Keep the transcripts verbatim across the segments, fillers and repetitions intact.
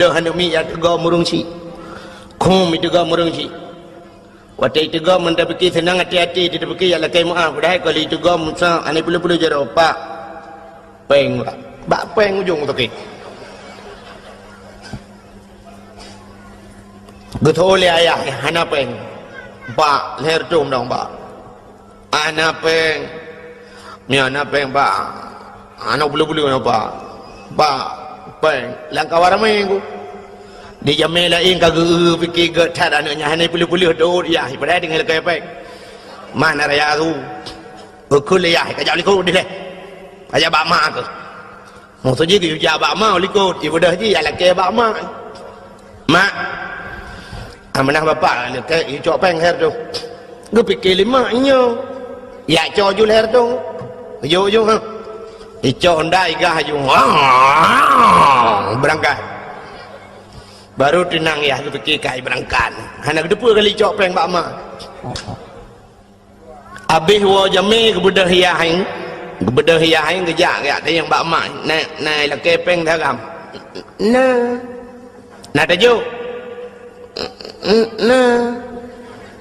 Deuh aneuk miet jak teugom ureueng chik. Khum jiteugom ureueng chik. Watèe jiteugom, meunan tapike seunang até-até, tapike jak lakèe meu'ah, padahai ka lheueh jiteugom, sa, aneuk peuleueh-peuleueh jaroe, "Pak, pèng, Pak." Bak pèng ujong sakét. Geutho lé ayah, "Hana pèng." "Pak, lhèe reutôh dong, Pak." "Hana pèng." "Nyoe hana pèng, Pak. Hana peuleueh-peuleueh nyoe, Pak. Pak, pèng." Lam kawan ramè ku. Di jamèe laén ka geu-, pike gèt that aneuk nyan, hana peuleueh-peuleueh dot yah, padahai teungoh lakèe pèng. "Ma, na raya su." Geukheun lé yah, "Ka jak likot deh. Ka jak bak mak keuh." Maksud jih geuyue jak bak ma u likot, ibeudôh jih jak lakèe bak ma. "Mak, amanah bapak lakèe, yue cok pèng lhèe reutôh." Geupike lé mak nyoe, "Jak cok ju lhèe reutôh." Ujong-ujong, ha. Icok honda igah ju. Beurangkat. Baru teunang yah geupike kai beurangkat. Hana geuteupeue kali cok pèng bak ma. Abéh woe jamèe geubeudôh yah, geubeudôh yah, geujak, geujak tanyong bak ma, "Na, na lakèe pèng teuh agam?" "Na." "Na tajok?" "Na."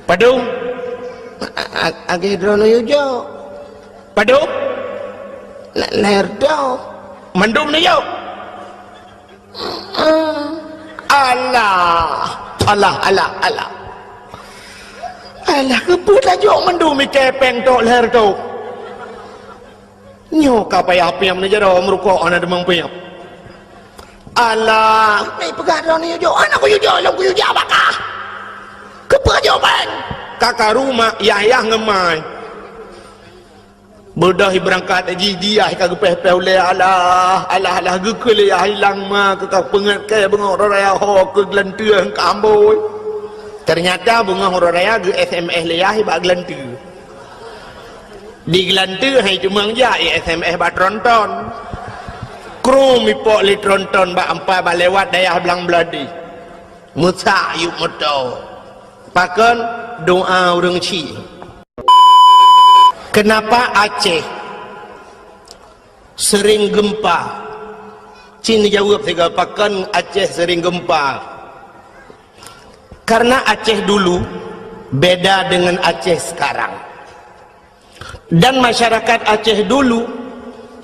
"Padum?" "A-, a-, akhé droeneuh yue jok." "Padum?" "Na, lhèe reutôh." "Mandum neujok?" Alah, alah, alah, alah. Alah, keupeue tajok mandum ikèe pèng tok lhèe reutôh? Nyoe ka payah piep neujaroe meurukok hana teumang piep. Alah, meupeugah droeneuh jok, hana kuyue jok, lôn kuyue jak baka. Keupeue jok pèng? Ka karu mak, yah-yah ngon ma. Beudôh beurangkat jih, di yah ka geupéh-péh ulèe, alah, alah, alah, geukheun lé yah, ilang ma keu ka peungét kèe beungoh uroe raya ho keu geulanteue ka ambôi. Teunyata beungoh uroe raya geu-S M S lé yah bak geulanteue. Di geulanteue hai teumang jak, i-S M S bak tronton. Krum ipok lé tronton bak ampa bak lewat dayah Blang Beuladi. Meusak yup moto. Pakon? Doa ureueng chik. Kenapa Aceh sering gempa? Cit neujaweueb sigoe, pakon Aceh sering gempa? Karena Aceh dulu beda dengan Aceh sekarang. Dan masyarakat Aceh dulu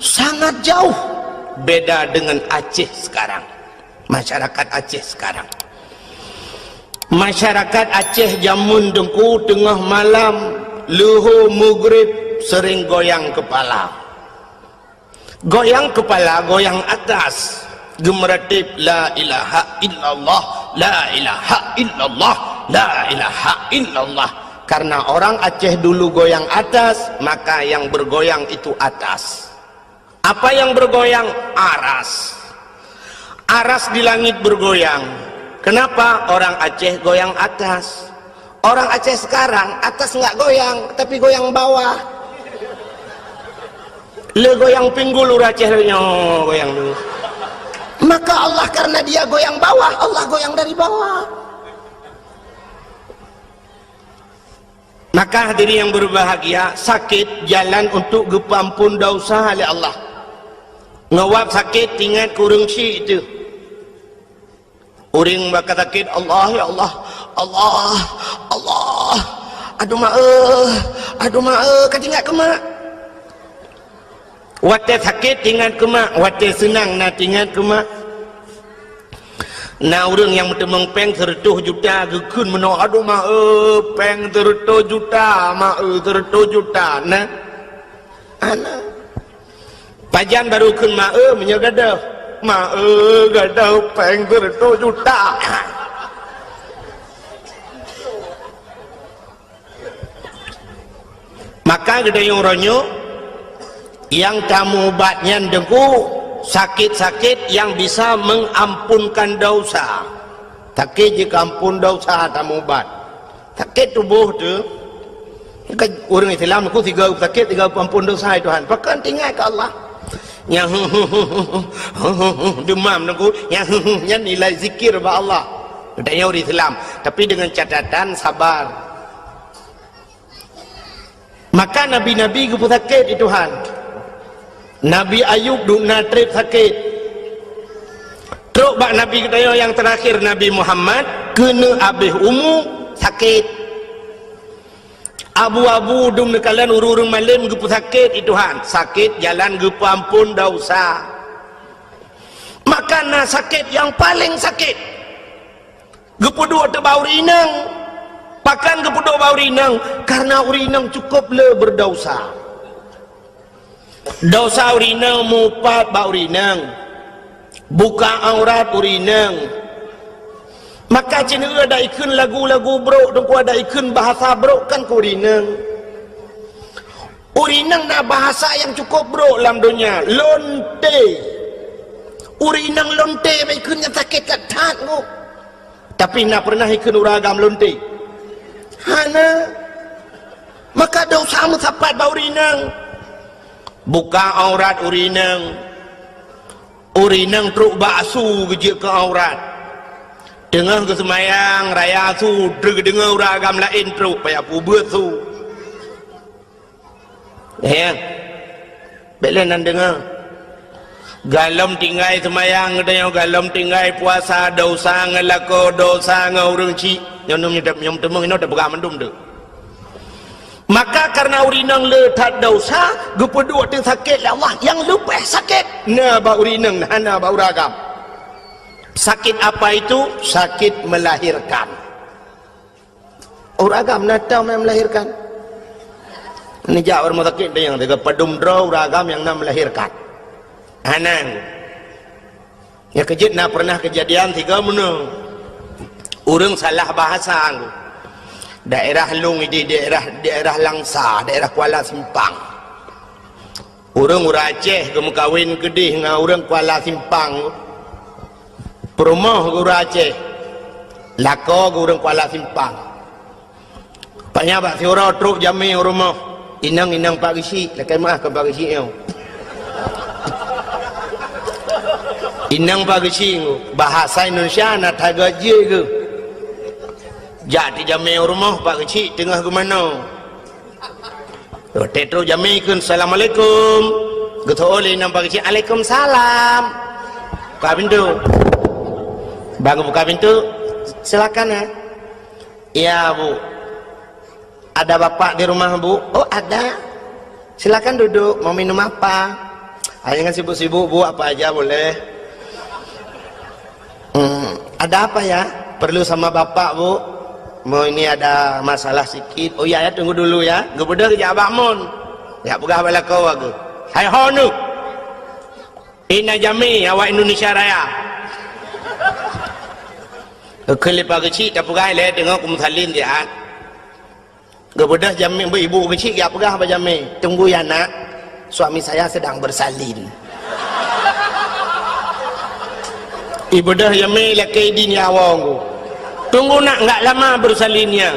sangat jauh beda dengan Aceh sekarang. Masyarakat Aceh sekarang. Masyarakat Aceh jameun Teungku, teungoh malam, leuhô, mugrib, sering goyang kepala. Goyang kepala, goyang atas. Geumeuratéb, "La ilaha illallah, la ilaha illallah, la ilaha illallah." Karena orang Aceh dulu goyang atas, maka yang bergoyang itu atas. Apa yang bergoyang? Aras. Aras di langit bergoyang. Kenapa? Orang Aceh goyang atas. Orang Aceh sekarang, atas nggak goyang, tapi goyang bawah. Le goyang pinggul ureueng Aceh le nyoe goyang tu. Maka Allah, karena dia goyang bawah, Allah goyang dari bawah. Maka hadirin yang berbahagia, sakét jalan untuk geupeuampon dosa lé Allah. Ngon wab sakét, ingat keu ureueng chik teuh. Ureueng bak ka sakét, "Allah, ya Allah, Allah, Allah, aduh mak, eh, aduh mak, eh," ka teuingat keu mak. Watèe sakét teuingat keu mak, watèe seunang na teuingat keu mak. Na ureueng nyang meuteumèe pèng seureutôh juta geukheun meunoe, "Aduh mak, eh, pèng seureutôh juta, mak, eh, seureutôh juta." Na? Hana. Pajan baru kheun ma-e meunyoe gadôh. Ma-e gadôh pèng seureutôh juta. Maka geutanyoe uroe nyoe, nyang tameuubat nyan Teungku, sakét-sakét nyang bisa mengampunkan dosa. Sakét jikeuampon dosa tameuubat. Sakét tuboh teuh, ka ureueng Islam nyoe sigoe sakét, sigoe peuampon dosa, "Hai Tuhan, pakon teuingat keu Allah?" Nyang demam nyoe, nyang nyan nilai zikir bak Allah. Geutanyoe ureueng Islam, tapi dengan catatan sabar. Maka nabi-nabi geupeusakét lé Tuhan. Nabi Ayub duek na trép sakét. Trok bak Nabi geutanyoe nyang teurakhé, Nabi Muhammad, keuneuk abéh umu sakét. Abu-abu dum neukalon ureuëng-ureuëng malém geupeusakét, i Tuhan, sakét jalan geupeuamphon desya. Maka na sakét nyang paleng sakét. Geupeuduek teuh bak ureuëng inong. Pakon geupeuduek bak ureuëng inong? Karena ureuëng inong cukup le beudesya. Desya ureuëng inong mupat bak ureuëng inong. Buka aurat ureuëng inong. Maka ceuneuk ada ikheun lagu-lagu brok, teungku ada ikheun bahasa brok kan keu ureuëng inong. Ureuëng inong na bahasa nyang cukup brok lam donya, lonte. Ureuëng inong lonte bak ikheun nyan sakét that-that nyoe. Tapi na pernah ikheun ureuëng agam lonte? Hana. Maka desya meusapat bak ureuëng inong. Buka aurat ureuëng inong. Ureuëng inong trok bak su geujeuet keu aurat. Teungoh geuseumayang raya su, trok geudeungoe ureuëng agam laén trok, payah peubeuet su. Ya. Bék lé nan deungoe. Golom tinggai seumayang geutanyoe, golom tinggai puasa, desya ngon lakoe, desya ngon ureuëng chik. Nyoe nyoe teumeung inong tapeugah mandum tu. Maka karena ureuëng inong le that desya, geupeuduek teuh sakét lé Allah, nyang leubeh sakét na bak ureuëng inong, hana bak ureuëng agam. Sakét apa itu? Sakét melahirkan. Ureuëng agam na tom nyang melahirkan. Neujak u rumoh sakét, tanyong, teuka padum droe ureuëng agam nyang na melahirkan. Hana. Nyang keujeuet na pernah keujadian sigoe meunoe. Ureuëng salah bahasa. Daerah lôn ideh daerah, daerah Langsa, daerah Kuala Simpang. Ureuëng, ureuëng Aceh geumeukawen keudeh ngon ureuëng Kuala Simpang. Peurumoh geuh ureuëng Aceh, lakoe geuh ureuëng Kuala Simpang. Panya bak siuroe trok jamé u rumoh. Inong, inong Pak Geuchik, lakée meuáh keu Pak Geuchik nyoe. Inong Pak Geuchik nyoe, bahasa Indonesia na that geuh jih geuh. Jak teujamé u rumoh Pak Geuchik teungoh geumanoe. Watée trok jamé kheun, "Assalamualaikum." Geuteu'oh lé inong Pak Geuchik, "Alaikumsalam." Buka pintu. Bang buka pintu, "Silakan ya." "Iya, Bu." "Ada Bapak di rumah, Bu?" "Oh, ada." "Silakan duduk, mau minum apa?" "Hanya kan sibuk-sibuk, Bu, apa aja boleh." "Hmm, ada apa ya?" "Perlu sama Bapak, Bu. Mau ini ada masalah sikit." "Oh iya ya, tunggu dulu ya." Geubeudôh geujak bak mon. Jak peugah bak lakoe geuh. "Hai ho neuh. Ina jamé awak Indonesia Raya." Geukheun lé Pak Geuchik, "Tapeugah ilée teungoh kumeusalin siat." Geubeudôh jamé, ibu Geuchik geujak peugah bak jamé, "Tunggu ya, Nak, suami saya sedang bersalin." Ibeudôh jamé lakée idin ya awong geuh. "Tunggu, Nak, enggak lama bersalinnya."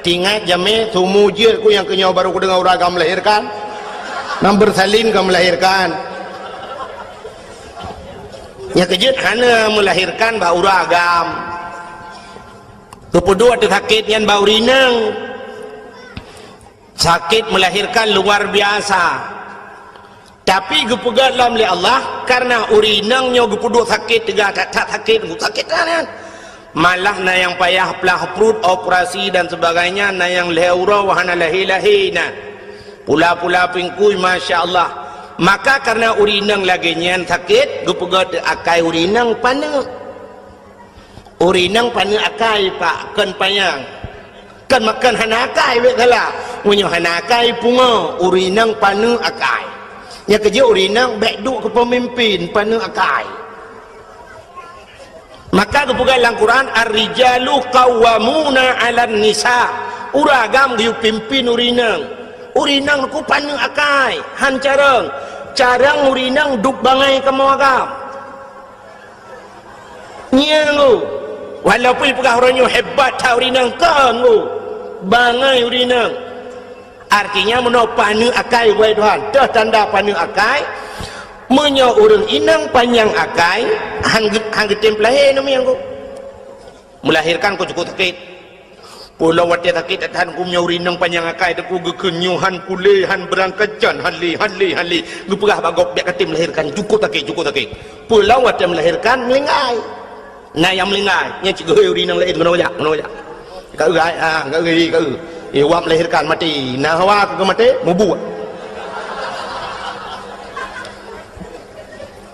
Teuingat jamé, "Sumu jeuet ku nyang keu nyoe baru kudeungoe ureuëng agam melahirkan. Nyang bersalin ka melahirkan." Nyang keujeuet hana melahirkan bak ureuëng agam. Geupeuduek teuh sakét nyan bak ureuëng inong. Sakét melahirkan luar biasa. Tapi geupeugét lom lé Allah, karena ureuëng inong nyoe geupeuduek sakét teuga that-that sakét, sakét that nyan. Malah na nyang payah plah pruet, operasi dan sebagainya, na nyang lhée uroe hana lahé-lahé na. Pula-pula pingkui, masya Allah. Maka karena ureuëng inong lagée nyan sakét, geupeugét akai ureuëng inong paneuk. Ureuëng inong paneuk akai, Pak, kon panyang. Kon makon hana akai, bék salah. Meunyoe hana akai, pungo, ureuëng inong paneuk akai. Nyang keujeuet ureuëng inong bék duek keu peumimpin, paneuk akai. Maka geupeugah lam Quran, "Ar-rijalu qawwamuna 'alan nisa." Ureuëng agam geuyue pimpin ureuëng inong. Ureuëng inong ku paneuk akai, han carông. Carông ureuëng inong duek bangai kamoe agam. Nyan ngu. Walaupun ipeugah uroe nyoe hebat that ureuëng inong, kon ngu. Bangai ureuëng inong. Artinya, meunoe paneuk akai, wahai Tuhan. Teuh tanda paneuk akai. Meunyoe ureuëng inong panyang akai, han geu-, han geutem peulahé namiang ngu. Melahirkan ku cukup sakét. Peue lom watée sakét that-that geumeunyoe ureueng inong panyang akai teungku geukheun nyoe han kulé, han beurangkajan, han lé, han lé, han lé. Geupeugah bak gob, "Bék katé meulahérkan, cukôp sakét, cukôp sakét." Peue lom watée meulahérkan meulinggai. Na nyang meulinggai, nyan cit geuhôi ureueng inong laén, "Keunoe jak, keunoe jak." Ka eu, ah, ka eu, ka eu. Eh, wak meulahérkan maté. Na hawa keu maté, mubuet.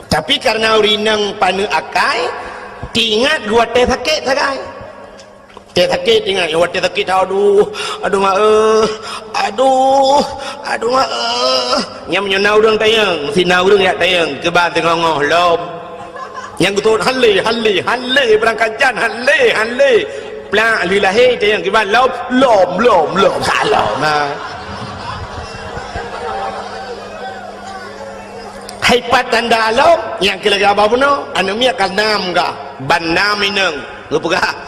Tapi kareuna ureueng inong paneuk akai, teuingat geuwatée sakét sagai. Watée sakét ingat, watée sakét, "Aduh, aduh mak, eh, aduh, aduh mak, eh." Nyan meunyoe na ureueng tanyong, si na ureueng jak tanyong, keuban teungoh-ngoh lom. Nyang geutot, "Han lé, han lé, han lé, beurangkajan, han lé, han lé." Plak lheueh lahé tanyong, keuban lom, lom, lom, lom, salom. Ha. Hai pat tanda lom, nyang keu lagée haba bunoe, aneuk miet ka nam ka, ban nam inong. Geupeugah,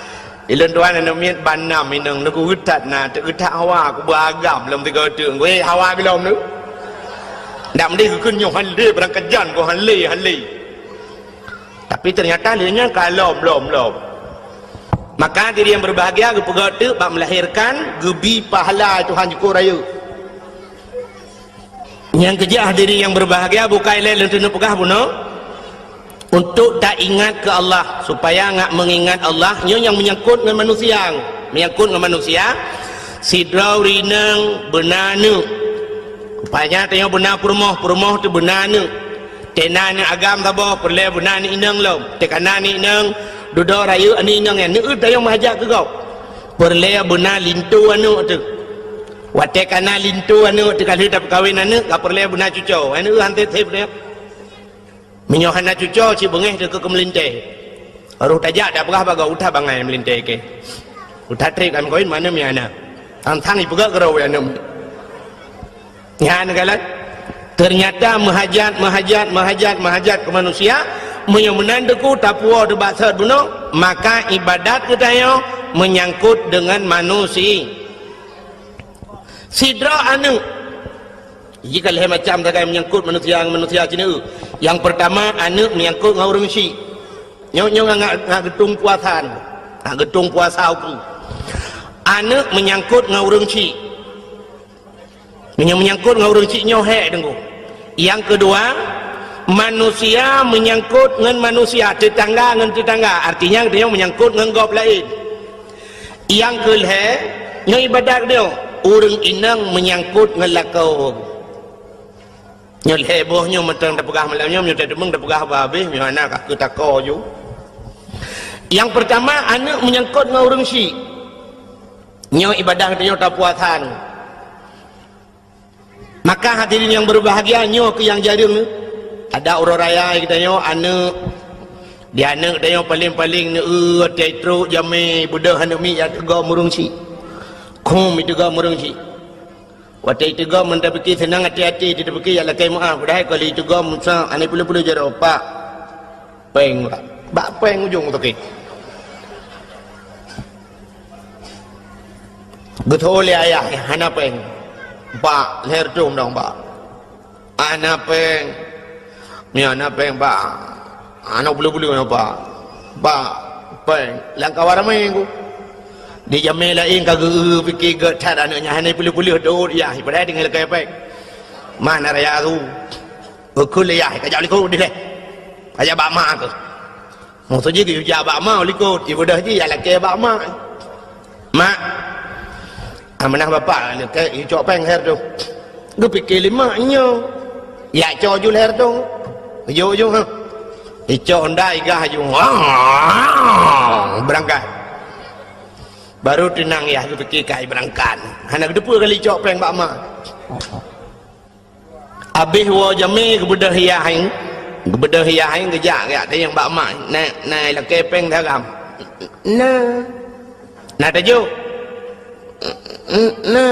"Ilôn tuan aneuk miet ban nam inong, neugeuh that na, teuk that hawa, kuba agam lom tiga teuk." Weh, hawa geulom tu. Ndak meudeh geukheun nyoe han lé, beurangkajan keu han lé, han lé. Tapi teunyata lé nyan ka lom, lom, lom. Maka diri nyang berbahagia geupeugah teuk bak melahirkan, geubi pahala Tuhan jukôh rayeuk. Nyang keujah diri nyang berbahagia bukai lé lôn teuneuk peugah bunoe, untuk taingat keu Allah, supaya ngat meungingat Allah, nyoe nyang meunyangkot ngon manusia, meunyangkot ngon manusia, sidroe ureueng inong beuna aneuk. Rupanya tanyoe beuna peurumoh, peurumoh teuh beuna aneuk. Tena aneuk agam saboh, peureulée beuna aneuk inong lom. Teuka na aneuk inong, dudoe rayeuk aneuk inong nyan, neueu tanyoe meuhajat keu gob. Peureulée beuna linto aneuk teuh. Watée ka na linto aneuk teuh ka lheueh tapeukawen aneuk, ka peureulée beuna cucoe. Aneuk han tép-tép nyan. Meunyoe hana cucoe, cit beungéh teuh keu meulintée. Roh tajak tapeugah bak gob, "Uta bangai meulintée keu. Uta trép kami kawin mana mi aneuk." Tang-tang ipeugah keudroe aneuk. Nyan galak. Ternyata meuhajat, meuhajat, meuhajat, meuhajat keu manusia, meunyoe meunan teungku tapuwoe teuh bak sot bunoe, maka ibadat geutanyoe meunyangkot deungon manusi-, sidroe aneuk. Jih ka lhée macam sagai meunyangkot manusia ngon manusia cit. Nyang peurtama, aneuk meunyangkot ngon ureueng syik. Nyoe, nyoe ngat, ngat geutung puasa nyoe. Ngat geutung puasa ukeue. Aneuk meunyangkot ngon ureueng syik. Meunyoe meunyangkot ngon ureueng syik nyoe hék teungku. Nyang keudua, manusia meunyangkot ngon manusia, teutangga ngon teutangga. Artinya, geutanyoe meunyangkot ngon gob laén. Nyang keulhée, nyoe ibadat geutanyoe, ureueng inong meunyangkot ngon lakoe. Nyoe lhée boh nyoe mantong tapeugah malam nyoe, meunyoe tateumeung tapeugah bah habéh, meunyoe hana ka keu tako ju. Nyang peurtama, aneuk meunyangkot ngon ureueng syik. Nyoe ibadat geutanyoe tapuasa nyoe. Maka hadirin nyang berbahagia, nyoe keuh nyang jareueng. Ada uroe raya geutanyoe aneuk, di aneuk tanyoe paleng-paleng neueu watée trok jamé beudôh aneuk miet jak teugom ureueng syik. Khum iteugom ureueng syik. Watée iteugom meunan tapike seunang até-até, tapike jak lakée meuáh, padahai ka lheueh iteugom sa aneuk peuleueh-peuleueh jaroe, "Pak, péng, Pak." Bak péng ujong toke. Geutho lé ayah, "Hana péng, Pak, lhée reutôh dong, Pak." "Hana péng." "Nyoe hana péng, Pak." "Hana peuleueh-peuleueh, Pak." "Pak, péng." Lam kawan ramé ku. Di jamé laén ka geu-, pike gét that aneuk nyan, hana peuleueh-peuleueh dot yah, padahai tinggai lakée péng. Mana raya tu? Geukheun lé yah, "Ka jak likot dilée. Ka jak bak mak keuh." Maksud jih geuyue jak bak ma u likot, ibeudôh jih jak lakée bak ma. "Mak, amanah bapak lakée icok péng lhée reutôh." Geupike lé mak nyoe, "Jak cok ju lhée reutôh." Geujok ju, ha. Icok honda igah ju. Beurangkat. Baru teunang yah geupike kai beurangkat. Hana geuteupeue kali icok péng bak ma. Abéh woe jamé geubeudôh yah nyan, geubeudôh yah nyan geujak, geujak tanyong bak ma, "Na, na lakée péng daram?" "Na." "Na tajok?" "Na."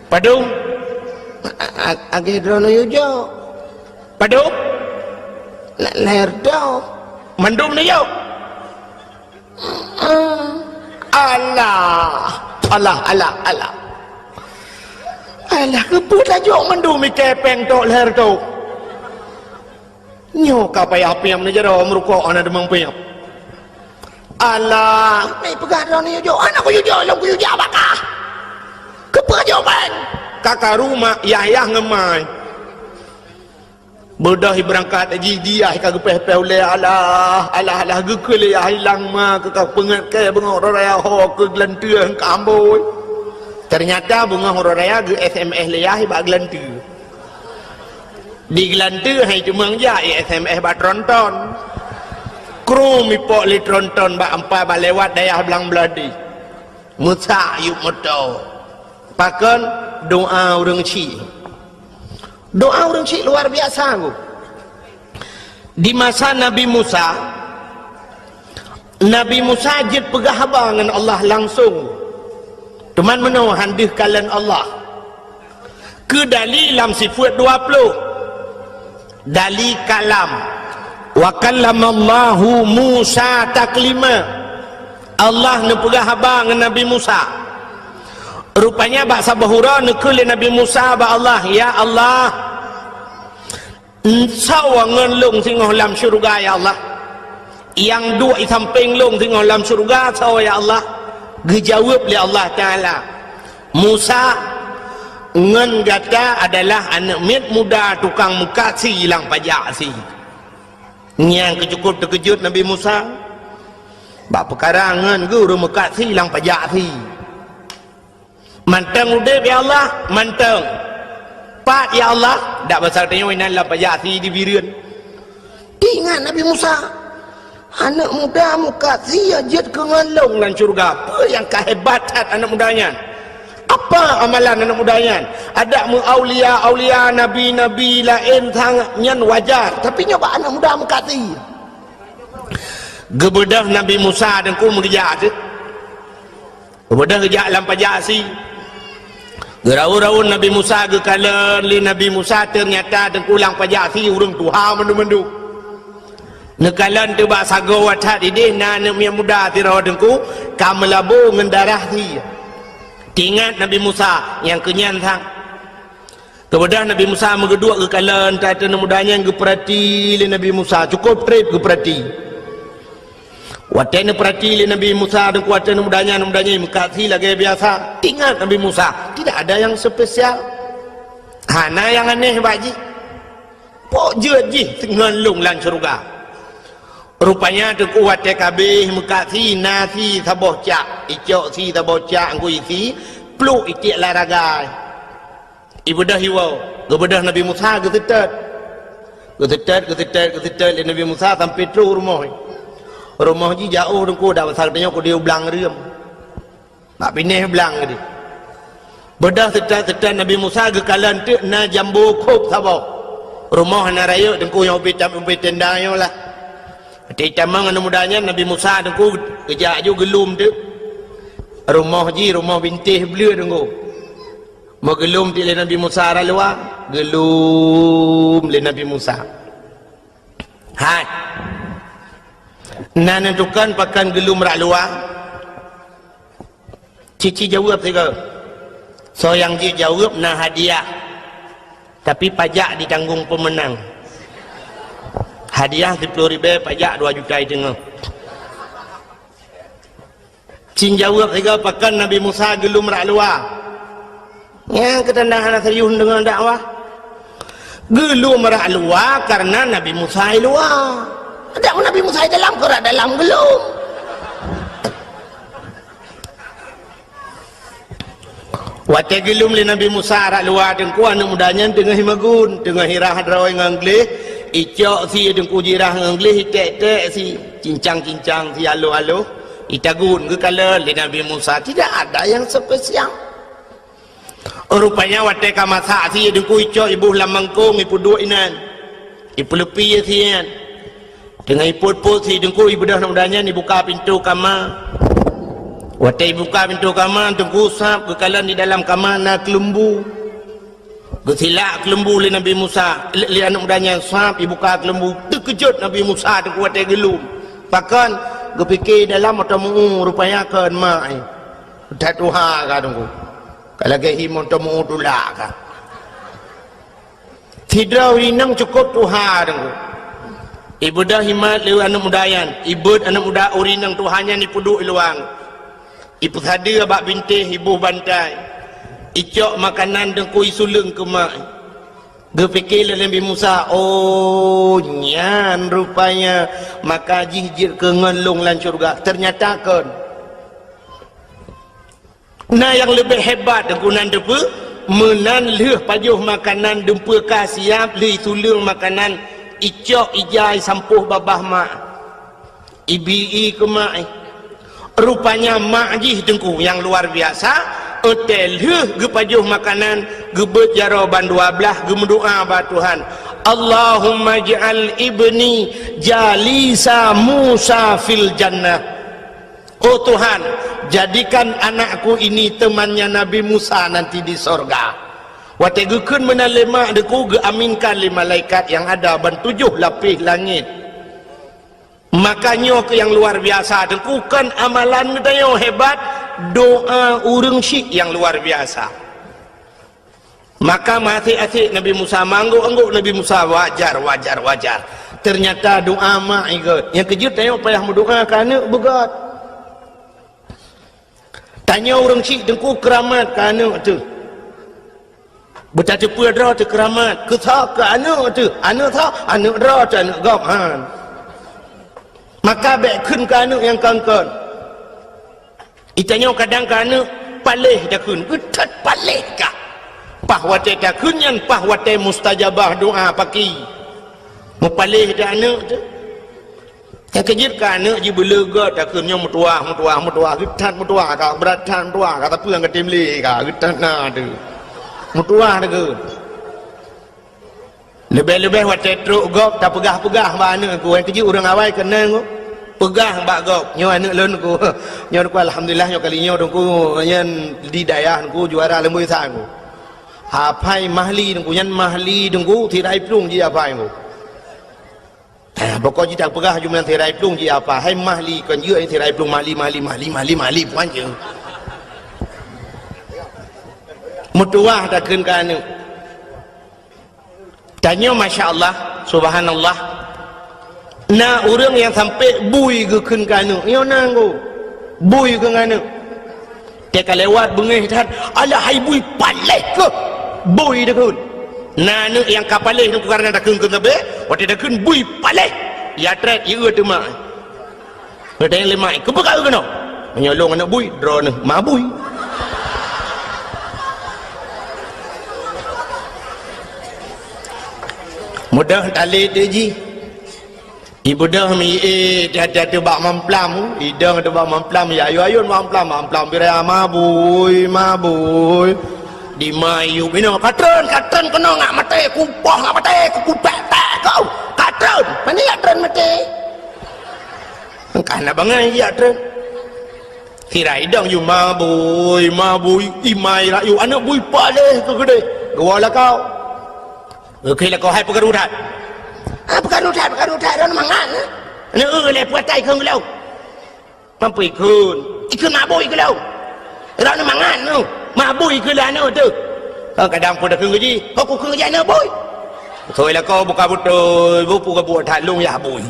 "Padum?" "A-, a-, akhé droeneuh yue jok." "Padum?" "Na, lhée reutôh." "Mandum neujok?" Alah, alah, alah, alah. Alah, keupeue tajok mandum ikée péng tok lhée reutôh? Nyoe ka payah piep neujaroe meurukok hana deungon piep. Alah, meupeugah droeneuh yue jok, hana kuyue jok lom, kuyue jak bak kah. Keupeue jok péng? Ka karu ma Yahya ngon ma. Beudôh ibeurangkat jih, di Yahya ka geupéh-péh ulèe, alah, alah, alah, geukheun lé Yahya, hilang ma keu ka peungét kèe beungoh uroe raya ho keu geulanteue ka ambôi. Teunyata beungoh uroe raya geu-S M S lé Yahya bak geulanteue. Di geulanteue hai cuma jak, i-S M S bak tronton. Krum ipok lé tronton bak ampa bak lewat dayah Blang Beuladi. Meusak yup moto. Pakon? Doa ureueng chik. Doa ureueng chik luar biasa, Bu. Di masa Nabi Musa, Nabi Musa jeuet peugah haba ngon Allah langsong. Teuma meunoe han deuh kalon Allah. Keu dali lam sifeuet dua ploh. Dali kalam. "Wa kallamallahu Musa taklima." Allah neupeugah haba ngon Nabi Musa. Rupanya bak saboh uroe neukheun lé Nabi Musa bak Allah, "Ya Allah, soe ngon lôn singoh lam syeuruga, ya Allah? Nyang duek i sampéng lôn singoh lam syeuruga soe, ya Allah?" Geujaweueb lé Allah Taala, "Musa, ngon gata adalah aneuk miet muda tukang meukat sie lam pajak sie." Nyang keucukôp teukeujot Nabi Musa. Bak peukara ngon geuh ureueng meukat sie lam pajak sie. Mantong udeb, ya Allah, mantong. Pat, ya Allah, dak basa tanyoe inan lam pajak sie di Bireuen. Teuingat Nabi Musa, aneuk muda meukat sie jeuet keu ngon lôn lam syeuruga. Peue nyang ka hebat that aneuk muda nyan? Apa amalan aneuk muda nyan? Adak meu aulia-aulia, nabi-nabi laén sangat nyan wajar, tapi nyoe bak aneuk muda meukat sie. Geubeudôh Nabi Musa teungku meugeujak teuh. Geubeudôh geujak lam pajak sie. Geuraun-raun Nabi Musa geukalon lé Nabi Musa, teunyata teungku lam pajak sie ureueng tuha mandum-mandum. Neukalon teuh bak sagoe that idéh na aneuk miet muda sidroe teungku ka meulabô ngon darah sie. Teuingat Nabi Musa nyang keu nyan sang. Geubeudôh Nabi Musa meugeuduek geukalon that aneuk muda nyan geupeurati lé Nabi Musa, cukôp trép geupeurati. Watée neupeurati lé Nabi Musa teungku aneuk muda nyan, aneuk muda nyan meukat sie lagée biasa. Teuingat Nabi Musa, tidak ada yang spesial. Hana nyang aneh bak jih. Pok jeuet jih ngon lôn lam syeuruga. Rupanya teungku watée ka abéh meukat sie, na sie saboh cak, icok sie saboh cak ngon isi, pluek itiek lam ragai. Ibeudôh iwoe, geubeudôh Nabi Musa geuseutôt. Geuseutôt, geuseutôt, geuseutôt lé Nabi Musa sampoe troh rumoh. Rumoh jih jiôh teungku, dak basa geutanyoe keudéh u blang reuem. Bak binéh blang geutanyoe. Beudôh seutôt-seutôt Nabi Musa geukalon teuk na jambo khôb saboh. Rumoh hana rayeuk teungku nyang ubé tam-, ubé tenda nyoe lah. Watée jitamong aneuk muda nyan Nabi Musa teungku geujak aju geulom teuk. Rumoh jih rumoh bintéh bleue teungku. Meugeulom teuk lé Nabi Musa rot luwa, geulom lé Nabi Musa. Hai. Na neutukan pakon geulom rot luwa? Cici jaweueb sigoe. Soe nyang jeuet jaweueb na hadiah. Tapi pajak ditanggong peumeunang. Hadiah siplôh ribée, pajak dua juta teungoh. Cit jaweueb sigoe, pakon Nabi Musa geulom rot luwa? Nyang keu tanda hana serius deungon dakwah. Geulom rot luwa kareuna Nabi Musa i luwa. Dak Nabi Musa i dalam, keu rot dalam geulom. Watée geulom lé Nabi Musa rot luwa teungku, aneuk muda nyan teungoh jimagun, teungoh jirah droe ngon gleh, icok sie teungku jirah ngon gleh, iték-ték sie, cincang-cincang sie aloh-aloh, itagun geukalon lé Nabi Musa, tidak ada yang spesial. Rupanya watée ka masak sie teungku, icok iboh lam mangkong, ipeuduek inan, ipeuleupie sie nyan. Teungoh ipot-pot sie teungku, ibeudôh aneuk muda nyan ibuka pintoe kama. Watée ibuka pintoe kama, teungku sab geukalon di dalam kama na keuleumbu. Geusilak keuleumbu lé Nabi Musa, lé, lé aneuk muda nyan sab ibuka keuleumbu. Teukeujot Nabi Musa teungku watée geulom. Pakon? Geupike dalam mantong meu-ueh, rupanya kon mak, eh. That tuha ka teungku. Ka lagée hi mantong meu-ueh tulak ka. Sidroe inong cukôp tuha teungku. Ibeudôh imat lé aneuk muda nyan, ibeuet aneuk muda ureueng inong tuha nyan ipeuduek i luwa. Ipeusadeue bak bintéh, iboh bantai. Icok makanan teungku isuleueng keu mak. Geupike lé Nabi Musa, "Oh, nyan rupanya maka jih jeuet keu ngon lôn lam syeuruga." Teunyata kon. Na nyang leubeh hebat teungku nan teupeue, meunan lheueh pajoh makanan dumpeue ka siap, lheueh isuleueng makanan, icok ija isampoh babah mak. Ibi i keu mak, eh. Rupanya mak jih teungku nyang luar biasa, watée lheueh geupajoh makanan, geubeuet jaroe bandua blaih geumeudoá bak Tuhan, "Allahumma ij'al ibni jalisa Musa fil jannah." Oh Tuhan, jadikan anakku ini temannya Nabi Musa nanti di sorga. Watée geukheun meunan lé mak teungku, geuaminkan lé malaikat nyang ada ban tujoh lapéh langét. Maka nyoe keuh nyang luar biasa teungku, kon amalan geutanyoe hebat, doa ureueng syik nyang luar biasa. Maka meuasék-asék Nabi Musa, meuanggôk-anggôk Nabi Musa, wajar, wajar, wajar. Teunyata doa mak i gét. Nyang keujeuet tanyoe payah meudoa keu aneuk beugét. Tanyoe ureueng syik teungku keuramat keu aneuk teuh. Beutateupeue droe teuh keuramat, keu soe, keu aneuk teuh. Aneuk soe, aneuk droe teuh, aneuk gob, han. Maka bék kheun keu aneuk nyang kon-kon. Itanyoe kadang keu aneuk paléh takheun, geutat paléh kah. Paih watée takheun nyan, paih watée mustajabah doa paki. Meupaléh teuh aneuk teuh. Nyang keujeuet keu aneuk jih beuleugot takheun nyoe meutuwah, meutuwah, meutuwah, geutat meutuwah ka, brat that meutuwah ka, tapi nyang geutem lé ka, geutat na teuh. Meutuwah takheun. Leubeh-leubeh watée trok gob tapeugah-peugah bak aneuk ku, nyang keujeuet ureueng awai keunan ku. Peugah bak gob, nyoe aneuk lôn ku. Nyoe ku alhamdulillah nyoe kali nyoe ku nyan di dayah ku juara leumboi sa ku. Hafai mahli ku, nyan mahli ku, sirai plueng jih hafai ku. Eh, pokok jih tapeugah jumlah sirai plueng jih hafai, hai mahli kon jeuet sirai plueng mahli, mahli, mahli, mahli, mahli puan je. Meutuwah takheun keu aneuk. Tanyoe masya Allah, subhanallah. Na ureueng nyang sampai bui geukheun keu aneuk, nyoe na nggo. Bui keu aneuk. Teuka lewat beungéh that, "Alah hai bui paléh keuh." Bui takheun. Na aneuk nyang ka paléh nyan karena takheun keu sabe, watée takheun bui paléh. Ya treb, ya eu teuma. Geutanyong lé mak, "Keupeue ka eu keunoe?" "Meunyoe lôn aneuk bui, droeneuh ma bui." Mudah tali teuh jih. Ibeudôh mi, eh, tiap-tiap teuh bak mamplam, idong teuh bak mamplam, ya ayun-ayun mamplam, mamplam birai ma bui, ma bui. Di ma yub inoe, "Katreun, katreun keunoe ngak maté, kupoh ngak maté, kukutek-tek kau. Katreun, mana ya treun maté?" Engkah na bangai ya treun. Sirai idong yub ma bui, ma bui, imai rayu, aneuk bui paléh keu keudeh. Geuwoe lakau. Oke, lakoe hai peukaru that. Ah, peukaru that, peukaru that, droeneuh mangat, eh. Aneuk, eh, lé puatai kheun geulong. Mampu ikheun. Ikheun mabui keu lôn. Droeneuh mangat, eh. Mabui keu lôn aneuk teuh. Ka kadang pun takheun keu jih. Kok kukheun keu jih aneuk bui. Soi lakoe buka beutôi, bupu ka buet that lôn yah bui.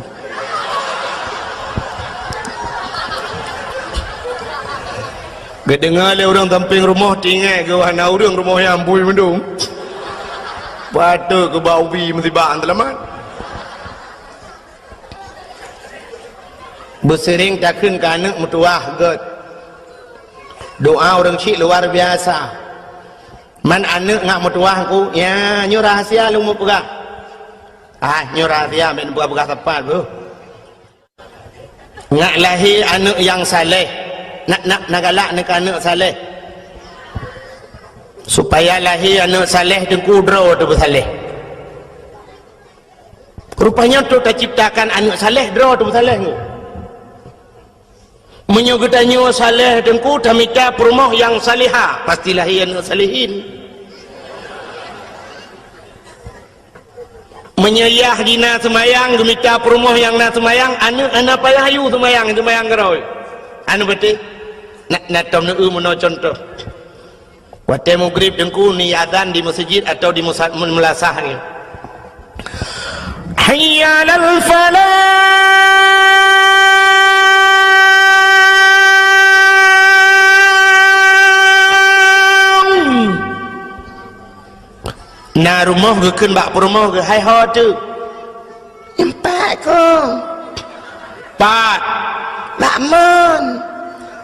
Geudeungoe lé ureueng sampéng rumoh, tinggai geuh hana ureueng rumoh nyan bui meudong. Patôt keu bak ubi musibah seulamat. Beuseuring takheun keu aneuk meutuwah gét. Doa ureueng syik luar biasa. Man aneuk ngak meutuwah ku, ya, nyoe rahasia lôn meupeugah. Ah, nyoe rahasia, meupeugah-peugah sapat, beuh. Ngak lahé aneuk nyang saleh. Nak, nak, nak galak neu keu aneuk saleh. Supaya lahé aneuk saleh teungku droe teuh beusaleh. Rupanya untuk taciptakan aneuk saleh, droe teuh beusaleh nyoe. Meunyoe geutanyoe saleh teungku, tamita peurumoh nyang salehah, pasti lahé aneuk salehin. Meunyoe yah jih na seumayang, geumita peurumoh nyang na seumayang, aneuk hana payah yue seumayang, seumayang keudroe. Aneuk beuteh, na, na tom neu-eu meunoe cuntoh. Watée mugrib teungku ni azan di meuseujid atau di musa-, meulasah ni. Hayya 'alal falah. Na rumoh geukheun bak peurumoh geuh, "Hai ho teuk?" "Nyan pat, Kong." "Pat?" "Bak mon.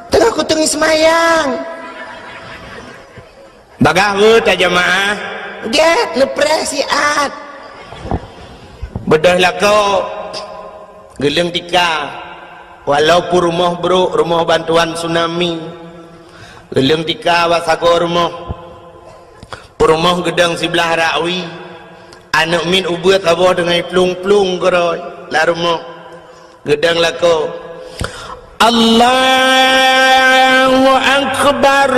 Teungoh kuteungi seumayang." Bagaih rhot tajamaah. Gét, neupreh siat. Beudôh lakoe, geuleueng tika. Walaupun rumoh brôk, rumoh bantuan tsunami, geuleueng tika bak sagoe rumoh. Peurumoh geudong siblah rakwi. Aneuk miet ubeuet saboh deungon plueng-plueng keudroe lam rumoh. Geudong lakoe, "Allahu Akbar."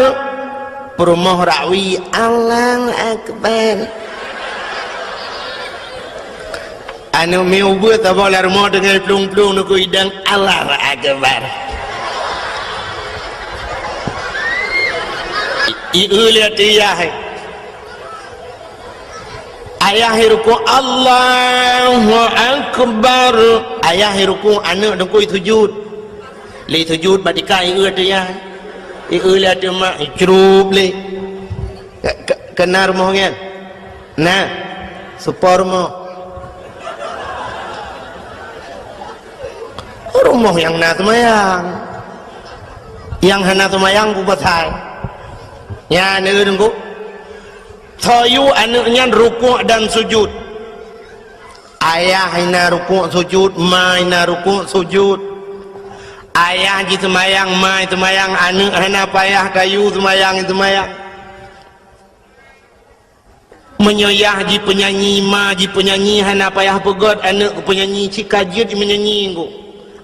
Peurumoh rakwi, "Allahu Akbar." Aneuk miet ubeuet saboh lam rumoh deungon plueng-plueng neukheun idang, "Allahu Akbar." I-, i-, ié lé ateueh yah. Ayah i rukuk, "Allahu Akbar." Ayah i rukuk, aneuk teungku i sujud. Lé sujud bak tika, ié ateueh yah. Ié lé ateueh mak, icrup lé. Ke-, ke-, keu na rumoh nyan? Na. Soe po rumoh? Rumoh nyang na seumayang. Nyang hana seumayang peue pasai? Nyan, eh, teungku. Soe yue aneuk nyan rukuk dan sujud. Ayah na rukuk sujud, ma na rukuk sujud. Ayah jiseumayang, ma jiseumayang, aneuk hana payah keu yue seumayang, jiseumayang. Meunyoe yah jipeunyanyi, ma jipeunyanyi, hana payah peugét aneuk geupeunyanyi, cit ka jeuet jimeunyanyi teungku.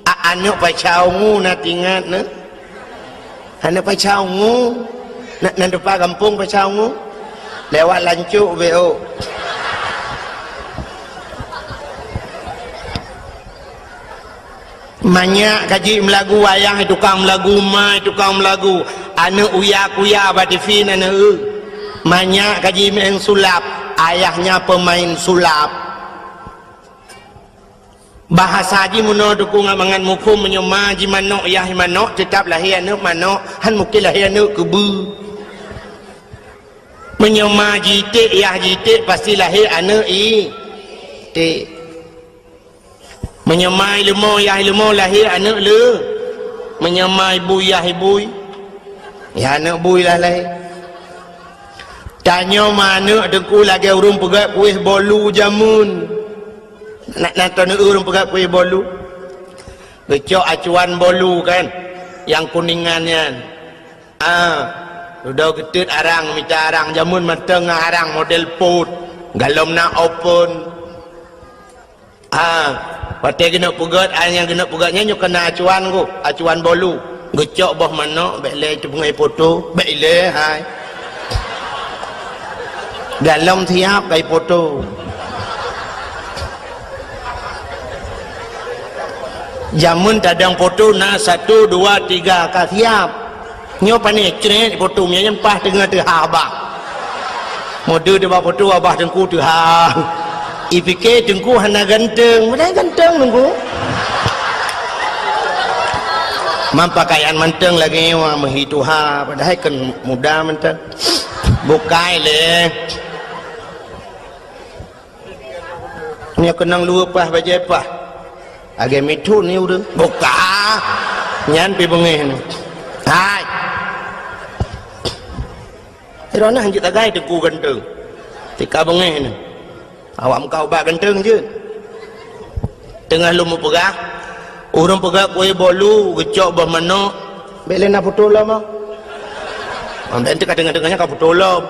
A-, aneuk Pasha Ungu na teuingat neuh? Aneuk Pasha Ungu? Na, na teumpat gampông Pasha Ungu? Lewat Lancok beh, oh. Manyak ka jeuet meulagu, ayah tukang meulagu, ma tukang meulagu. Aneuk uya-kuya bak tivi na neueu. Manyak ka jimeu'en sulap, ayahnya pemain sulap. Bahasa jih meunoe teungku ngon mangat muphom, meunyoe ma jih manok, yah manok, teutap lahé aneuk manok, han mungken lahé aneuk keubeue. Meunyoe ma jih iték, yah jih iték, pasti lahé aneuk iték. Meunyoe ma ileumo, yah ileumo, lahé aneuk leu-, meunyoe ma ibui, yah ibui, yah aneuk bui lah lahé. Tanyoe ma aneuk teungku lagée ureuëng peugét kuéh bolu jameun. Na, na taneuk ureuëng peugét kuéh bolu? Geucok acuan bolu kan, nyang kuningan nyan. Ah, dudoe geuteut arang, mita arang, jameun mantong ngon arang model pot, galom na open. Ah, watée geuneuk peugét, ai nyang geuneuk peugét nyan nyoe keunan acuan ku, acuan bolu. Geucok boh manok, bék lé teupeungéh poto, bék ilée hai. Galom siab kai poto. Jameun tadong poto na satu, dua, tiga ka siab. Nyoe pané crét poto mie nyan paih teungoh teuhah abah. Mode teuba poto abah teungku teuhah. Ipike teungku hana ganteng, padahai ganteng teungku. Mam pakaian mantong lagée nyoe meuhi tuha, padahai kan muda mantong. Bukai lé. Nyoe keunong luweue paih bajée paih. Lagée mithon ni ureuëng. Buka. Nyan pi beungéh ni. Hai. Droeneuh hanjeuet tagai teungku ganteng. Tika beungéh ni. Awak meuka ubak ganteng jeuet. Teungoh lôn meupeugah, ureuëng peugah kuéh bolu, geucok boh manok. Bék lé na putôh lom ah. Bék teuka teungoh-teungoh nyan ka putôh lom.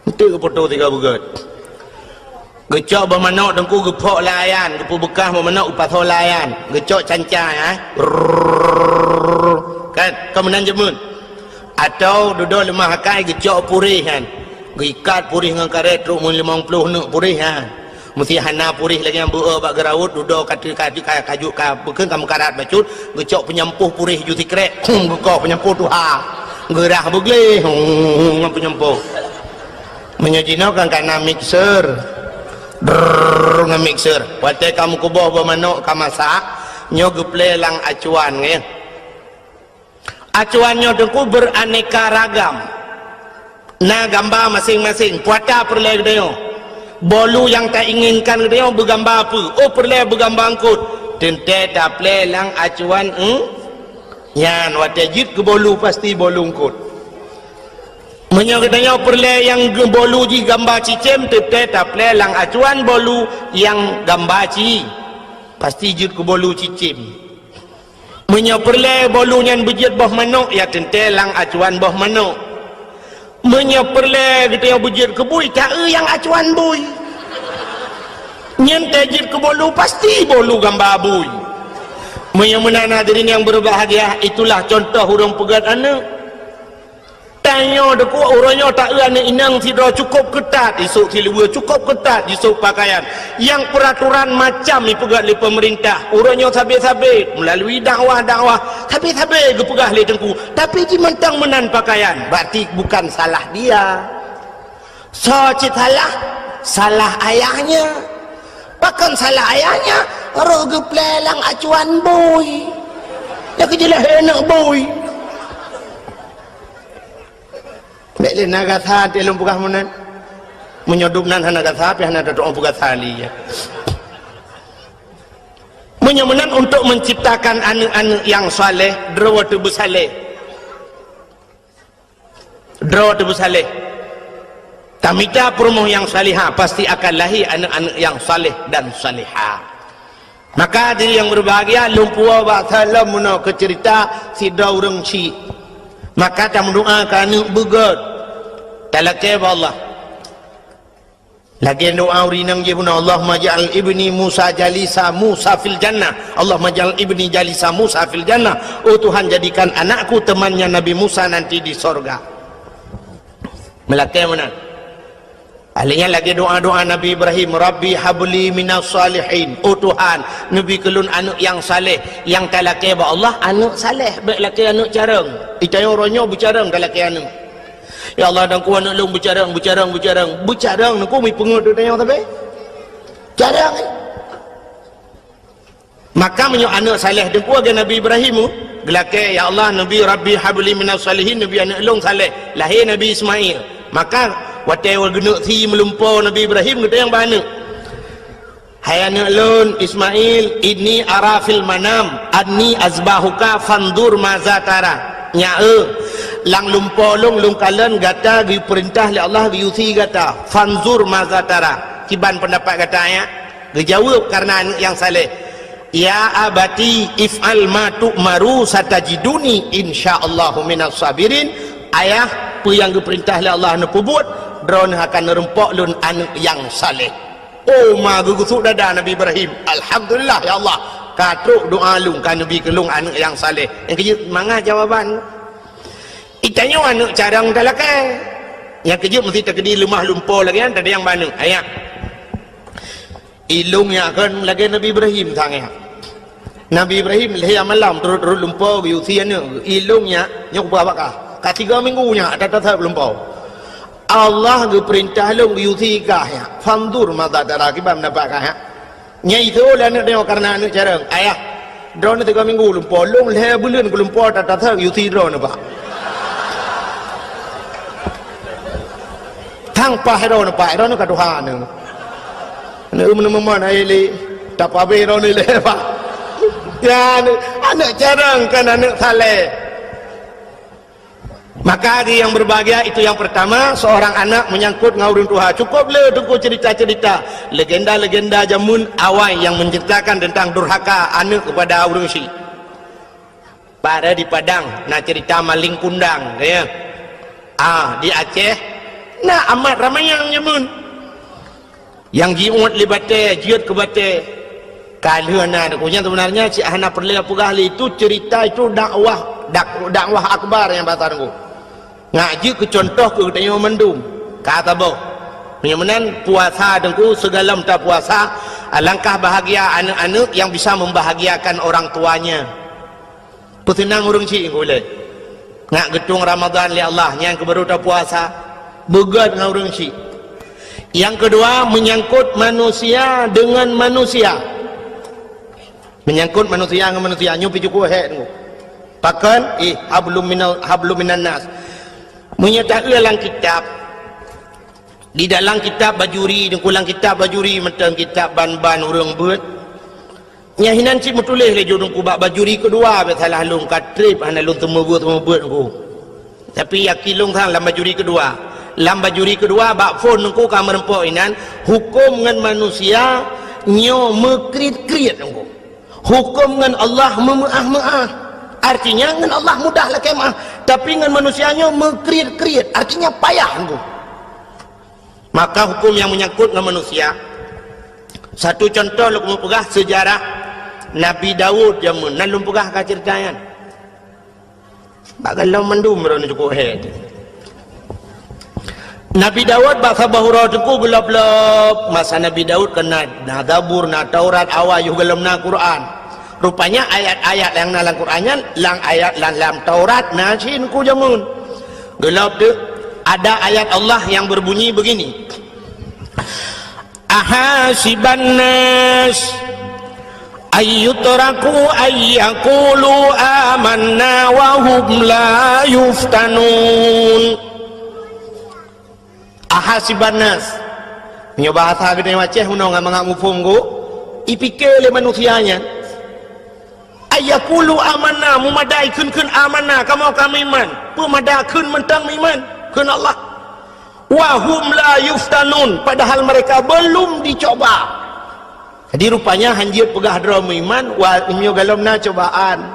Enteuk geupoto tiga beugét. Geucok boh manok teungku geuphok lam ayan, geupeubeukah boh manok geupasoe lam ayan, geucok canca, eh. Rrrr. Kan, kon meunan jameun. Atau dudoe leumah akai geucok puréh nyan. Geuikat puréh ngon karét trok meulimong ploh neuk puréh nyan. Meusé hana puréh lagée nyang beu-e bak geuraut, dudoe ka, ka, ka, ka, ka, ka bukon ka meukarat bacut, geucok peunyampôh puréh ju sikrek, hum, geukoh peunyampôh tuha. Geurah beugleh, hum, ngon peunyampôh. Meunyoe jinoe kan ka na mixer. Drrrr, ngon mixer. Watèe ka meukuboh boh manok ka masak, nyoe geuplè lam acuan, ya. Acuan nyoe teungku beraneka ragam. Na gamba maséng-maséng, peue ata peureulèe geutanyoe. Bolu nyang tainginkan geutanyoe beugamba peue? Oh, peureulèe beugamba eungkôt. Teuntèe taplè lam acuan, hmm? Nyan watèe jeuet keu bolu pasti bolu eungkôt. Meunyoe geutanyoe peureulèe nyang geu-, bolu jih gamba cicém, teuntèe taplè lam acuan bolu nyang gamba ci, pasti jeuet keu bolu cicém. Meunyoe peureulèe bolu nyan beujeuet boh manok, ya teuntèe lam acuan boh manok. Meunyoe peureulèe geutanyoe beujeuet keu bui, taeu nyang acuan bui. Nyan teuh jeuet keu bolu, pasti bolu gamba bui. Meunyoe meunan hadirin nyang berbahagia, itulah contoh ureueng peugöt aneuk. Tanyoe teungku, uroe nyoe taeu aneuk inong sidroe cukôp keutat, isôk siluweue cukôp keutat, isôk pakaian. Nyang peuraturan macam ipeugöt lé peumeurintah. Uroe nyoe sabé-sabé, meulalui dakwah-dakwah, sabé-sabé geupeugah lé teungku. Tapi jimantong meunan pakaian, berarti bukan salah dia. Soe cit salah? Salah ayahnya. Pakon salah ayahnya? Roh geuplè lam acuan bui. Ya keujeulaih aneuk bui. Bèk lé na gasa até lôn peugah meunan. Meunyoe dum nan hana gasa, pih hana tatu'oh peugasa lé, ya. Meunyoe meunan, untuk menciptakan aneuk-aneuk nyang saleh, droe teuh beusaleh. Droe teuh beusaleh. Tamita peurumoh nyang salihah, pasti akan lahé aneuk-aneuk nyang saleh dan salihah. Maka hadirin nyang berbahagia, lôn puwoe bak saleuem meunoe keu ceurita sidroe ureueng chik. Maka tameudoa keu aneuk beugöt. Talakèe bak Allah. Lagèe doa ureueng inong jih bunoe, "Allahumma ja'al ibni Musa jalisa Musa fil jannah. Allahumma ja'al ibni jalisa Musa fil jannah." Oh Tuhan, jadikan anakku temannya Nabi Musa nanti di sorga. Meulakèe meunan. Ahli nyan lagèe doa-doa Nabi Ibrahim, "Rabbi habli minas salihin." Oh Tuhan, neubi keu lôn aneuk nyang saleh. Nyang talakèe bak Allah, aneuk saleh, bèk lakèe aneuk carông. Itanyoe uroe nyoe beucarông talakèe aneuk. Ya Allah, dan ku aneuk lôn beucarông, beucarông, beucarông. Beucarông, neuku mi peungeut tanyoe sabe. Carông, eh. Maka meunyoe aneuk saleh teungku lagèe Nabi Ibrahim, geulakèe, "Ya Allah, neubi Rabbi habli minas salihin," neubi aneuk lôn saleh. Lahé Nabi Ismail. Maka watèe geuneuk sie meulumpo Nabi Ibrahim, geutanyong bak aneuk, "Hai aneuk lôn Ismail, inni ara fil manam anni azbahuka fanzur maza tara." Nyak eu, lam lumpo lôn, lôn kalon gata geupeurintah lé Allah geuyue sie gata. Fanzur maza tara. Kiban peundapat gata, ya? Geujaweueb kareuna aneuk nyang saleh, "Ya abati if'al ma tu'maru satajiduni insyaallahu minas sabirin." Ayah, peue nyang geupeurintah lé Allah neupeubuet, droeneuh akan neureumpok lôn aneuk nyang saleh. Oh, ma geugusut dada Nabi Ibrahim. Alhamdulillah, ya Allah. Ka trok doa lôn, ka neubi keu lôn aneuk nyang saleh. Nyang keujeuet mangat jawaban. Itanyoe aneuk carông talakèe. Nyang keujeuet meusti takeudi leumah lumpo lagèe nyan, tadayang bak aneuk. Ayah. Ilôn nyak kon lagèe Nabi Ibrahim sang nyak. Nabi Ibrahim lhèe malam turot-turot lumpo geuyue sie aneuk. Ilôn nyak, nyoe kupeugah bak kah. Ka tiga minggu nyak, that-that lumpo. Allah geupeurintah lôn geuyue sie kah nyak. Fanzur maza tara, kiban peundapat kah nyak. Nyan iteupeu lé aneuk nyoe kareuna aneuk carông. Ayah, droeneuh tiga minggu lumpo, lôn lhèe buleuen keu lumpo that-that geuyue sie droeneuh, Pak. Tang paih droeneuh, Pak, droeneuh ka tuha neuh. Aneuk meuneumeumon hai lé, tapabeh droeneuh lé, Pak. Ya, aneuk, aneuk carông kon aneuk saleh. Maka di yang berbahagia itu yang pertama, seorang anak menyangkut ngon ureueng tuha. Cukup le teungku cerita-cerita legenda-legenda jameun awai yang menceritakan tentang durhaka aneuk kepada ureueng chik. Pada di Padang na cerita maling kundang, ya. Ah, di Aceh na amat ramai nyang jameun. Nyang jiuet lé batèe, jeuet keu batèe. Ka lheueh na teungku. Nyan sebenarnya cit hana peureulèe peugah lé, itu cerita, itu dakwah, dak-, dakwah akbar nyang bahasa teungku. Ngat jeuet keu contoh keu geutanyoe mandum. Ka saboh. Meunyoe meunan puasa teungku, sigohlom tapuasa, alangkah bahagia aneuk-aneuk yang bisa membahagiakan orang tuanya. Peuseunang ureueng chik ulèe. Ngat geutueng Ramadhan lé Allah, nyan keuh baru tapuasa. Beugöt ngon ureueng chik. Nyang keudua, meunyangkot manusia deungon manusia. Meunyangkot manusia ngon manusia, nyoe pih cukôp hék nyoe. Pakon? Eh, hablum minal, hablum minan nas. Meunyoe taeu lam kitab, di dalam kitab Bajuri, di dalam kitab Bajuri, mantong kitab ban-ban ureuëng beuet. Nyang hinan cit meutuléh lé ju Teungku bak Bajuri keudua, bèk salah lôn ka trép hana lôn teumeubuet-teumeubuet Teungku. Tapi yakin lôn sang lam Bajuri keudua. Lam Bajuri keudua bak phon Teungku ka meureumpok inan, huköm ngon manusia nyoe meukriet-kriet Teungku. Huköm ngon Allah meumeuáh-meuáh. Artinya ngon Allah mudah lakée meuáh, tapi ngon manusia nyoe meukriet-kriet, artinya payah Teungku. Maka huköm nyang meunyangkot ngon manusia. Satu contoh lôn keupeue peugah seujarah Nabi Daud jameun, nan lôn peugah ka ceurita nyan. Bak galom mandum droeneuh cukôp hék. Nabi Daud bak saboh uroe Teungku geulob-lob, masa Nabi Daud kan na, na Zabur, na Taurat, awai yoh galom na Quran. Rupanya ayat-ayat nyang na lam Quran nyan, lam ayat lam, lam Taurat na cit Teungku jameun. Geulob teuk, ada ayat Allah yang berbunyi begini, "Ahasiban nas ayyutraku ayyakulu amanna wa hum la yuftanun." Ahasiban nas. Meunyoe bahasa geutanyoe Aceh meunoe ngon mangat muphom Teungku, ipike lé manusia nyan. Ayyakulu amanna, meumada ikheun-kheun amanna, kamoe ka meuiman. Peue mada kheun mantong meuiman kheun Allah. Wa hum la yuftanun, padahal mereka belum dicoba. Jadi rupanya hanjeuet peugah droe meuiman, wa, meunyoe galom na cobaan.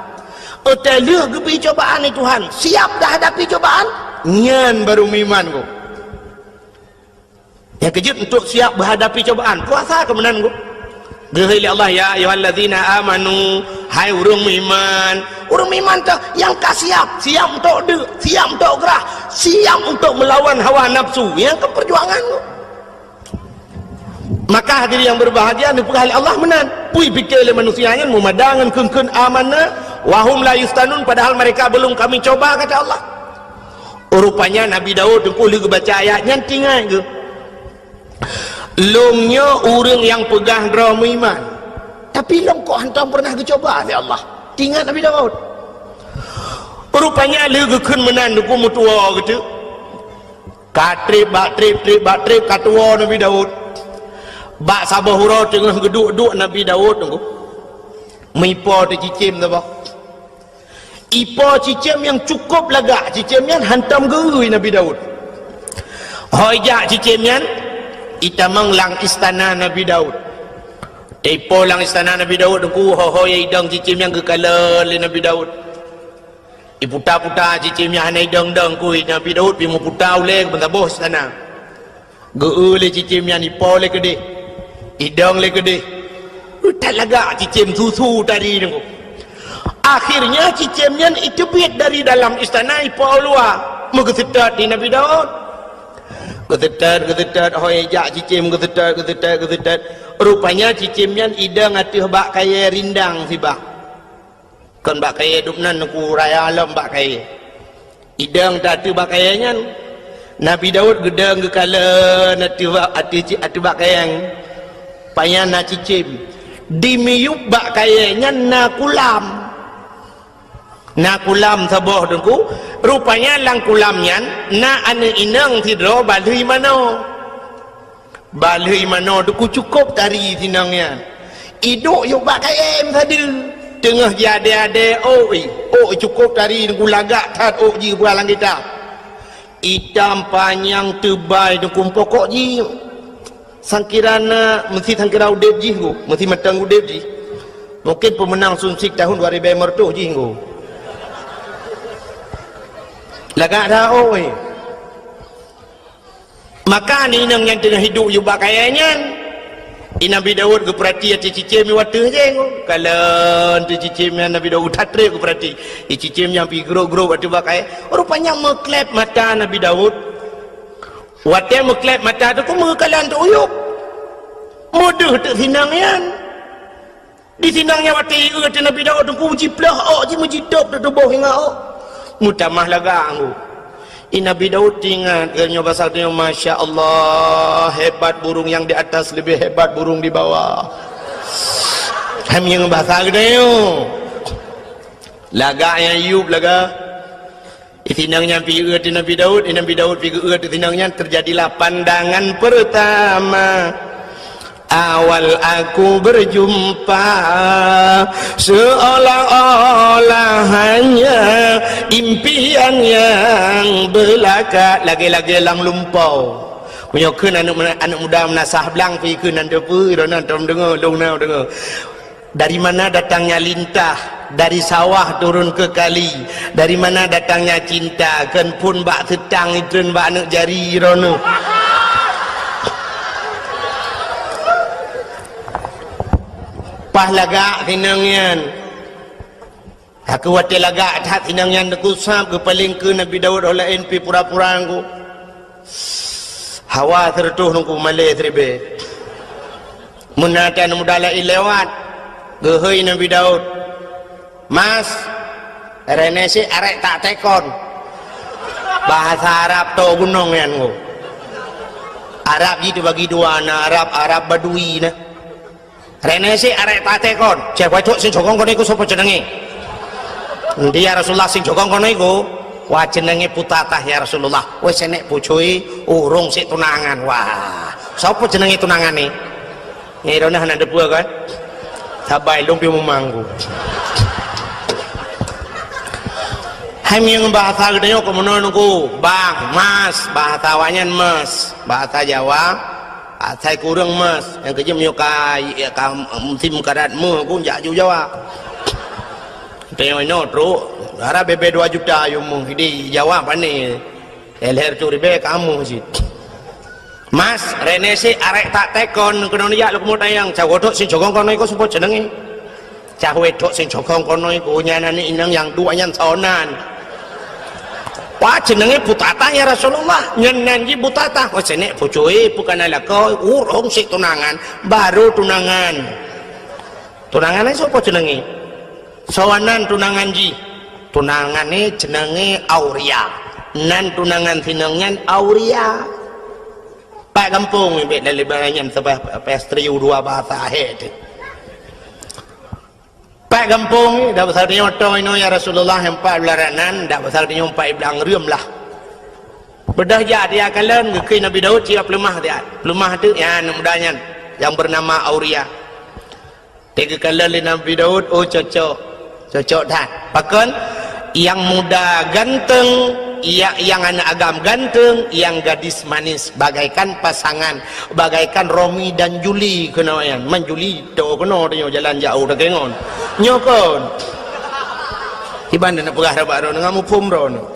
Óh lheueh geubri cobaan lé Tuhan, siap dah hadapi cobaan, nyan baru meuiman Teungku. Nyang keujeuet untuk siap menghadapi cobaan, puasa keu meunan Teungku. Geuhôi lé Allah, "Ya ayyuhallazina amanu," hai ureuëng meuiman. Ureuëng meuiman teuh nyang ka siap, siap untuk deuk, siap untuk grah, siap untuk melawan hawa nafsu. Nyang keu perjuangan Teungku. Maka hadirin yang berbahagia, neupeugah lé Allah meunan. Peue ipike lé manusia nyan meumada ngon kheun-kheun amanna, wa hum la yuftanun, padahal mereka belum kami coba, kata Allah. Rupanya Nabi Daud Teungku lheueh geubaca ayat nyan teuingat geuh. Lôn nyoe ureuëng nyang peugah droe meuiman, tapi lôn kok hantom pernah geucoba lé Allah. Teuingat Nabi Daud. Rupanya lheueh geukheun meunan Teungku meutuwoe geuteuk. Ka trép bak trép, trép bak trép, ka tuwoe Nabi Daud. Bak saboh uroe teungoh geuduek-duek Nabi Daud Teungku, meuipo teuh cicém saboh. Ipo cicém nyang cukôp lagak, cicém nyan hantom geu-eu Nabi Daud. Ho ijak cicém nyan, itamong lam istana Nabi Daud. Teuipo lam istana Nabi Daud Teungku, ho-ho nyang idong cicém nyan geukalon lé Nabi Daud. Iputa-puta cicém nyan hana idong-dong Teungku, Nabi Daud pih meuputa ulée keu meusaboh istana. Geu-eu lé cicém nyan, ipo lé keudeh, idong lé keudeh. That lagak cicém susu tadi Teungku. Akhirnya cicém nyan iteubiet dari dalam istana ipo u luwa, meugeuseutôt di Nabi Daud. Geuseutôt, geuseutôt, ho ijak cicém geuseutôt, geuseutôt, geuseutôt. Rupanya cicém nyan idong ateueh bak kayée rindang sibah. Kon bak kayée dum nan Teungku, raya lom bak kayée. Idong teuh ateueh bak kayée nyan. Nabi Daud geudong geukalon ateueh bak, ateueh ci-, ateueh bak kayée nyan. Pajan na cicém. Di miyueb bak kayée nyan na kulam. Na kulam saboh Teungku. Rupanya lam kulam nyan na aneuëk inong sidroe balheueh manoe. Balheueh manoe Teungku cukôp tari si inong nyan. Iduek yôh bak kayée meusadeue. Teungoh jiadée-adée ôk, ôk cukôp tari Teungku, lagak that ôk jih peue lam kitab. Itam panyang teubai Teungku, pokok jih sangkira na, meusi sangkira udeb jih Teungku, meusi mantong udeb jih. Mungken peumeunang Sunsik tahun dua ribèe meureutoh jih Teungku. Lagak that ôk. Maka aneuëk inong nyang teungoh iduek yôh bak kayée nyan, i Nabi Daud geupeurati ateueh cicém nyoe ateueh jih. Kalon ateueh cicém nyan Nabi Daud that trép geupeurati. I cicém nyan pih grôp-grôp ateueh bak kayée. Rupanya meukleb mata Nabi Daud. Watée meukleb mata Teungku meukalon teuk uyueb. Meudeuh teuk si inong nyan. Di si inong nyan watée ié ateueh Nabi Daud Teungku, jiplôh ôk jih, meujitôb di tuboh ingat ôk. Meutamah lagak Teungku. Di Nabi Daud teuingat, geutanyoe basa geutanyoe, "Masya Allah, hebat burung yang di atas, lebih hebat burung di bawah." Hai meunyoe basa geutanyoe. Lagak nyang Ayub lagak. Di sinong nyan pi geuet di Nabi Daud, di Nabi Daud pi geuet di sinong nyan, terjadilah pandangan pertama. Awal aku berjumpa, seolah-olah hanya impian yang belaka, lagée-lagée lam lumpau. Meunyoe kheun aneuk, aneuk muda meunasah blang pi kheun nan teupeu, droeneuh tom deungoe, lôn na deungoe. Dari mana datangnya lintah? Dari sawah turun ke kali. Dari mana datangnya cinta? Kheun phon bak seutang, itreun bak aneuk jari droeneuh. Paih lagak sinong nyan. Aku watée lagak that sinong nyan, teukusab geupaleng keu Nabi Daud, oh laén pi pura-pura ngku. Hawa sireutôh nungku malée siribée. Meunan aneuk muda laén lewat, geuhôi Nabi Daud, "Mas, reuneuh sit arék tak tekon." Bahasa Arab toe gunong nyan ngku. Arab jih teubagi dua, na Arab, Arab Badui na. "Reuneuh sit arék tak tekon." "Ceh, wai trok sing cokong keunoe iku soe po ceunenge?" "Nti ya Rasulullah, sing cokong keunoe iku." "Wah, ceunenge putatah ya Rasulullah." "Weh, seunek pucui, ureuëng sit tunangan." "Wah, soe po ceunenge tunangan ni?" Nyoe droeneuh hana teupeue kan? Sabai lôn pi mumanggu. Hai meunyoe bahasa geutanyoe keu meunoe nungku, bang, mas, bahasa awaknyan mas, bahasa Jawa, asai kureueng mas, nyang keujeuet meunyoe ka, ka musim karat meuh pun jak ju Jawa. Tanyoe inoe trok, dara bebe dua juta yue meuh, di Jawa pane. Lhèe reutôh ribèe ka meuh cit. Mas, reuneuh sit arék tak tekon keunoe jak lôn keumeung tanyong, cah wai trok sing cokong keunoe iku soe po ceunenge? Cah wai trok sing cokong keunoe iku nyan aneuk inong nyang duek nyan soe nan. Wah, ceunenge putatah ya Rasulullah. Nyan nan jih putatah. Wah, seunek pucui, peu kana lakoe, ureuëng sit tunangan, barô tunangan. Tunangan nyan soe po ceunenge? Soe nan tunangan jih? Tunangan nyan ceunenge Auria. Nan tunangan sinong nyan Auria. Pat gampông nyan bèk na leubeh nyan sabab pastri u dua bahasa ahé teuh. Pat gampông, dak basa tanyoe toe inoe ya Rasulullah, nyang pat blah ranan, dak basa tanyoe pat blah reuem lah. Beudôh jak dia kalon, geukheun Nabi Daud cia peuleumah dia. Peuleumah teuh nyan aneuk muda nyan nyang beunama Auria. Teugeukalon lé Nabi Daud, oh, cocok. Cocok that. Pakon? Yang muda ganteng, ya, yang aneuk agam ganteng, yang gadis manis, bagaikan pasangan, bagaikan Romi dan Juli keunoe nyan. Man Juli, to keunoe tanyoe jalan jauh dak ngon. Nyoe kon. Iban na peugah rabat droeneuh, ngon muphom droeneuh.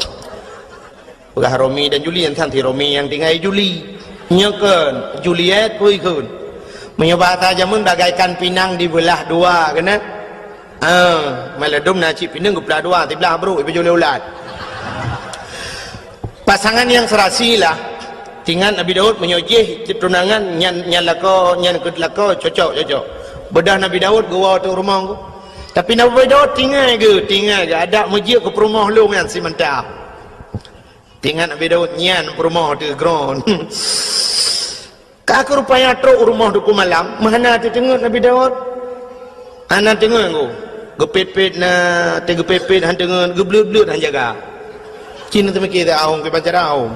Peugah Romi dan Juli, nyan sang si Romi nyang tinggai Juli. Nyoe kon, Juliet pui kon. Meunyoe bahasa jameun bagaikan pinang dibeulah dua, keunan? Ah, maladum na cit pinang geupeulah dua, siblah brok ipajoh lé ulat. Pasangan yang serasi lah. Tingat Nabi Daud meunyoe jih tunangan nyan, nyan lakoe, nyan keu lakoe, cocok, cocok. Beudôh Nabi Daud geuwoe teuh rumoh. Tapi Nabi Daud tinggai geuh, tinggai geuh, adak meujeuet keu peurumoh lôn nyan simanta. Tingat Nabi Daud nyan peurumoh teuh gron. Ka keu rupanya trok u rumoh Teungku Malam, meuhana teuteungeut Nabi Daud. Hana teungeut ngku. Geupet-pet na, teugeupet-pet han teungeut, geubleuet-bleuet han jaga. Cit na teumike teuahong, kiban cara ahong.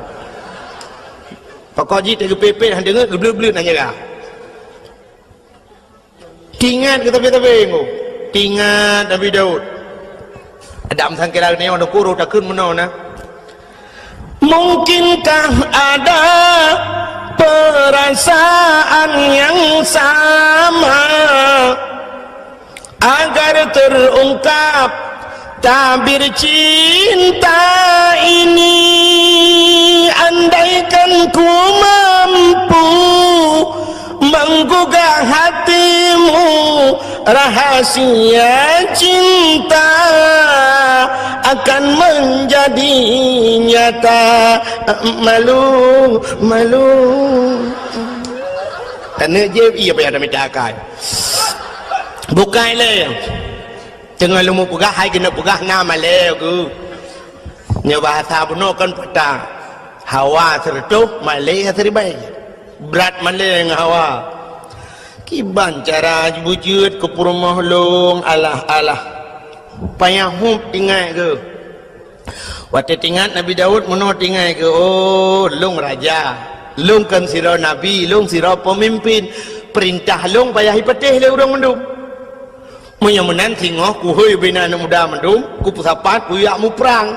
Pokok jih teugeupet-pet han teungeut, geubleuet-bleuet han jaga. Tingat keu sabe-sabe ngku. Tingat Nabi Daud. Adam sangkira nyoe nukuru takheun meunoe na. Mungkinkah ada perasaan yang sama agar terungkap tabir cinta ini, andaikan ku mampu menggugah hatimu, rahasia cinta akan menjadi nyata. Malu, malu. Aneuk jép, iya payah dah mita akai. Bukai lé. Teungoh lôn peugah, hai keuneuk peugah na malée geuh. Nyoe bahasa bunoe kan patah. Hawa sireutôh, malée siribée. Brat malée ngon hawa. Kiban cara beujeuet keu peurumoh lôn, alah-alah. Payah hub tinggai keuh. Watée teuingat Nabi Daud meunoe tinggai keuh, "Oh, lôn raja. Lôn kon sidroe nabi, lôn sidroe peumimpén. Peurintah lôn payah jipatéh lé ureuëng mandum. Meunyoe meunan singoh kuhôi bina aneuëk muda mandum, kupeusapat kujak muprang.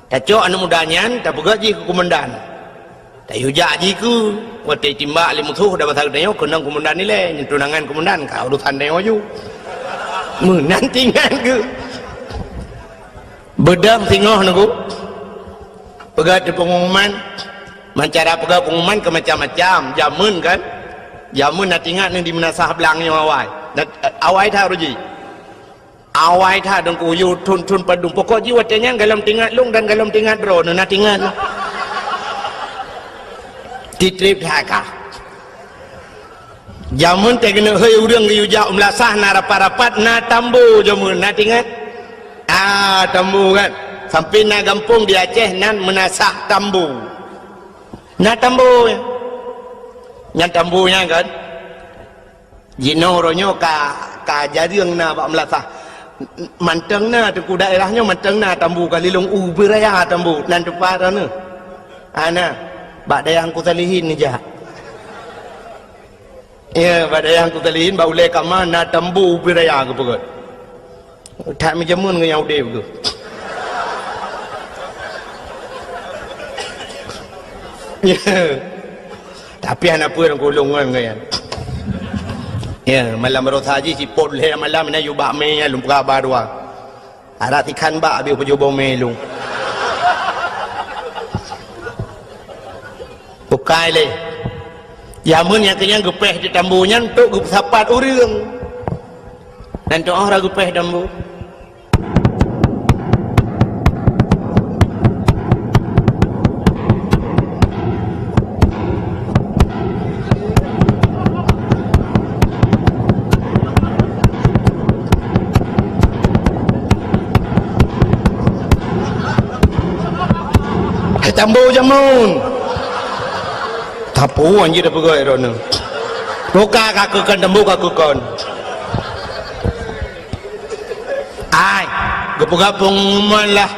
Tacok aneuëk muda nyan, tapeugét jih keu keumandan. Tayue jak jih keu, watée timbak lé musoh dan basa geutanyoe keunong keumandan ilée, nyan tunangan keumandan, ka urosan tanyoe ju." Meunan teuingat keuh. Beudôh singoh nunggu. Peugah di pengumuman, mancara peugah pengumuman ke macam-macam. Jameun kan? Jameun na teuingat ni di meunasah blang nyoe awai. Na, awai that uji. Awai that dong kuyu thon-thon padum. Pokok jih watée nyan galom teuingat lôn dan galom teuingat droe na teuingat. Titrip that kah. Jameun teuh keuneuk hôi ureuëng geuyue jak u meulasah na rapat-rapat na tambo jameun na teuingat. Ah, tambo kan. Sampai na gampông di Aceh nan meunasah tambo. Na tambo. Nyan tambo nyan kan. Jinoe uroe nyoe ka, ka jareueng na bak meulasah. Mantong na teungku daerah nyoe mantong na tambo ka lilong u beuraya tambo nan teumpat na. Ana bak dayah Teungku Salihin nijak. Ya, bak dayah Teungku Salihin bak ulée kama na tambo u beuraya geupeugét. That meujameun ngon nyang udeb geuh. Ya. Tapi hana peue lam kulong ngon nyan. Ya, malam baroesa jih sipot lhée malam na yue bak mé nyan lôn peugah ba dua. Arak tikhan bak habéh pajoh boh mé lôn. Bukai lé. Jameun nyang keunyan geupéh di tambo nyan untuk geupeusapat ureuëng. Dan tu oh ra geupéh tambo. Hai tambo jameun. Tapu anjir dah peugah droeneuh. Toka ka keukon tambo ka keukon. Ai, geupeugah pengumuman lah.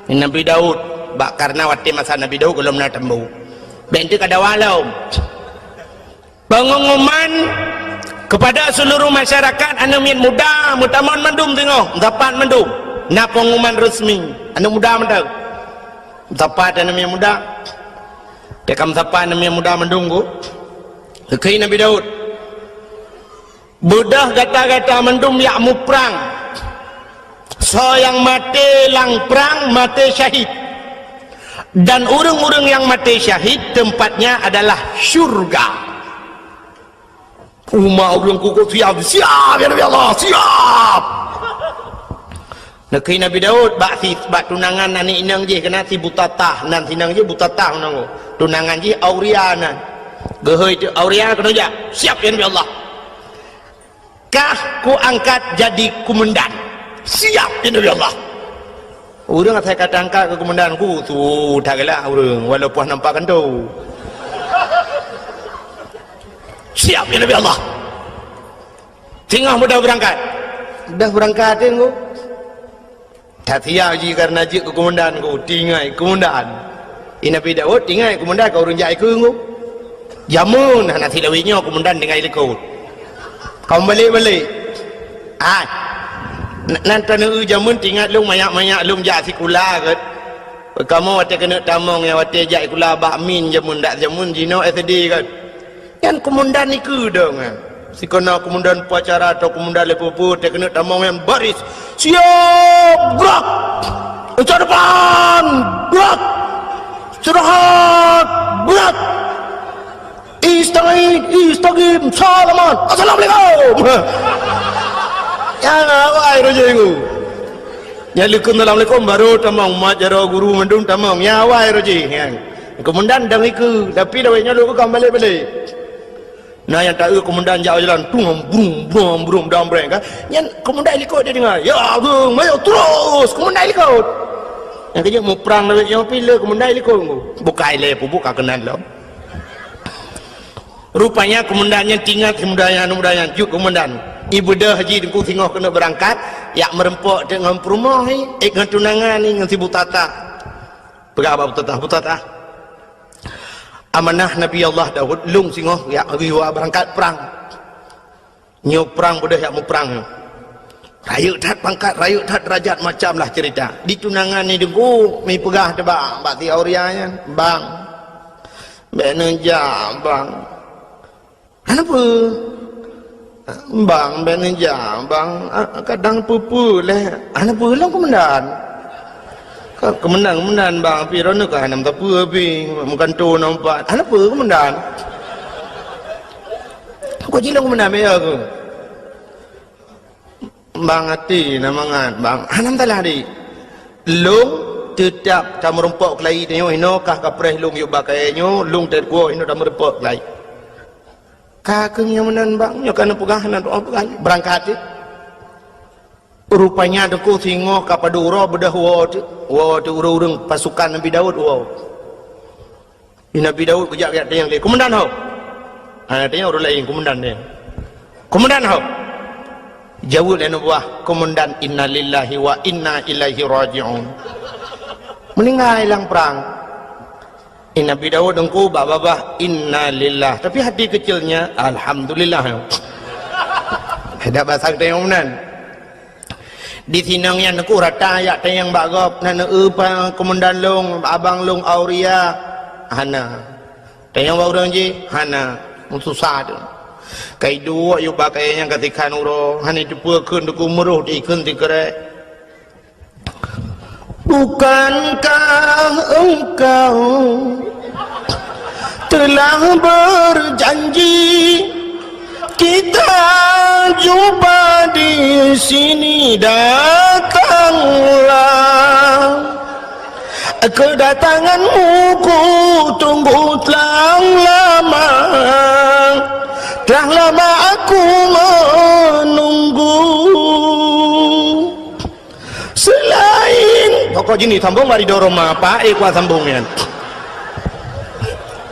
Nabi Daud, bak karena watée masa Nabi Daud gohlom na tambo. Bék teuk ka dawa lom. Pengumuman kepada seluruh masyarakat aneuëk miet muda meutamong mandum teungoh, meusapat mandum. Na pengumuman resmi, aneuëk muda mantong. Meusapat aneuëk miet muda. Teuka meusapat aneuëk miet muda mandum ku. Kheun Nabi Daud. Beudôh gata-gata mandum jak muprang. Soe nyang maté lam prang, maté syahid. Dan ureuëng-ureuëng nyang maté syahid, tempatnya adalah syurga. Umat ureuëng kukok siap, siap, ya Nabi Allah, siap. Neukheun Nabi Daud bak si, bak tunangan aneuk inong jih keunan si Butatah, nan si inong jih Butatah nan. Tunangan jih Auria nan. Geuhôi teuk Auria keunoe jak. Siap, ya Nabi Allah. Kah kuangkat jadi kumandan. Siap, ya Nabi Allah. Ureuëng asai ka tangkat keu kumandan ku, su that galak ureuëng walaupun nampak kantô. Siap, ya Nabi Allah. Singoh mudah beurangkat. Dah beurangkat, ya, Teungku. That siap jih kareuna jeuet keu kumandan ku, tinggai kumandan. I Nabi Daud tinggai kumandan ka ureuëng jak ikeue ku. Jameun hana silawét nyoe kumandan tinggai likot. Ka meubalek-balek. Ai. N-, nan taneuk jameun tingat lôn manyak-manyak lôn jak sikula gét. Kamoe watée keuneuk tamong nyang watée jak sikula bak min jameun dak jameun jinoe S D gét. Nyan kumandan ikeue dong, eh. Sikeuna kumandan upacara atau kumandan leupeu-peu, teuh keuneuk tamong nyan baris. Siap, gerak! Ucap depan, gerak! Istirahat, gerak! Istagid, istagim, salaman, assalamualaikum! Nyan awai roh jih ku. Nyan leukon assalamualaikum, baru tamong, mat jaroe guru mandum tamong. Nyan awai roh jih, nyan. Kumandan dong ikeue, tapi dawai nyoe lôn ka balek-balek. Na nyang taeu kumandan jak jalan, tung, brum, brum, brum, dam breng, kan? Nyan kumandan likot dia dengar. Ya, geng, mayo terus, kumandan likot. Nyang keujeuet muprang lawét nyoe pih le keumandan likot nyoe. Bukai lé peubuet ka keunan lom. Rupanya keumandan nyan teuingat keumandan nyan, muda nyan jeuet keumandan. Ibeudôh jih Teungku singoh keuneuk beurangkat, jak meureumpok teuk ngon peurumoh nyan, ék ngon tunangan nyan ngon si Butatah. Peugah bak Butatah, "Butatah, amanah Nabi Allah Daud, lôn singoh jak geuyue beurangkat prang." Nyoe prang beudôh jak muprang nyoe. Rayeuk that pangkat, rayeuk that derajat, macam lah cerita. Di tunangan ni Teungku, mi peugah teuh bak, bak si Auria nyan, "Bang, bèk neujak, Bang." "Hana peue?" "Bang, bèk neujak, Bang. Ah, kadang peue-peue lé." "Hana peue lom keumandan." "Ka keumandan, keumandan, Bang, pih droeneuh ka hana meusapeue pih, meugantoe na umpat." "Hana peue keumandan." Kok jilong meunan mé ya keuh? "Bang, até na mangat, Bang." "Hana masalah, Dik. Lôn teutab tameurumpok keulayi tanyoe, inoe kah kapreh lôn yub bak kayèe nyoe, lôn teukuwoe inoe tameurumpok keulayi." Ka keuh nyoe meunan, Bang, nyoe ka neupeugah, na doa peugah, beurangkat jih. Rupanya Teungku singoh ka padub uroe beudôh woe teuk, woe teuk ureueng-ureueng pasukan Nabi Daud woe. Di Nabi Daud geujak geujak tanyong lé, "Keumandan ho?" Hana tanyong ureueng laén, keumandan nyan. "Keumandan ho?" Jaweueb lé aneuk buah, "Keumandan, innalillahi wa inna ilaihi raji'un." Meuninggai lam prang. Di Nabi Daud Teungku bak babah, "Innalillah." Tapi hati keucilnya, "Alhamdulillah." Dak basa tanyong meunan. Di sinan nyan Teungku rata jak tanyong bak gob, "Na neueu pa keumandan lôn, abang lôn Auria?" "Hana." Tanyong bak ureueng jih, "Hana." Meususah teuk. Ka iduek yub bak kayèe nyan ka sikhan uroe, hana iteupeue kheun Teungku, meuroh ikheun sikrek. "Bukankah engkau telah berjanji, kita jumpa di sini? Datanglah. Kedatanganmu ku tunggu telah lama. Telah lama aku menunggu." Selain, pokok jih ni sambong bak ridho Roma, apa, eh, kuat sambong nyan.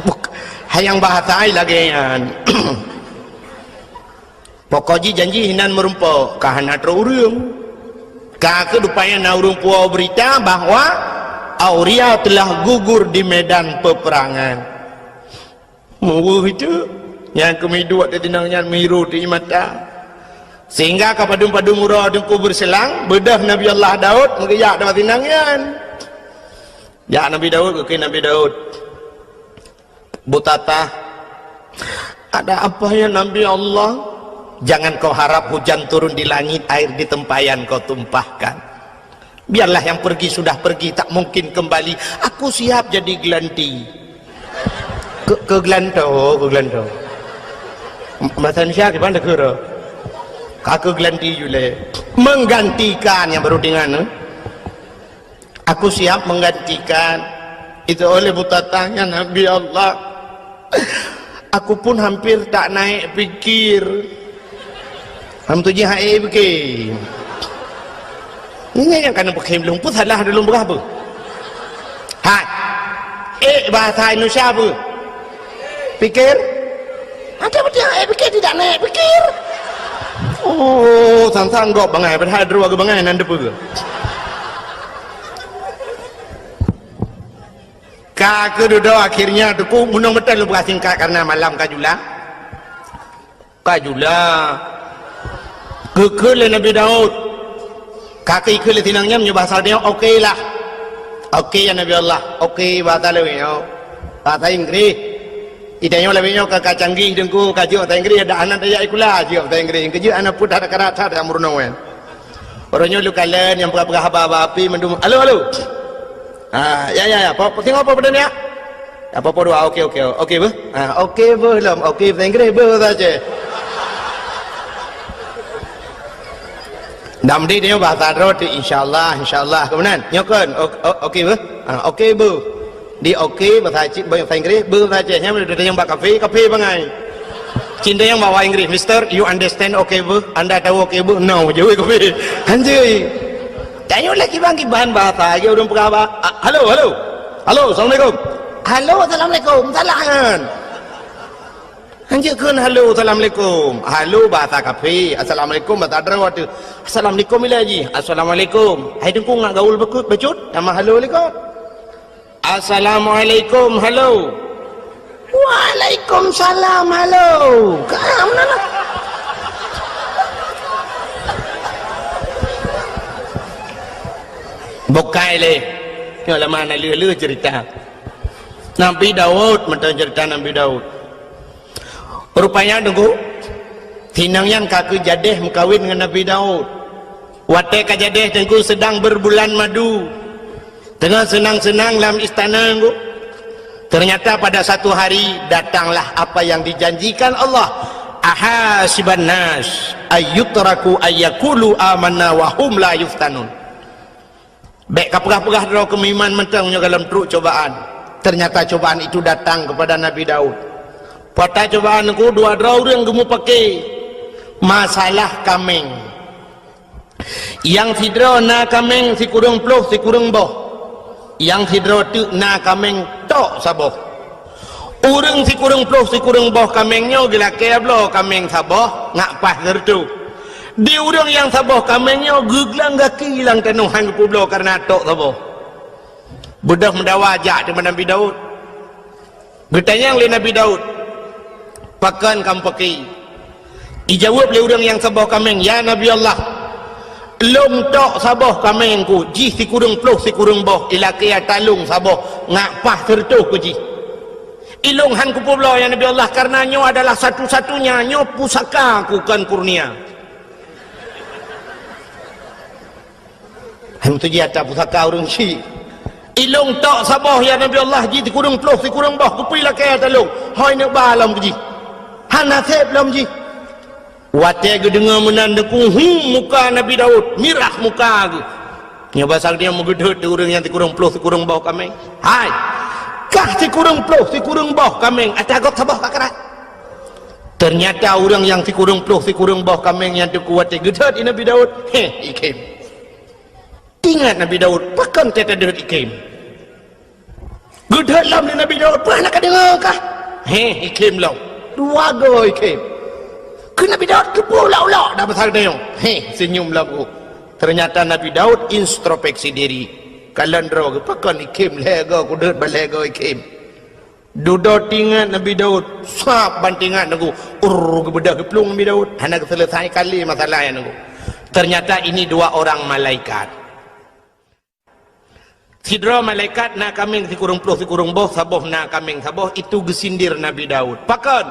Buk-, hayang bahasa ai lagèe nyan. Pokok jih janji hinan meurumpok, ka hana trok ureueng. Ka keuh rupanya na ureueng puwoe beurita bahwa Auria telah gugur di medan peperangan. Meuweuh itu, nyang keumiduek di tinong nyan meuhiru di mata. Sehingga ka padum-padum uroe Teungku beureuselang, beudôh Nabi Allah Daud meugeujak di tinong nyan. Jak Nabi Daud, geukheun Nabi Daud, "Butatah, ada apa ya Nabi Allah?" "Jangan kau harap hujan turun di langit, air di tempayan kau tumpahkan. Biarlah yang pergi sudah pergi, tak mungkin kembali. Aku siap jadi gelanti." Ke, ke gelanto, ke gelanto. Bahasa Indonesia gimana, kira? Ka ke gelanti jule. Menggantikan yang baru dengan, eh? "Aku siap menggantikan." Itu oleh Butatah nyan, "Nabi Allah, aku pun hampir tak naik pikir." Ham tu jih hai pikir. Ini yang kena pakai belum pun salah dulu berapa? Hai. Eh, bahasa Indonesia apa? Pikir? Ada betul eh pikir tidak naik pikir. Oh, sang-sang gop bangai padahal dua ke bangai nan depa. Ka keududoe akhirnya Teungku meunong beutôi lôn peugah singkat karena malam ka jula. Ka jula. Geukheun lé Nabi Daud. Ka geukheun lé sinang nyan meunyoe bahasa nyoe oke lah. Oke ya Nabi Allah. Oke bahasa lewat nyoe. Bahasa Inggris. Ita nyoe lewat nyoe ka, ka canggih Teungku, ka jeuet bahasa Inggris, dak hana tajak sikula jeuet bahasa Inggris. Keujeuet hana pun that karat that meurunoe. Uroe nyoe lôn kalon nyang peugah-peugah haba-haba api mandum. Halo, halo. Ha, ya, ya, ya. Po, po, tengok apa pada ni, ya? Apa po dua? Okey, okey. Okey, beuh. Ha, okey, beuh lom. Okey, bahasa Inggris, beuh bahasa Aceh. Dak meudik dia bahasa droe tu, insya Allah, insya Allah. Kemudian, nyoe kan? O-, o-, okey, beuh. Ha, okey, beuh. Di okey, bahasa Aceh, bahasa Inggris, beuh bahasa Aceh. Nyang tanyong bak kafe, kafe bangai. Cin tanyong bak Inggris, "Mister, you understand okey, beuh? Anda tahu okey, beuh?" "No," jaweueb kafe. Hanjeuet. Tanyoe lé kiban-kiban bahasa, lagèe ureueng peugah ba, a, halo, halo. Halo, assalamualaikum. Halo, assalamualaikum. Salah nyan. Hanjeuet kheun halo, assalamualaikum. Halo bahasa kafé, assalamualaikum bahasa droe teuh. Assalamualaikum ilèe jih. Assalamualaikum. Hai Teungku ngat gaul beukeuet bacut, nama halo likot. Assalamualaikum, halo. Waalaikumsalam, halo. Ka meunan lah. Bukai lé. Nyoe lama na lheueh-lheueh cerita. Nabi Daud, mantong cerita Nabi Daud. Rupanya, Teungku, si inong nyan ka keu jadeh meukawen ngon Nabi Daud. Watèe ka jadeh, Teungku, sedang berbulan madu. Teungoh seunang-seunang lam istana, Teungku. Ternyata pada satu hari datanglah apa yang dijanjikan Allah. Ahasiban nas ayyutraku ayyakulu amanna wa hum la yuftanun. Bèk kapeugah-peugah droe keu meuiman mantong nyoe goh lom trok cobaan. Ternyata cobaan itu datang kepada Nabi Daud. Peue ata cobaan, Teungku? Dua droe ureueng geumupake masalah kaméng. Nyang sidroe na kaméng sikureueng ploh sikureueng boh. Nyang sidroe teuk na kaméng tok saboh. Ureueng sikureueng ploh sikureueng boh kaméng nyoe geulakèe bloe kaméng saboh ngat paih sireutôh. Di ureueng nyang saboh kaméng nyoe geuglang gaki lam tanoh han geupeubloe kareuna tok saboh. Beudôh meudawa jak teuma Nabi Daud. Geutanyong lé Nabi Daud, "Pakon kamoe peuki?" Ijaweueb lé ureueng nyang saboh kaméng, "Ya Nabi Allah, lôn tok saboh kaméng ku, jih sikureueng ploh sikureueng boh, ilakèe ata lôn saboh, ngat paih sireutôh ku jih. Ilôn han kupeubloe, ya Nabi Allah, kareuna nyoe adalah satu-satunya, nyoe pusaka ku kon kurnia." Hai meutuji ata pusaka ureueng syik. "Ilôn tok saboh, ya Nabi Allah, jih sikureueng ploh sikureueng boh, kupeue ilakèe ata lôn. Hôi neuk ba lom keu jih. Hana sép lom jih." Watèe geudeungoe meunan, Teungku, hu, muka Nabi Daud mirah muka geuh. Nyoe basa geutanyoe meugeudeuet di ureueng nyang sikureueng ploh sikureueng boh kaméng. "Hai, kah sikureueng ploh sikureueng boh kaméng, ata gob saboh ka krat." Ternyata ureueng nyang sikureueng ploh sikureueng boh kaméng nyan, Teungku, watèe geudeuet di Nabi Daud, heh, ikhém. Teuingat Nabi Daud, pakon teuh tadeuet ikhém. Geudeuet lom lé Nabi Daud, "Peue hana kadeungoe kah?" Heh, ikhém lom. Dua goe ikhém. Keu Nabi Daud keupeue ulok-ulok dak masa geutanyoe? Heh, seunyum lom geuh. Ternyata Nabi Daud introspeksi diri. Kalon droe geuh, "Pakon ikhém lhèe goe, kudeuet ban lhèe goe ikhém." Dudoe teuingat Nabi Daud, sab ban teuingat Teungku, urr, geubeudôh geuplueng Nabi Daud, hana geuseuleusai kali masalah nyan Teungku. Ternyata ini dua orang malaikat. Sidroe malaikat na kaméng sikureueng ploh sikureueng boh, saboh na kaméng saboh, itu geusindir Nabi Daud. Pakon?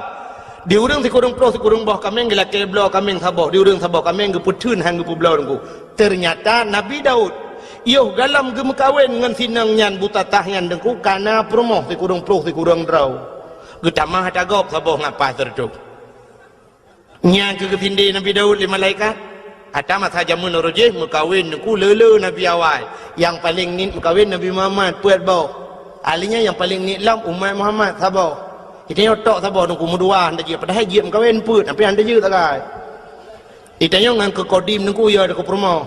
Di ureueng sikureueng ploh sikureueng boh kaméng geulakèe bloe kaméng saboh, di ureueng saboh kaméng geupeutheun han geupeubloe Teungku. Ternyata Nabi Daud, yoh goh lom geumeukawen ngon si inong nyan buta tah nyan Teungku, ka na peurumoh sikureueng ploh sikureueng droe. Geutamah ata gob saboh ngat paih sireutôh. Nyan keuh geusindé Nabi Daud lé malaikat. Ata masa jameun uroe jéh meukawen Teungku le-le nabi awai. Nyang paleng niet meukawen Nabi Muhammad peuet boh. Ahli nyan nyang paleng niet lom umat Muhammad saboh. Geutanyoe tok saboh Teungku, meudua han tajeuet, padahai jeuet meukawen peuet, tapi han tajeuet sagai. Geutanyoe ngon keu kodim Teungku, ya, keu peurumoh.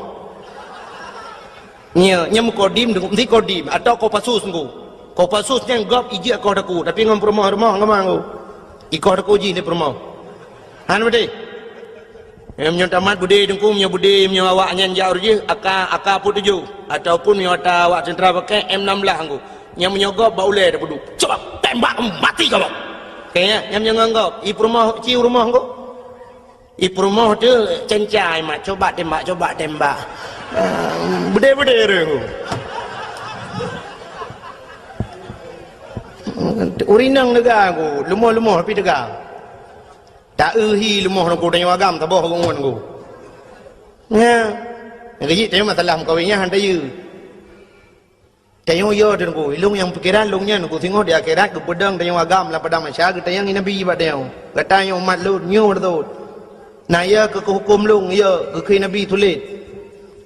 Nyo, nyo meukodim Teungku, meusti kodim atau Kopassus Teungku. Kopassus nyan gob ijeuet koh Teungku, tapi ngon peurumoh-rumoh ngon Teungku. Ikoh Teungku jih di peurumoh. Han beutôi? Nyo meunyoe tamat beudé Teungku, meunyoe beudé, meunyoe awak nyan jak uroe jéh, aka, aka peuet tujoh. Ataupun meunyoe ata awak tentara pakai M enam belas Teungku. Nyan meunyoe gob bak ulèe tapeuduek. Coba tembak mati kamoe. Kayaknya, nyan meunyoe ngon gob, i peurumoh, ci peurumoh Teungku. I peurumoh teuh cencai mat, coba tembak, coba tembak. Ah, beudé-beudé ureueng. Ureueng inong teuga Teungku, leumoh-leumoh tapi teuga. Ta-eu hi leumoh Teungku, tanyoe agam saboh ngon Teungku. Nya. Nyang keuh jih tanyoe masalah meukawen nyan han tayeue. Tanyoe yo Teungku, ilôn nyang pikiran lôn nyan Teungku, singoh di akhirat geupeudong tanyoe agam lam padang mahsyar, geutanyong lé Nabi bak tanyoe, "Gata nyoe umat lôn, nyoe beutôi. Na yo keu keuhuköm lôn, yo keu kheun Nabi tuléh.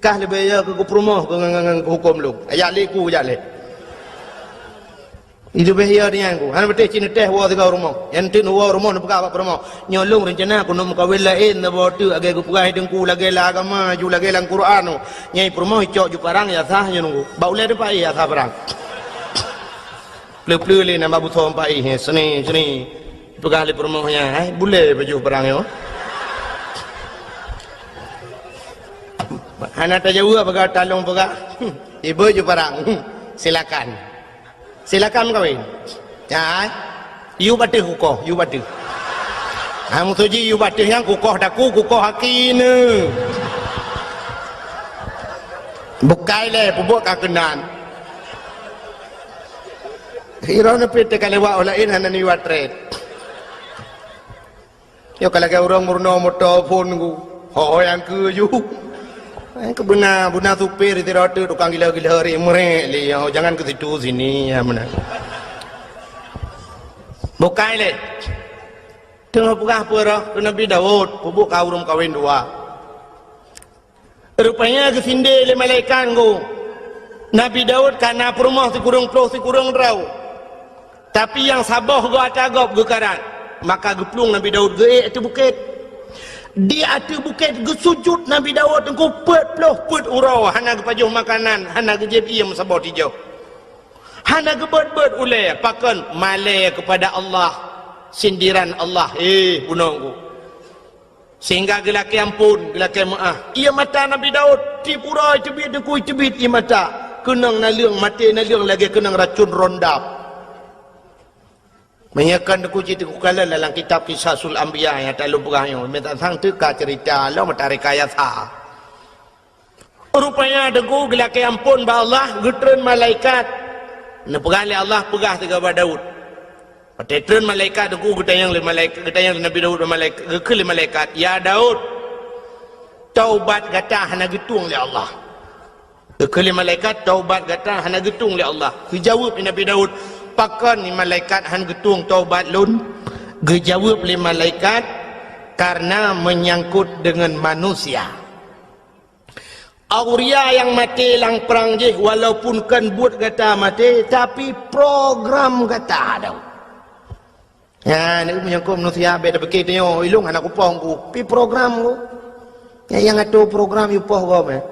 Kah leubeh yo keu keupeureumoh keu ngon, ngon, ngon keuhuköm lôn." Ajak lé ku, jak lé. Itu beh ya dengan ku. Hana beuteh cit neuteh woe sigoe rumoh. Nyang teuk woe rumoh neupeugah bak peurumoh, "Nyoe lôn reuncana keuneuk meukawen laén saboh teuk lagèe geupeugah Teungku, lagèe lam agama, ju lagèe lam Quran." Nyang peurumoh icok ju parang ya sah nyoe nunggu. Bak ulèe teumpat ya sah parang. Pleu-pleu lé nama buthong pai, seni, seni. Peugah lé peurumoh nyan, "Hai, bulèe baju parang nyoe." Hana tajaweueb peugah talong peugah. Ibu ju parang. Silakan. Silakan kawin. Ya, ai. Yue bak teuh kukoh, yue bak teuh. Ha, musoji yue bak teuh nyang kukoh daku, kukoh aki ne. Bukai lé, peubuet ka keunan. Iroh neupit teuka lewat orang lain hana niwat ret. Yo ka lagèe ureueng meurunoe moto phon ku. Ho nyang keu ju. Eh, keu beuna, beuna supir di rot tukang gila-gila ri merek li. Yo, jangan ke situ sini ya beuna. Bukai lé. Teungoh peugah peue roh keu Nabi Daud, peubuet ka ureueng kawin dua. Rupanya geusindé lé malaikat ngon Nabi Daud ka na peurumoh sikureueng ploh sikureueng droe. Tapi nyang saboh goe ata gob geukarat. Maka geuplueng Nabi Daud geuék ateueh bukét. Di ateueh bukét geusujut Nabi Daud teungku peuet ploh peuet uroe hana geupajoh makanan, hana geujieb ié meusaboh tijoh. Hana geubeuet-beuet ulèe pakon malèe keupada Allah, sindiran Allah, "Hé, bunoe ku." Sehingga geulakèe amphon, geulakèe meu'ah. Ié mata Nabi Daud, tiep uroe teubiet, teungku teubiet ié mata. Keunong naleueng, maté naleueng lagèe keunong racun rondap. Meunyoe kon teungku cit teukalon dalam kitab Qisasul Anbiya nyang talôn peugah nyoe, meutatang teuka ceurita lom meutareka yasa. Rupanya teungku geulakèe amphon bak Allah, geutreun malaikat. Neupeugah lé Allah, peugah sigoe bak Daud. Watèe treun malaikat teungku geutanyong lé malaikat, geutanyong lé Nabi Daud bak malaikat, geukheun lé malaikat, "Ya Daud, taubat gata hana geutueng lé Allah." Geukheun lé malaikat, "Taubat gata hana geutueng lé Allah." Geujaweueb lé Nabi Daud, "Pakon ni malaikat hana geutueng taubat lôn?" Geujaweueb lé malaikat, "Karena menyangkut dengan manusia." Auria nyang maté lam prang jih, walaupun kon buet gata maté, tapi program gata ada. Nyan, meunyoe kon manusia bèk tapike tanyoe, ilong hana kupoh ku, pi program ku. Nyang, nyang atur program yue poh gob, eh.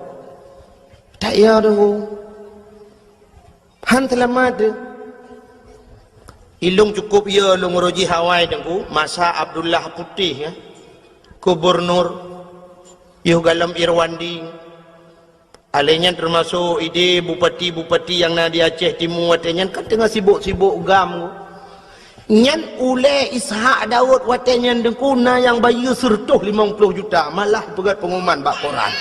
Tak ya tu. Han seulamat teuh. Ilong cukup ya lôn uroe jih awai teungku, masa Abdullah Putih ya. Gubernur, yoh galom Irwandi. Alèh nyan teumasok idéh bupati-bupati nyang na di Aceh Timu watèe nyan kan teungoh sibok-sibok gam. Nyan ulèe Ishak Daud watèe nyan teungku na nyang bayeue seureutôh limong ploh juta, malah peugöt pengumuman bak koran.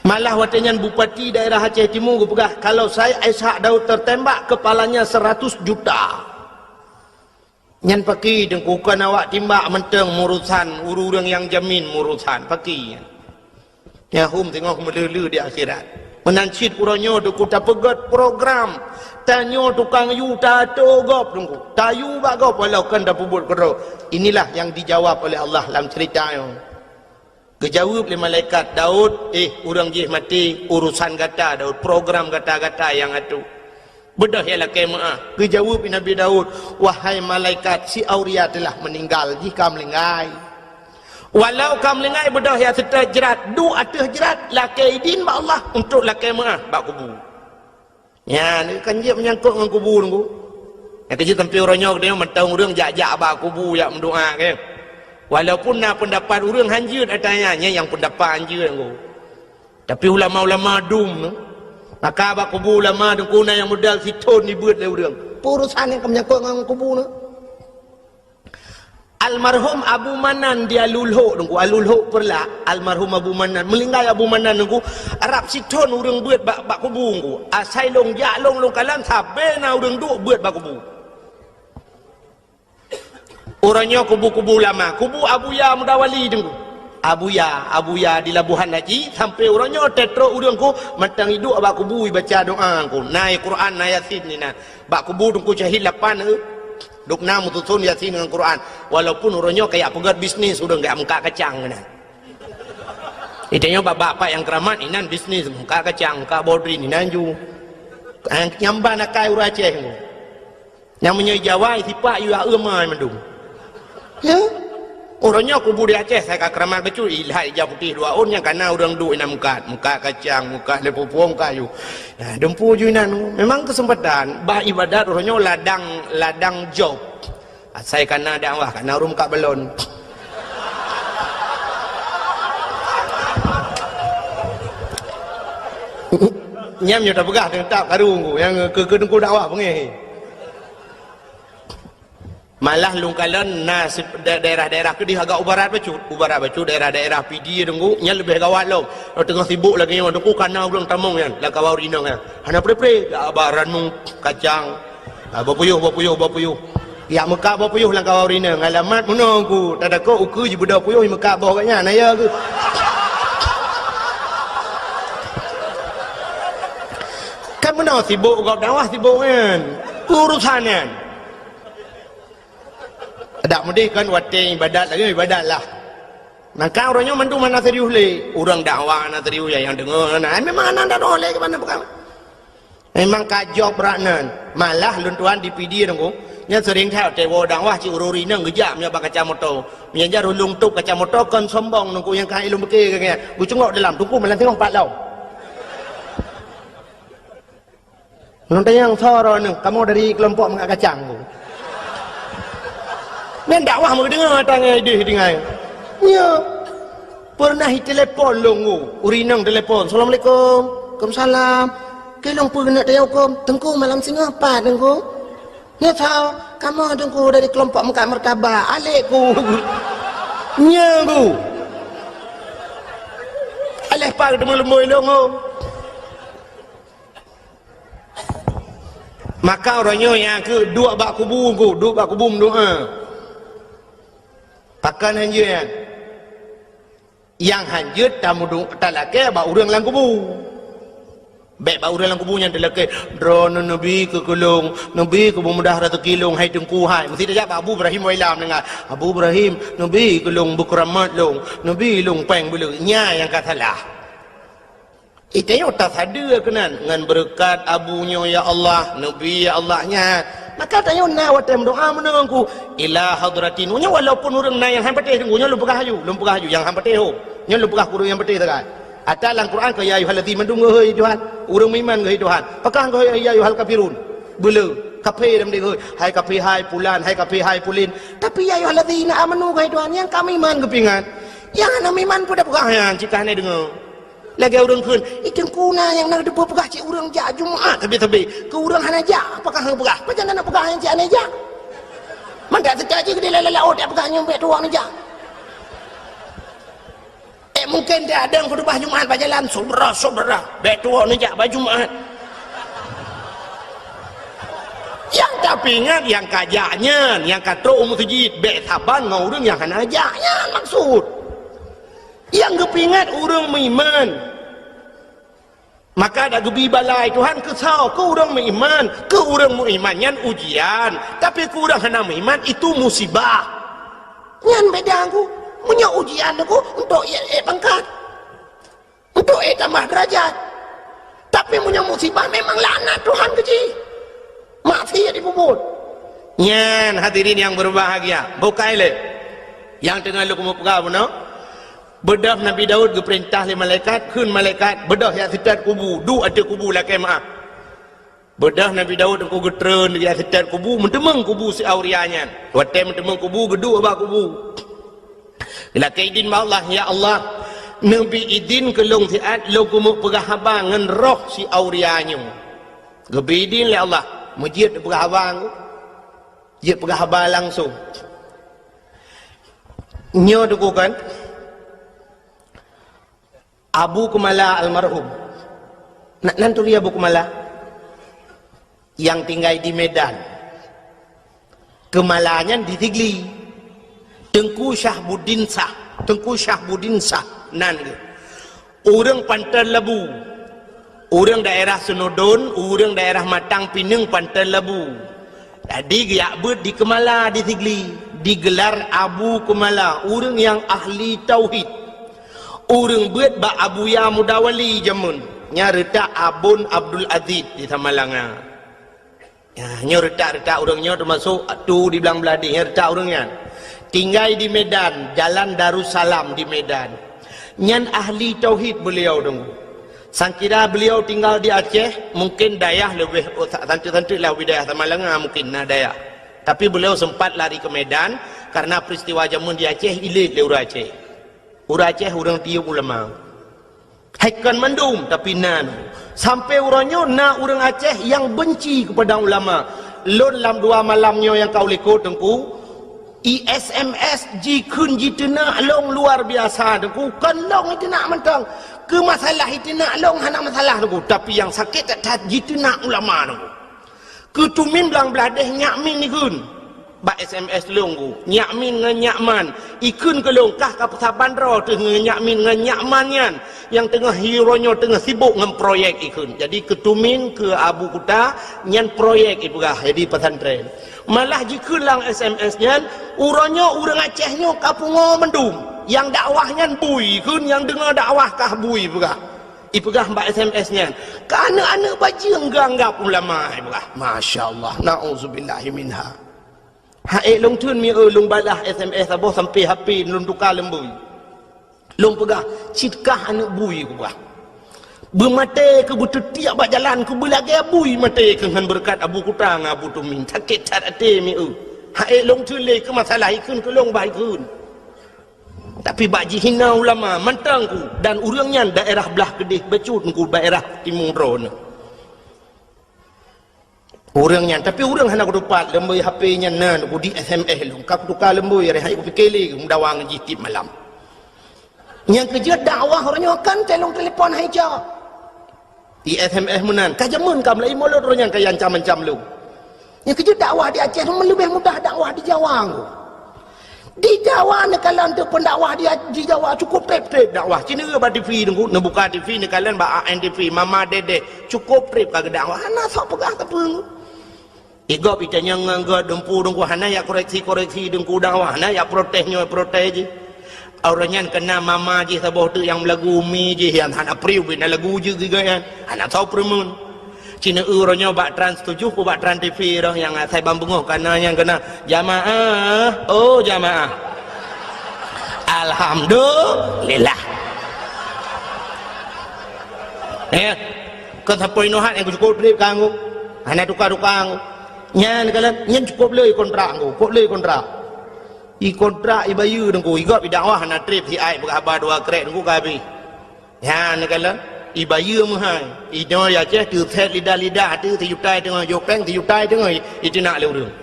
Malah watèe nyan bupati daerah Aceh Timu geupeugah, "Kalau saya Ishak Daud tertembak, kepalanya seratus juta." Nyan paki teungku, kon awak timbak mantong murusan, ureueng-ureueng nyang jamin murusan, paki nyan. Nyahum teungoh meuleu-leu di akhirat. Meunan cit uroe nyoe teungku tapeugöt program. Tanyoe tukang yue tato gob teungku. Tayue bak gob walau kon tapeubuet keudroe. Inilah yang dijawab oleh Allah lam cerita nyoe. Geujaweueb lé malaikat, "Daud, eh, ureueng jih maté, urusan gata, Daud, program gata-gata nyang atoe. Beudôh ya lakèe meu'ah." Geujaweueb lé Nabi Daud, "Wahai malaikat, si Auria telah meninggal, jih ka meulinggai. Walau ka meulinggai, beudôh ya seutôt jrat, duek ateueh jrat, lakèe idin bak Allah untuk lakèe meu'ah bak kubu." Nyan, kan jeuet meunyangkot ngon kubu teungku. Nyang keujeuet sampoe uroe nyoe geutanyoe mantong ureueng jak-jak bak kubu jak meudoa, kan. Walaupun na peundapat ureueng hanjeuet ata nyan, nyan nyang peundapat hanjeuet teungku. Tapi ulama-ulama dum tu, maka bak kubu ulama teungku na nyang modal sithon dibeuet lé ureueng. Peue urusan nyang ka meunyangkot ngon kubu tu? Almarhum Abu Manan di Alulhok teungku, Alulhok Peureulak, almarhum Abu Manan, meulinggai Abu Manan teungku, rab sithon ureueng beuet bak, bak kubu teungku. Asai lôn jak lôn, lôn kalon sabe na ureueng duek beuet bak kubu. Uroe nyoe kubu-kubu ulama, kubu Abuya Mudawali teungku. Abuya, Abuya di Labuhan Haji, sampoe uroe nyoe teutrok ureueng ku mantong iduek bak kubu ibaca doa teungku. Na Quran, na Yasin inan. Bak kubu teungku syahid lapan, eh. Dum na meususon Yasin ngon Quran. Walaupun uroe nyoe kajak peugöt bisnis ureueng kajak meukat kacang inan. Itanyoe bak bapak nyang keuramat inan bisnis meukat kacang, meukat bodrin inan ju. Eh, nyang ban akai ureuëng Aceh tu. Nyang meunyoe Jawa, sipak yue aeum ai mandum. Ya. Uroe nyoe kubu di Aceh, sai ka keuramat bacut, ilat ija putéh dua ôn nyang kana ureuëng duek inan mukat, mukat kacang, mukat lé pupueng kayu. Ya, dumpu ju inan. Memang keuseumpatan, bah ibadat uroe nyoe ladang, ladang job. Asai kana dakwah, kana ureuëng mukat balon. Nyam nyoe tapeugah teutap karu ku, nyang keu, keu teungku dakwah beungéh. Malah lôn kalon na si-, da-, daerah-daerah keudeh agak u barat bacut. U barat bacut daerah-daerah Pidie teungku, nyan leubeh gawat lom. Teungoh sibok lagée nyoe teungku kana ureuëng tamong nyan, lam kawan ureuëng inong nyan. Hana pre-pre, dak ba ranung, kacang. Ah, bapuyuh, bapuyuh, bapuyuh. Yak meukat bapuyuh lam kawan ureuëng inong. Alamat meunoe ku, tatakot ukeue jibeudôh puyuh meukat boh gobnyan, na ya keuh. Kan meunoe sibok gob dakwah sibok nyan. Urusan nyan. Dak meudeh kan watée ibadat lagée ibadat lah. Maka uroe nyoe mandum hana serius lé. Ureuëng dakwah hana serius, nyang deungoe hana. Ai memang hana dakwah lé keu mana peugah. Memang ka jok brat nan. Malah lôn tuan di Pidie teungku, nyan sering that watée woe dakwah cit ureuëng inong geujak meunyoe bak kaca moto. Meunyoe jar ulôn tôp kaca moto kon sombong teungku nyang ka ilôn beuke geucungok dalam teungku malam singoh pat lom. Ngon tanyong soroe neuh, kamoe dari keulompok mangat kacang. Nyan dakwah meudeungoe tangai deh tinggai. Nyo. Pernah itelepon lôn ku, ureuëng inong telepon, "Assalamualaikum." "Waalaikumsalam." "Keu lôn peue keuneuk tanyong huköm?" "Teungku malam singoh pat, Teungku." "Nyo soe?" "Kamoe Teungku dari keulompok mangat martabak, alek ku." Nyo ku. Aleh pat teuma leumboi lôn ku. Maka uroe nyoe nyang keu duek bak kubu ku, duek bak kubu meudoa. Pakon hanjeuet nyan? Nyang hanjeuet tameudu-, talakée bak ureuëng lam kubu. Bék bak ureuëng lam kubu nyan talakée, "Droeneuh neubi keu keu lôn, neubi keu beumudah raseuki lôn, hai Teungku hai." Meusti tajak bak Abu Ibrahim Wailam deungon, "Abu Ibrahim, neubi keu lôn beukeuramat lôn, neubi lôn péng beuleue." Nyan nyang ka salah. Itanyoe tasadeue keunan ngon beureukat abu nyoe, ya Allah, neubi, ya Allah, nyan. Maka tanyoe na watée meudoa meunan ku, ila hadratin. Nyoe walaupun ureuëng na nyang han patéh teungku, nyoe lôn peugah aju, lôn peugah aju nyang han patéh ho. Nyoe lôn peugah keu ureuëng nyang patéh sagai. Ata lam Quran keu ya ayyuhallazina mandum geuhôi Tuhan, ureuëng meuiman geuhôi Tuhan. Pakon geuhôi ya ayyuhal kafirun? Beuleue, kafé lam deh geuhôi. Hai kafé hai pulan, hai kafé hai pulin. Tapi ya ayyuhallazina amanu geuhôi Tuhan, nyang ka meuiman geupeuingat. Nyang hana meuiman peue tapeugah nyan cit ka hana deungoe. Lagée ureuëng kheun, "Ih, Teungku na nyang na teupeue peugah cit ureuëng jak Jumat sabe-sabe, keu ureuëng hana jak, apakah hana peugah? Pajan hana peugah nyang cit hana jak?" Mangat teuka cit keudeh lalai laôt jak peugah nyoe bék tuwoe neujak. Eh, mungken dia ada khutubah Jumat bak jalan, "Saudara-saudara, bék tuwoe neujak bak Jumat." Nyang tapeuingat nyang ka jak nyan, nyang ka trok u meuseujid, bék saban ngon ureuëng nyang hana jak nyan maksud. Nyang geupeuingat ureuëng meuiman. Maka dak geubi balai Tuhan keu soe? Keu ureuëng meuiman. Keu ureuëng meuiman nyan ujian, tapi keu ureuëng hana meuiman itu musibah. Nyan beda ku. Meunyoe ujian ku untuk ék, ék pangkat, untuk ék tambah derajat. Tapi meunyoe musibah memang laknat Tuhan keu jih. Maksiat dipubuet. Nyan hadirin yang berbahagia, bukai lé nyang teungoh lôn keumeung peugah bunoe. Beudôh Nabi Daud geupeurintah lé malaikat, kheun malaikat, "Beudôh jak seutôt kubu, duek ateueh kubu lakée meuáh." Beudôh Nabi Daud teungku geutreun jak seutôt kubu, meuteumeung kubu si Auria nyan. Watée meuteumeung kubu, geuduek bak kubu. Geulakée idin bak Allah, "Ya Allah, neubi idin keu lôn siat lôn keumeung peugah haba ngon roh si Auria nyoe." Geubi idin lé Allah, meujeuet peugah haba nyoe. Jeuet peugah haba langsung. Nyoe teungku kan, Abu Keumala almarhum. Nak nan turi Abu Keumala? Nyang tinggai di Medan. Keumala nyan di Sigli. Teungku Syahbuddin Syah. Teungku Syahbuddin Syah nan geuh. Ureuëng Panton Labu. Ureuëng daerah Seunodon, ureuëng daerah Matang Pineung Panton Labu. Jadi geujak beuet di Keumala di Sigli, digelar Abu Keumala, ureuëng nyang ahli tauhid. Ureuëng beuet bak Abuya Mudawali jameun. Nyan reutak Abon Abdul Aziz di Samalanga. Ya, nyoe reutak-reutak ureuëng nyoe teumasok tu di Blang Bladeh, nyan reutak ureuëng nyan. Tinggai di Medan, Jalan Darussalam di Medan. Nyan ahli tauhid beliau tu. Sangkira beliau tinggal di Aceh, mungkin dayah leubeh, oh, sa-, santeuk-santeuk lah wilayah Samalanga mungkin na dayah. Tapi beliau sempat lari ke Medan karena peristiwa jameun di Aceh ilét lé ureuëng Aceh. Ureuëng Aceh ureuëng tiyeub ulama. Hai kon mandum, tapi na. Sampai uroe nyoe na ureuëng Aceh nyang benci kepada ulama. Lôn lam dua malam nyoe nyang ka u likot teungku, i S M S jikheun jiteunak lôn luar biasa teungku. Kon lôn jiteunak mantong. Keu masalah jiteunak lôn hana masalah teungku, tapi nyang sakét that-that jiteunak ulama teungku. Keutumin Blang Bladeh Nyak Min ikheun bak S M S lôn ku. Nyak Min ngon Nyak Man ikheun keu lôn kah ka peusaban droe teuh ngon Nyak Min ngon Nyak Man nyan nyang teungoh uroe nyoe teungoh sibok ngon proyek ikheun. Jadi keutumin keu Abu Kuta nyan proyek ipeugah jadi pesantren. Malah jikheun lam S M S nyan, uroe nyoe ureuëng Aceh nyoe ka pungoe mandum. Nyang dakwah nyan bui ikheun, nyang deungoe dakwah kah bui peugah. Ipeugah bak S M S nyan, keu aneuëk-aneuëk bajeueng geuanggab ulama, ipeugah. Masya Allah, na'udzubillahi minha. Hai lôn theun mi eu lôn balah S M S saboh sampai H P lôn tuka leumbui. Lôn peugah, cit kah aneuëk bui kupeugah. Beumaté keu beuteutiek bak jalan keu beulagée bui maté keu ngon beureukat Abu Kuta ngon Abu Tumin. Sakét that até mi eu. Hai lôn theun lé keu masalah ikheun keu lôn bah ikheun. Tapi bak jihina ulama mantong ku dan ureuëng nyan daerah blah keudeh bacut ku daerah timu droeneuh. Ureuëng nyan, tapi ureuëng hana kutupat leumbui H P nyan na ku di S M S lôn. Ka kutuka leumbui reh hai kupike lé meudawa ngon jih tieb malam. Nyang keujeuet dakwah uroe nyoe kan telong telepon hai jak. Di S M S meunan, ka jameun ka meulai mulod roh nyan ka ancam-ancam lôn. Nyang keujeuet dakwah di Aceh meuleubieh mudah dakwah di Jawa ngku. Di Jawa neukalon teuk pendakwah di, di Jawa cukup treb-treb dakwah. Ci neue bak T V ngku, neubuka T V neukalon bak A N T V, Mama Dede, cukup treb ka geudakwah. Hana sok peugah sapeue ngku. Igop itanyong ngon geuh dumpu dengku hana yak koreksi-koreksi dengku dakwah, hana yak protes nyoe protes jih. Awak nyan kena mama jih saboh teuk nyang meulagu umi jih nyang hana priu bina lagu jih giga nyan. Hana tau peureumeun. Cina eu roh nyoe bak Trans tujuh ku bak Trans T V roh nyang asai bang beungoh kana nyang kena, "Jamaah, oh jamaah. Alhamdulillah." Eh, kon sapoe inohat nyang cukup treb kanggo. Hana tuka-tuka ngku. Nyan kalon, nyan cukup le kontrak ngku, cukup le kontrak. I kontrak i bayeue ngku, i gob i dakwah hana treb siat peugah haba dua krek ngku ka habéh. Nyan kalon, i bayeue meuhai. I nyoe i Aceh teuset lidah-lidah teuh sijuta teungoh jopeng, sijuta teungoh i, i teunak lé ureueng.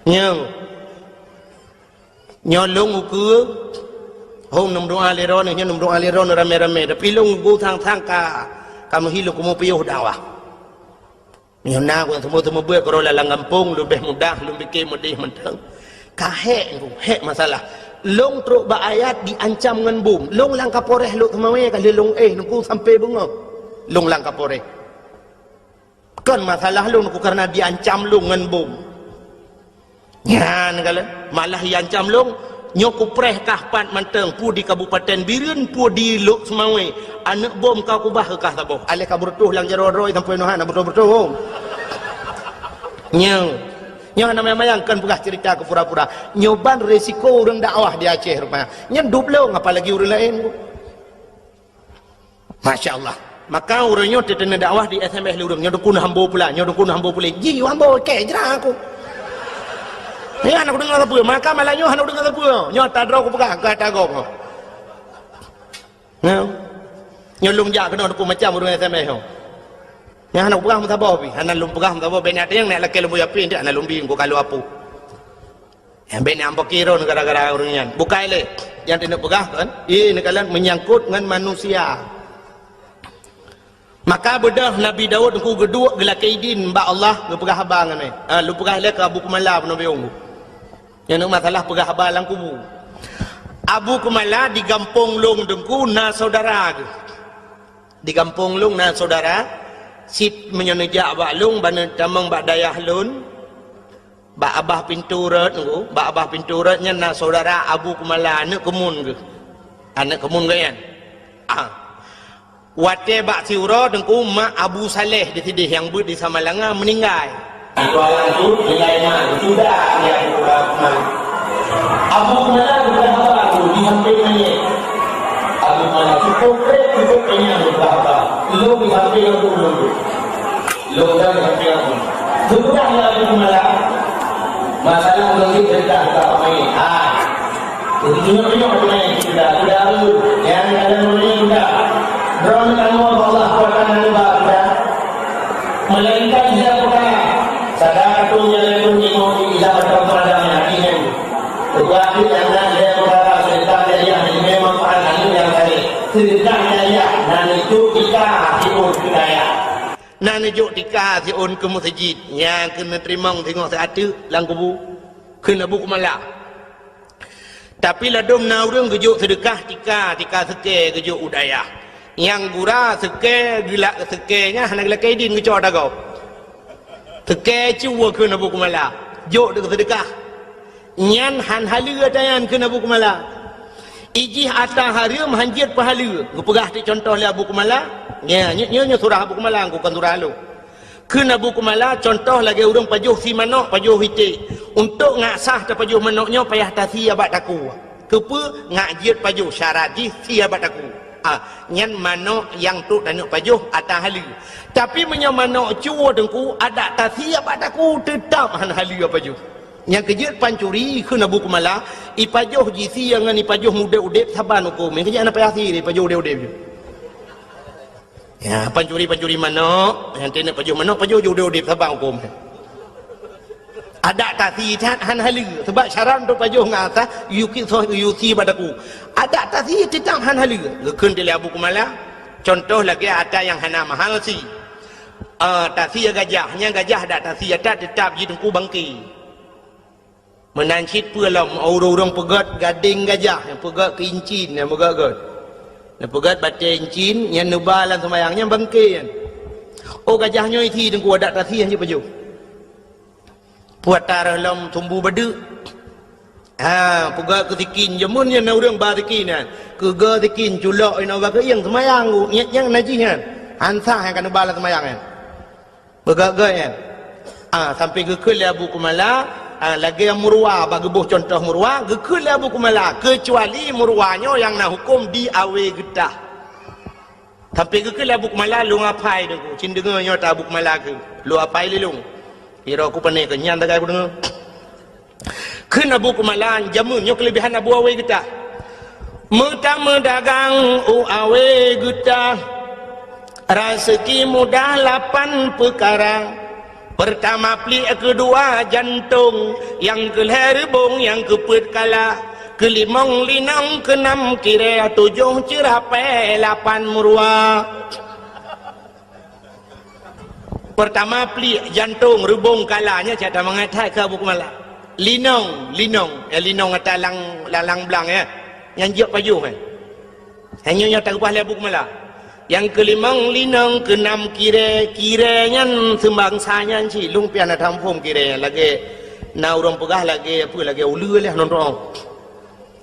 Nyoe. Nyoe lôn ukeue, hom neumeudoa lé droeneuh, nyoe neumeudoa lé droeneuh ramé-ramé. Tapi lôn ukeue sang-sang ka, ka meuhi lôn keumu piôh dakwah. Nyoe na ku nyang seumeubeuet-seumeubeuet keudroe lam gampông, leubeh mudah lôn pike meudeh mantong. Ka hék ngku, hék masalah. Lôn trok bak ayat diancam ngon bom. Lôn lam Kapolres Lhokseumawe ka lheueh lôn éh ngku sampoe beungoh. Lôn lam Kapolres. Kon masalah lôn ku kareuna diancam lôn ngon bom. Nyan kalon, malah iancam lôn, nyoe kupreh kah pat mantong, peue di Kabupaten Bireuen, peue di Lhokseumawe, aneuk bom ka kubah keu kah saboh. Aléh ka beureutoh lam jaroe droe sampoe nyoe hana beureutoh-beureutoh. Nyoe, nyoe hana mayang-mayang kon peugah ceurita keu pura-pura. Nyoe ban resiko ureueng dakwah di Aceh rupanya. Nyan dub lôn apalagi ureueng laén. Masya Allah. Maka ureueng nyoe teuteuna dakwah di S M S lé ureueng nyoe dukun hambo pula, nyoe dukun hambo pula. Ji hambo kek jera aku. Ya, aneuk deungoe sapeue, maka malam nyoe aneuk deungoe sapeue. Nyoe tadroe kupeugah, ka tagong. Nyoe. Nyoe lôn jak keunoe dukun macam ureueng S M S nyoe. Nyan aneuk peugah meusaboh pi, hana lôn peugah meusaboh, bèk nyan nyang nèk lakèe lôn buya pi, nyan hana lôn bi, ku kalo apu. Nyang bèk nyang peukiron gara-gara ureueng nyan. Bukai lé. Nyang teuneuk peugah kan? Ie neukalon menyangkut ngon manusia. Maka beudôh Nabi Daud ngku geuduek geulakèe idin bak Allah geupeugah haba ngon mè. Ha, lôn peugah lé keu Abu Kumala peunoh biong. Nyang neuk masalah peugah haba lam kubu. Abu Kumala di gampông lôn teungku na saudara geuh. Di gampông lôn na saudara, sit meunyoe neujak bak lôn, ban neutamong bak dayah lôn, bak abah pintoe rot ngku, bak abah pintoe rot nyan na saudara Abu Kumala, aneuk keumun geuh. Aneuk keumun geuh nyan. Ah. Watée bak siuroe Teungku, mak Abu Saleh di sideh nyang beuet di Samalanga meuninggai. Itu alam tu nilai mak sudah dia buka rumah. Abu Kumala buka haba tu di samping mayat. Abu Kumala cukup krek, cukup kenyang buka haba. Lu di samping aku dulu. Lôn dan keupiang. Seudeh laju geumalam, masalah ureueng jeuet teuka ka peumaén. Ha. Ureueng jeuet peunyok peumaén, sudah, sudah, nyang dalam ureueng sudah. Droeneuh tamoe bak Allah, kuasa neuba sudah. Melainkan dia bukan. Sadar tu nyang leucon nyoe, ilah atau pada hati nyan. Ketua akhir yang nak dia bukan sedekah jariah, ini memang pahala nyang saleh. Sedekah jariah, nan itu kita hati pun kita ya. Na neujok tika siôn keu meuseujid, nyang keuneuk teurimong singoh siat teuk lam kubu, kheun Abu Kumala. Tapi ladôm na ureueng geujok seudeukah tika, tika seukée geujok u dayah. Nyang gura seukée geulak seukée nyan hana geulakée idin geucok ata gob. Seukée cue kheun Abu Kumala, jok deuk seudeukah. Nyan han haleue ata nyan kheun Abu Kumala. Ijih ata hareuem han jeuet peuhaleue. Geupeugah teuk cuntoh lé Abu Kumala. Nya, nyoe, nyoe, nyoe surah Abu Kumala, kon surah lôn. Kheun Abu Kumala, cuntoh lagée ureueng pajoh sie manök, pajoh iték. Untuk ngak sah tapajoh manök nyoe payah tasie bak takue. Keupeue? Ngak jeuet pajoh, syarat jih sie bak takue. Ah, nyan manök nyang trok taneuk pajoh ata haleue. Tapi meunyoe manök cue Teungku, adak tasie bak takue, teutab han haleue pajoh. Nyang keujeuet pancuri kheun Abu Kumala, ipajoh jisie ngon ipajoh udeb-udeb saban hukôm. Nyang keujeuet hana payah sie, ipajoh udeb-udeb jih. Ya, pancuri-pancuri manök, nyang teuneuk pajoh manök, pajoh jih udeb-udeb saban hukôm. Adak tasie that han haleue, sabab syarat untuk pajoh ngon ata, yue ki soh, yue sie bak takue. Adak tasie teutab han haleue. Geukheun lé Abu Kumala, cuntoh lagée ata nyang hana mahal sie. Ah, tasie gajah, nyang gajah adak tasie that teutab jih Teungku bangke. Meunan cit peue lom, ureueng-ureueng peugét gadeng gajah, nyang peugét keu incin, nyang peugét-gét. Nyang peugét batée incin, nyang neuba lam seumayang, nyang bangke nyan. Oh, gajah nyoe sie Teungku, adak tasie han jeuet pajoh. Peue ata reuh lom sumbu badeuk. Ha, peugét keu sikin, jameun nyan na ureueng ba sikin nyan. Keu geu sikin, culok inoe bak keuieng seumayang, nyan, nyan najih nyan. Han sah nyang ka neuba lam seumayang nyan. Peugét-gét nyan. Ah, sampai geukheun lé Abu Kumala, ah, lagée murwa, bak geuboh cuntoh murwa, geukheun lé Abu Kumala, keucuali murwa nyoe nyang na hukôm di Awe Geutah. Sampai geukheun lé Abu Kumala, lôn apai Teungku, cit deungoe nyoe ata Abu Kumala kheun, lôn apai lé lôn. Piro ku pane keu nyan tagai ku deungoe. Kheun Abu Kumala, jameun nyoe keuleubehan Abu Awe Geutah. Meutameudagang u Awe Geutah, raseuki mudah lapan peukara. Peurtama pliek, keudua jantong, nyang keulhée reubong, nyang keupeuet kala, keulimong linong, keunam kirée, tujoh ceurapée, lapan meuruwa. Peurtama pliek, jantong, reubong, kala, nyan cit tamangat that keu Abu Kumala. Linong, linong, ya, linong ata lang, lang, lang blang, ya. Nyang jeuet pajoh, ya. Hanya nyoe takeubah lé Abu Kumala. Nyang keulimong linong, keunam kirée, kirée nyan seubangsa nyan cit, lôn pih hana taphom kirée nyan lagée na ureueng peugah lagée, peue, lagée uleue lé nonton.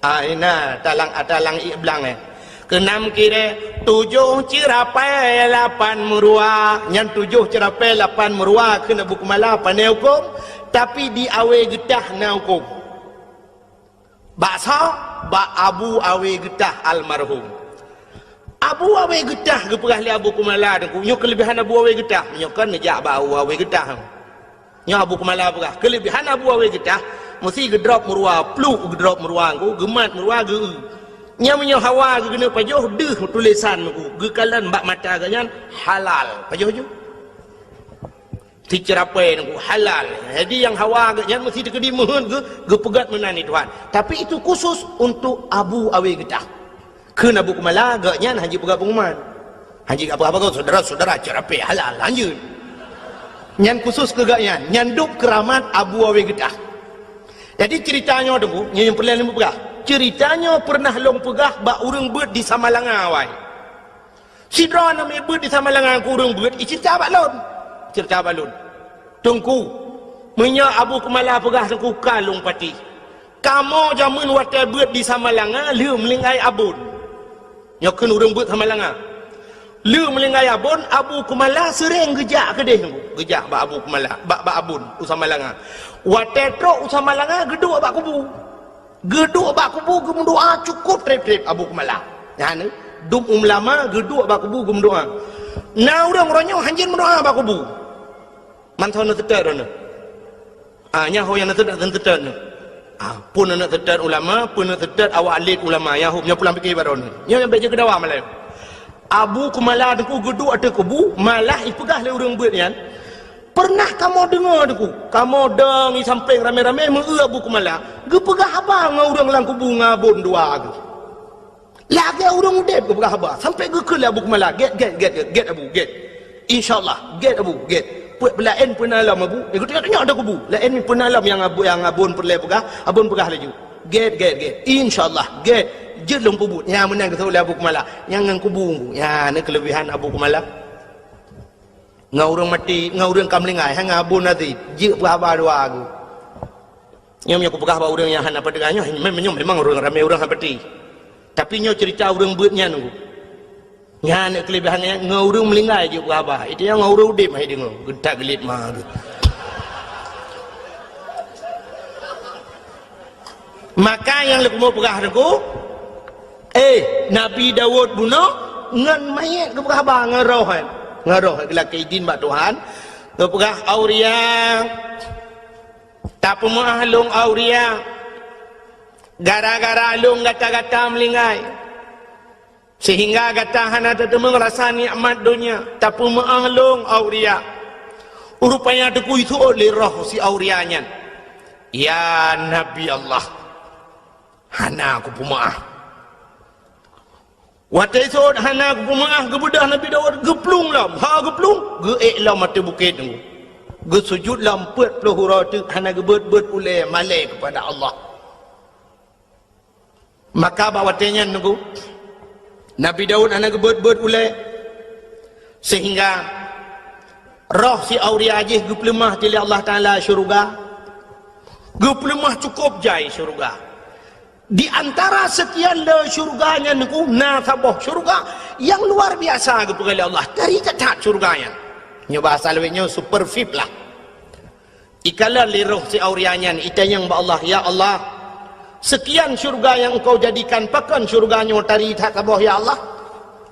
Ah, ina, talang, ah, talang ié blang, eh. Keunam kirée, tujoh ceurapée, lapan meuruwa. Nyan tujoh ceurapée, lapan meuruwa kheun Abu Kumala pane hukôm, tapi di Awe Geutah na hukôm. Bak soe? Bak Abu Awe Geutah almarhum. Abu Awe Geutah geupeugah lé Abu Kumala Teungku, nyoe keuleubehan Abu Awe Geutah. Nyoe kan neujak bak Abu Awe Geutah. Nyoe Abu Kumala peugah, keuleubehan Abu Awe Geutah, meusti geudrop meuruwa, pluek geudrop meuruwa Teungku, geumat meuruwa geu-eu. Nyan meunyoe hawa geuneuk pajoh, deuh tulésan Teungku, geukalon bak mata geuh nyan halal. Pajoh ju. Siceurapée Teungku, halal. Jadi nyang hawa geuh nyan meusti teukeudi meuheuet geu-, geupeugét meunan di Tuhan. Tapi itu khusus untuk Abu Awe Geutah. Kheun Abu Kumala, geuh nyan han jipeugah peunguman. Han jipeugah apa-apa, saudara-saudara, ceurapée halal, lanjut. Nyan khusus keu geuh nyan, nyan dub keuramat Abu Awe Geutah. Jadi ceurita nyoe Teungku, nyoe nyang peureulée lôn peugah. Ceurita nyoe peureunah lôn peugah bak ureueng beuet di Samalanga awai. Sidroe aneuk miet beuet di Samalanga keu ureueng beuet, iceurita bak lôn. Iceurita bak lôn. Teungku, meunyoe Abu Kumala peugah Teungku ka lôn patéh. Kamoe jameun watée beuet di Samalanga lheueh meulinggai abon. Nyoe kheun ureuëng beuet Samalanga. Le meuninggai Abon, Abu Kumala seuréng geujak keudeh nyoe. Geujak bak Abu Kumala, bak, bak Abon u Samalanga. Watée trok u Samalanga, geuduek bak kubu. Geuduek bak kubu geumeudoá cukôp treb-treb Abu Kumala. Nyan, dum ulama geuduek bak kubu geumeudoá. Na ureuëng uroe nyoe hanjeuet meudoá bak kubu. Mantong neuseutôt droeneueh. Ah, nyan ho nyang neuseutôt, neuseutôt nyoe. Ah, peue neuseutôt ulama, peue neuseutôt awak lét ulama, nyan ho nyoe pulang pike baroe nyoe. Nyoe nyang bék jeuet keu dawa malée. Abu Kumala Teungku geuduek ateueh kubu, malah ipeugah lé ureuëng beuet nyan, "Peureunah kamoe deungoe Teungku, kamoe dong i sampéng ramé-ramé meu-eu Abu Kumala, geupeugah haba ngon ureuëng lam kubu ngon Abon dua geuh." Lagée ureuëng udeb geupeugah haba, sampoe geukheun lé Abu Kumala, "Gét, gét, gét, gét, gét Abu, gét. Insya Allah, gét Abu, gét. Peuet peulaén peuna lom Abu." Eh, geutanyoe-tanyoe ateueh kubu. Laén peuna lom nyang Abu, nyang Abon peureulée peugah, Abon peugah laju. "Gét, gét, gét. Insya Allah, gét. Jeuet lôn peubuet." Nyan meunan geuseuôt lé Abu Kumala. Nyang ngon kubu, nyan na keuleubehan Abu Kumala. Ngon ureuëng maté, ngon ureuëng ka meuninggai, hana Abon Aziz. Jeuet peuhaba dua geuh. Nyoe meunyoe kupeugah bak ureuëng nyang hana peudeungoe nyoe, mem-, nyoe memang ureuëng ramé ureuëng hana peuti. Tapi nyoe ceurita ureuëng beuet nyan nunggu. Nyan keulebihan nyan, ngon ureuëng meuninggai jeuet peuhaba. Itu nyang ngon ureuëng udeb hai deungoe, geutak geulit ma geuh. Maka nyang leukumo peugah teungku, eh, Nabi Daud bunoe ngon manyét geupeugah haba ngon roh, eh. Ngon roh, eh, geulakée idin bak Tuhan. Geupeugah, "Auria, tapeumeuáh lôn Auria, gara-gara lôn gata-gata meuninggai, seuhingga gata hana tateumeung rasa nikmat donya. Tapeumeuáh lôn Auria." Rupanya teungku iseuôt lé roh si Auria nyan, "Ya Nabi Allah, hana kupeumeuáh." Watée seuôt hana geupeumeuáh, geubeudôh Nabi Daud, geuplueng lom. Ha geuplueng, geuék lom ateueh bukét nyoe. Geusujut lom peuet ploh uroe teuk hana geubeuet-beuet ulée malée keupada Allah. Maka bak watée nyan nunggu, Nabi Daud hana geubeuet-beuet ulée, seuhingga roh si Auria jih geupeuleumah lé Allah Taala syeuruga. Geupeuleumah cukôp jai syeuruga. Di antara seukian le syeuruga nyan nunggu, na saboh syeuruga nyang luar biasa geupeugah lé Allah. Tari that-that syeuruga nyan. Nyoe bahasa lawét nyoe super V I P lah. Ikalon lé roh si Auria nyan, itanyong bak Allah, "Ya Allah, seukian syeuruga nyang Engkau jadikan, pakon syeuruga nyoe tari that saboh ya Allah?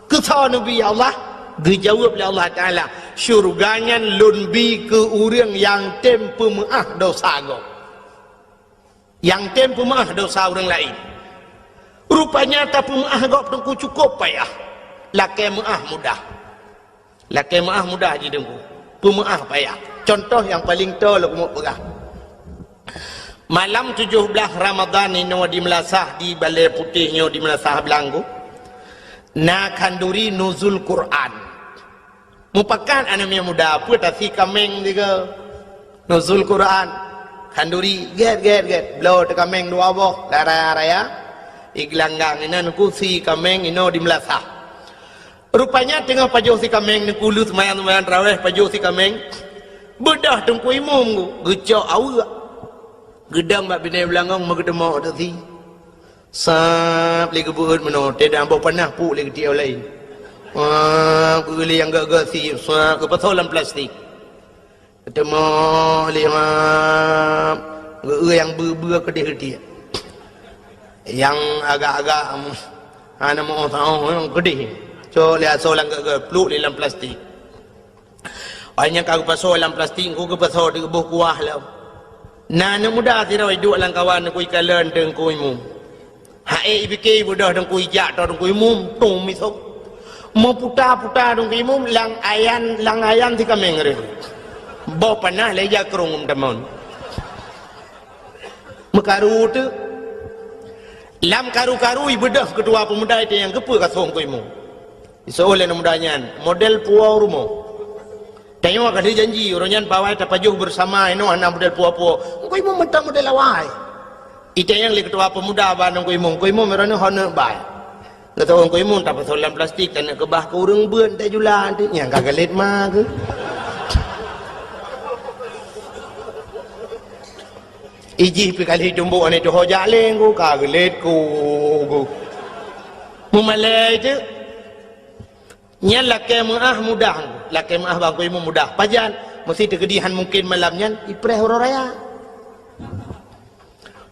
Keusoe neubi ya Allah?" Geujaweueb lé Allah Taala, "Syeuruga nyan Lôn bi keu ureuëng nyang tem peumeuáh dosa gob." Nyang tem peumeuáh dosa ureuëng laén. Rupanya tapeumeuáh gob teungku cukôp payah. Lakée meuáh mudah. Lakée meuáh mudah jih teungku. Peumeuáh payah. Cuntoh nyang paleng toe lôn keumeung peugah. Malam tujoh blaih Ramadhan inoe di meulasah di Balée Putéh nyoe di meulasah Blang ku, na khanduri nuzul Quran. Mupakat aneuëk miet muda, peue tasi kaméng tiga. Nuzul Quran. Khanduri, gét, gét, gét. Bloe teukaméng dua boh, lam raya-raya. Igeulanggang inan kusi kaméng inoe di meulasah. Rupanya teungoh pajoh si kaméng, neukuleuet seumayang-seumayang tarawéh pajoh si kaméng. Beudôh teungku imum geucok aweuek. Geudong bak binéh beulangong meugeuteumok tasi. Sab lé geubeuet meunoe, teudah boh panah puk lé geutiek laén. Wah, geuh lé nyang geuh-geuh si, sab geupasoe lam plastik. Geuteumok lé, wah, geuh nyang beu-beu keudeh geutiek. Nyang agak-agak, hana meu saoh nyang keudeh. Cok lé asoe lam geuh-geuh, pluek lé lam plastik. Ai nyang ka geupasoe lam plastik, ku geupasoe di geuboh kuah lom. Na aneuëk muda sidroe iduek lam kawan teungku ikalon teungku imum. Hai ipike ibeudôh teungku ijak toe teungku imum, tung misong. Meuputa-puta teungku imum, lam ayan, lam ayan si kaméng reuh. Boh panah lé jakrong tamon. Meukaru teuk. Lam karu-karu ibeudôh keutua peumuda itu nyang geupeu kasong teungku imum. Iseuôt lé aneuk muda nyan, model puwoe rumoh. Tanyoe ka lheueh janji, uroe nyan pawai tapajoh beusama inoe hana model puwoe-puwoe. Engkau imum mantong model awai. Itanyong lé keutua peumuda bak engkau imum, "Engkau imum, uroe nyoe ho neuk bai?" Geutanyong engkau imum, "Tapasoe lam plastik, taneuk keubah keu ureuëng beuet, tajula." Nyang ka galét ma keuh. Ijih pi kali tumbok aneuk tuho jak lé engkau, ka galét ku. Mumalée teuk. Nyan lakée meuáh mudah. Lakée meuáh bak Teungku Imum mudah. Pajan? Meusti teukeudi han mungken malam nyan ipreh uroe raya.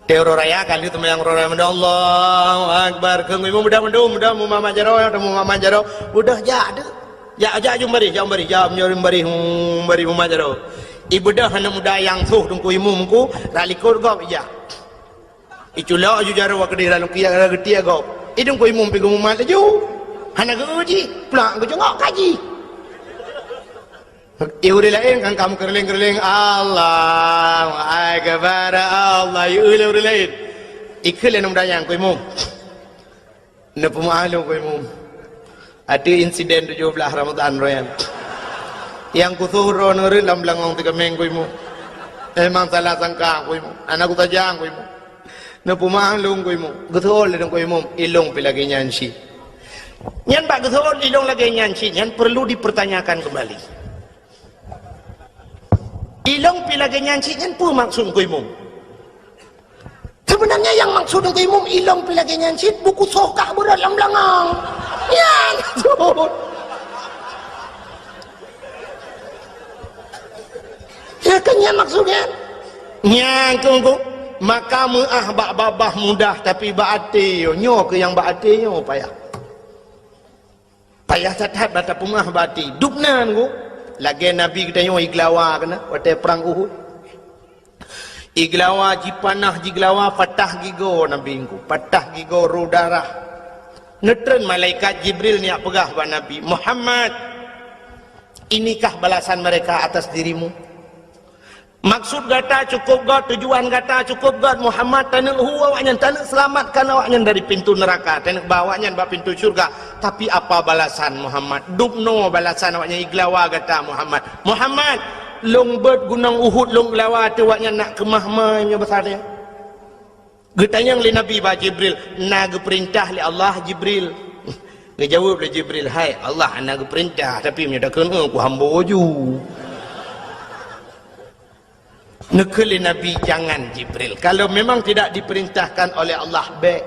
Teuh uroe raya ka lheueh seumayang uroe raya mandum, Allahu Akbar. Keu Teungku Imum mudah mandum, mudah mumat jaroe, mumat jaroe. Mudah jak teuk. Jak, jak jeuem baréh, jak baréh, jak meunyoe baréh, hmm, baréh mumat jaroe. Ibeudôh aneuk muda nyang soh Teungku Imum ku, rot likot gob ijak. Iculok aju jaroe keudeh lam lukiak, geutiek gob. I Teungku Imum pih geumumat laju. Hana geu jih, plak geucongok kaji. I ureuëng laén kan ka meukeureuléng-keureuléng, "Allahu Akbar, Allah," i ureuëng laén. Ikheun lé aneuk muda nyan, Teungku Imum. Neupeumeuáh lôn, Teungku Imum. Ateueh insiden tujoh blaih Ramadhan roh nyan. Nyang kusoh droeneuh rhot lam beulangong teukeumeng, Teungku Imum. Memang salah sangka, Teungku Imum. Hana kusaja, Teungku Imum. Neupeumeuáh lôn, Teungku Imum. Geuseuôt lé Teungku Imum, ilôn pih lagée nyan cit. Nyan bak geuseuôt ilôn lagée nyan cit nyan perlu dipertanyakan kembali. Ilôn pih lagée nyan cit nyan peue maksud Teungku Imum? Sebenarnya nyang maksud Teungku Imum ilôn pih lagée nyan cit, buku soh kah beurot lam beulangong. Nyan maksud. Ya kan nyan maksud nyan? Nyan keuh, maka meuáh bak babah mudah, tapi bak até nyoe, nyoe keuh nyang bak até nyoe payah. Payah that-that bak tapeumeuáh bak até. Dubna ngon lagée Nabi geutanyoe igeulawa keunan watée prang Uhud. Igeulawa, jipanah jigeulawa, patah gigoe Nabi ngon, patah gigoe, rô darah. Neutreun malaikat Jibril neujak peugah bak Nabi, "Muhammad, inikah balasan mereka atas dirimu?" Maksud gata cukôp gét, tujuan gata cukôp gét, Muhammad, taneuk hu awaknyan, taneuk seulamatkan awaknyan dari pintu neuraka, taneuk ba awaknyan bak pintu syeuruga. Tapi apa balasan Muhammad? Dubnoe balasan awaknyan igeulawa gata Muhammad. Muhammad, lôn beuet gunong Uhud lôn geulawa ateueh awaknyan nak keumah mai meunyoe basa nyan. Geutanyong lé Nabi bak Jibril, "Na geupeurintah lé Allah, Jibril?" Geujaweueb lé Jibril, "Hai Allah, hana geupeurintah, tapi meunyoe takheun, eh, ku hambo ju." Neukheun lé Nabi, "Jangan, Jibril. Kalau memang tidak diperintahkan oleh Allah, bék."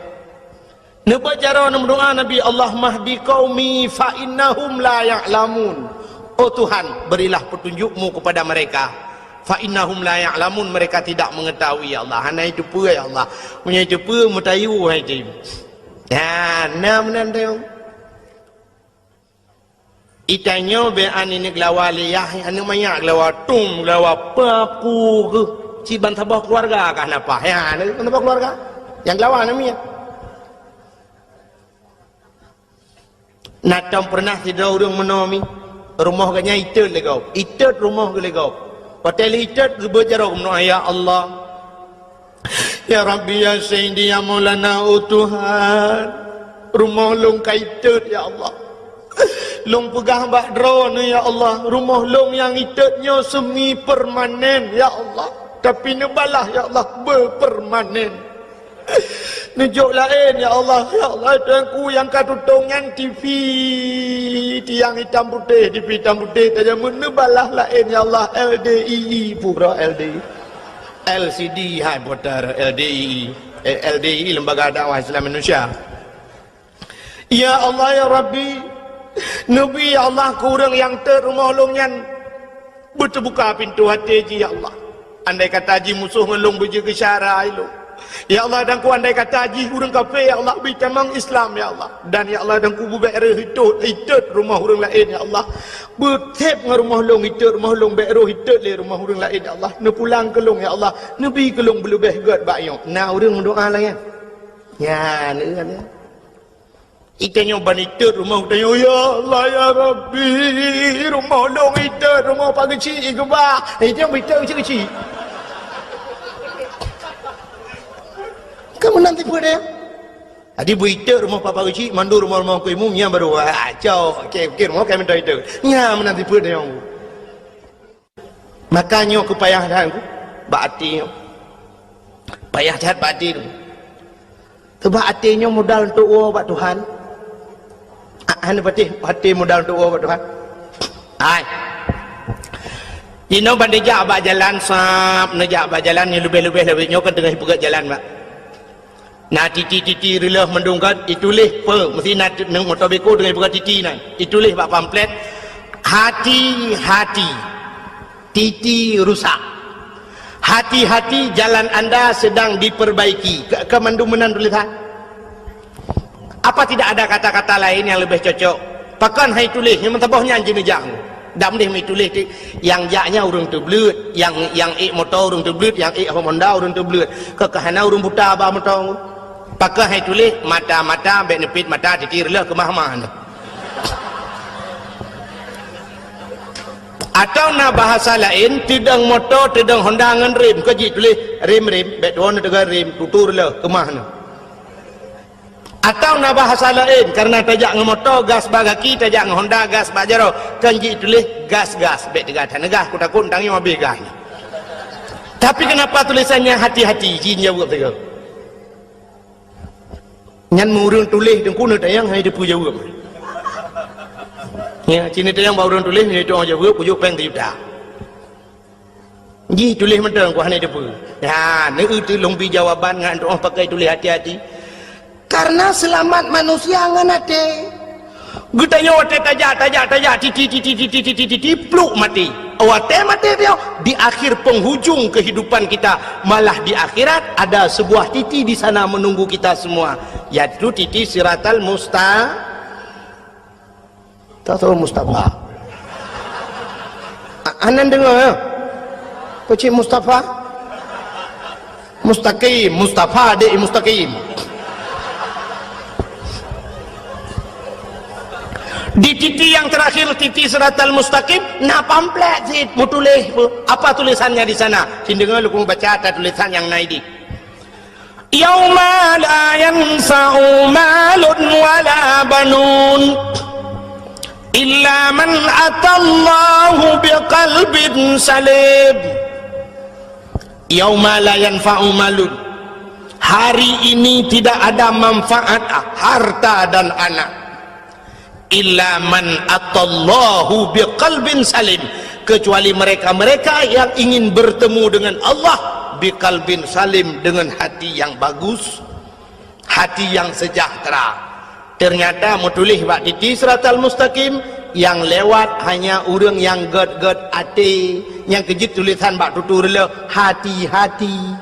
Neubaca jaroe neumeudoá Nabi, "Allahumma hdi qaumi fa innahum la ya'lamun." Oh Tuhan, berilah petunjuk-Mu kepada mereka. "Fa innahum la ya'lamun," mereka tidak mengetahui, ya Allah. Hana iteupeue, ya Allah. Meunyoe iteupeue, meutayue hai jih. Ya, na meunan tayong. Itanyoe bèk aneuk geulawa lé yah, aneuk manyak geulawa, tum geulawa, papu keuh. Cit ban saboh keuluwarga kah na paih. Ya, ban saboh keuluwarga. Nyang geulawa na miet. Na tom peureunah sidroe ureueng meunoe mi, rumoh geuh nyan itot lé gob, itot rumoh geuh lé gob. Watèe lheueh itot geubeuet jaroe meunoe, "Ya Allah, ya Rabbi, ya Sayyidi, ya Maulana, oh Tuhan, rumoh lôn ka itot, ya Allah. Lôn peugah bak Droeneuh, ya Allah, rumoh lôn nyang itot nyoe semi permanen, ya Allah, tapi neubalah, ya Allah, beupermanen." Neujok laén, ya Allah. Ya Allah, Tuhanku, nyang ka tutong nyan T V tiang itam putéh, T V itam putéh tajamut, neubalah laén, ya Allah, L D I I, pura L D I. L C D, hai, putar L D I I. Eh, L D I I, Lembaga Dakwah Islam Indonesia. Ya Allah, ya Rabbi, neubi, ya Allah, keu ureueng nyang tot rumoh lôn nyan beuteubuka pintoe até jih, ya Allah. Andai kata jih musoh ngon lôn beujeuet keu syara ilôn, ya Allah, dan ku andai kata jih ureueng kafé, ya Allah, bri tamong Islam, ya Allah. Dan, ya Allah, dan ku beubèk rhöh itot, itot rumoh ureueng laén, ya Allah. Beutép ngon rumoh lôn itot rumoh lôn, bèk rôh itot lé rumoh ureueng laén, ya Allah. Neupulang keu lôn, ya Allah. Neubi keu lôn beuleubèh gèt bak nyoe. Na ureueng meudoa lagèe nyan? Nyan, nyan. Itanyoe ban itot rumoh, itanyoe, "Ya Allah, ya Rabbi, rumoh lôn itot, rumoh Pak Geuchik igeubah." Eh, itanyoe beuitot keuchik-keuchik. Ka meunan tipe deh. Jadi beuitot rumoh Pak Geuchik, mandum rumoh-rumoh Teungku Imum, nyan baru, ah, cok, oke, oke, rumoh kami itot. Nyan meunan tipe deh. Maka nyoe keu payah that bak até nyoe. Payah that bak até tu. Sabab até nyoe modal untuk woe bak Tuhan. Ah, hana patéh até modal untuk woe bak Tuhan. Hai. Inoe ban neujak bak jalan sab, neujak bak jalan nyoe leubeh-leubeh lagèe nyoe kan teungoh peugöt jalan bak. Na titi-titi reuloh mandum kan, ituléh peue, meusti na t-, moto beko deungon ipeugah titi nyan. Ituléh bak pamflet, "Hati-hati, titi rusak. Hati-hati, jalan anda sedang diperbaiki." Keu, keu mandum meunan tulisan. Apa tidak ada kata-kata lain yang lebih cocok? Pakon han ituléh, nyang meusaboh nyan jineujak. Dak meudeh meuituléh ti, nyang jak nyan ureuëng teubleuet, nyang, nyang ék moto ureuëng teubleuet, nyang ék Honda ureuëng teubleuet. Keu ka hana ureuëng buta ba moto. Pakon han ituléh, mata-mata, bék neupit mata, titi reuloh keumah-mah nyoe. Atau na bahasa laén, teudong moto, teudong Honda ngon rem, keu jituléh rem-rem, bék tuwoe neuteuga rem, tutu reuloh keumah nyoe. Atau na bahasa laén, karena tajak ngon moto, gas bak gaki, tajak ngon Honda, gas bak jaroe, kan jituléh gas-gas, bék teuga that neugas, kutakot tangieng habéh gas nyan. Tapi kenapa tulisannya hati-hati, jin jaweueb teuga. Nyan meu ureuëng tuléh teungku neutanyong hana teupeu jaweueb. Ya, ci neutanyong bak ureuëng tuléh, neutanyong jaweueb, kujok péng sijuta. Jih tuléh mantong ku hana teupeu. Ya, neueu teuh lôn bi jawaban ngon tuoh pakai tuléh hati-hati. Karena seulamat manusia ngon até. Geutanyoe watée tajak, tajak, tajak, titi, titi, titi, titi, titi, pluk maté. Watée maté piôh, di akhir penghujung kehidupan kita, malah di akhirat ada sebuah titi di sana menunggu kita semua, yaitu titi Siratal Musta-, tak tahu Mustafa. A-, anan dengar ya? Pecik Mustafa? Mustaqim, Mustafa dek Mustaqim. Di titi yang terakhir, titi Siratal Mustaqim, na pamflet cit meutuléh. Apa tulisannya di sana? Cit deungoe lôn baca ata tulisan nyang na idéh. Yauma la yanfa'u malun wala banun illa man atallaha biqalbin salim. Yauma la yanfa'u malun. Hari ini tidak ada manfaat harta dan anak. Illa man atallaha biqalbin salim. Kecuali mereka-mereka yang ingin bertemu dengan Allah biqalbin salim, dengan hati yang bagus, hati yang sejahtera. Ternyata meutuléh bak titi Siratal Mustaqim, nyang lewat hanya ureuëng nyang gét-gét até, nyang keu jeuet tulisan bak tutu reuloh, hati-hati.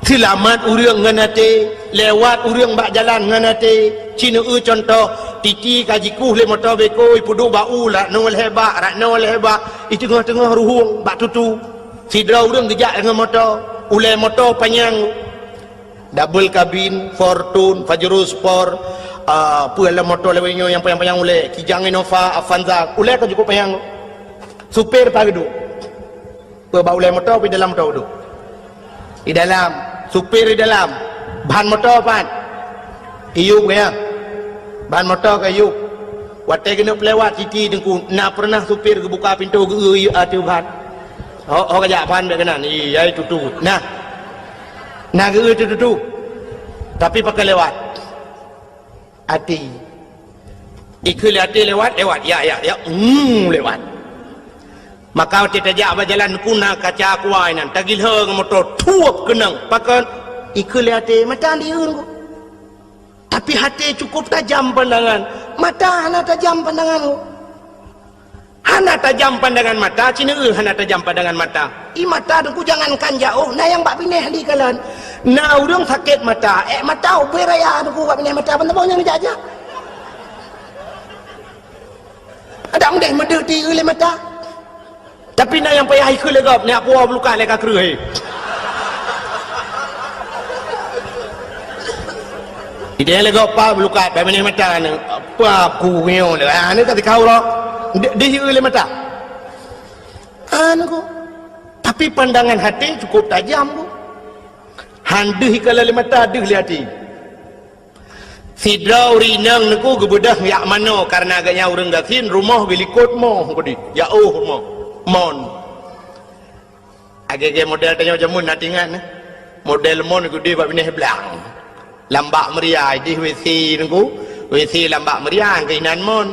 Seulamat ureuëng ngon até, lewat ureuëng bak jalan ngon até. Ci neueu cuntoh, titi ka jikueh lé moto beko, ipeuduek bak u, rot noe lhée bak, rot noe lhée bak, i teungoh-teungoh ruhueng bak tutu. Sidroe ureuëng geujak ngon moto, ulée moto panyang. Double cabin, Fortuner, Pajero Sport, ah, peue lom moto lawét nyoe nyang panyang-panyang ulée, Kijang Innova, Avanza, ulée ka cukup panyang. Supir pat geuduek. Peue bak ulée moto, peue dalam moto geuduek. Di dalam, supir di dalam. Ban moto pat? Iyup, ya. Ban moto ka iyup. Watée keuneuk peulewat titi teungku, na peureunah supir geubuka pintoe geu-eu ateueh ban. Ho, ho ka jak ban bék keunan. Iyai tutu. Nah. Na geu-eu tutu. Tapi pakon lewat? Até. Ikheun lé até lewat, lewat. Ya, ya, ya. Hmm, lewat. Maka watée tajak bak jalan ku na kaca kuai nan, tagilhö ngon moto, thuep keunong. Pakon? Ikheun lé até, mata lieur ku. Tapi até cukup tajam pandangan. Mata hana tajam pandangan ku. Hana tajam pandangan mata, ci neueu hana tajam pandangan mata. I mata teungku jangankan jaoh, na nyang bak binéh di kalon. Na ureuëng sakét mata, ék mata ubé raya teungku bak binéh mata, ban saboh nyang jak-jak. Adak mudeh meudeuh di lé mata. Tapi na nyang payah ikheun lé gob, nyak puwoe beulukat lé ka kreueh. Idéh lé gob pa beulukat, bak binéh mata ni. Apa ku nyoe lé? Ah, ni ka tikau roh. Di, di lé mata. Anu ku. Tapi pandangan até cukup tajam ku. Han deuh ikala lé mata, deuh lé até. Sidroe ureuëng inong teungku geubeudôh jak manoe, karena gobnyan ureuëng gasien, rumoh geulikot moh keudeh, jaoh rumoh, mon. Agée-agée model tanyoe jameun na tingat, eh. Model mon keudeh bak binéh blang. Lam bak meuria, idéh WC teungku, WC lam bak meuria, keuinan mon.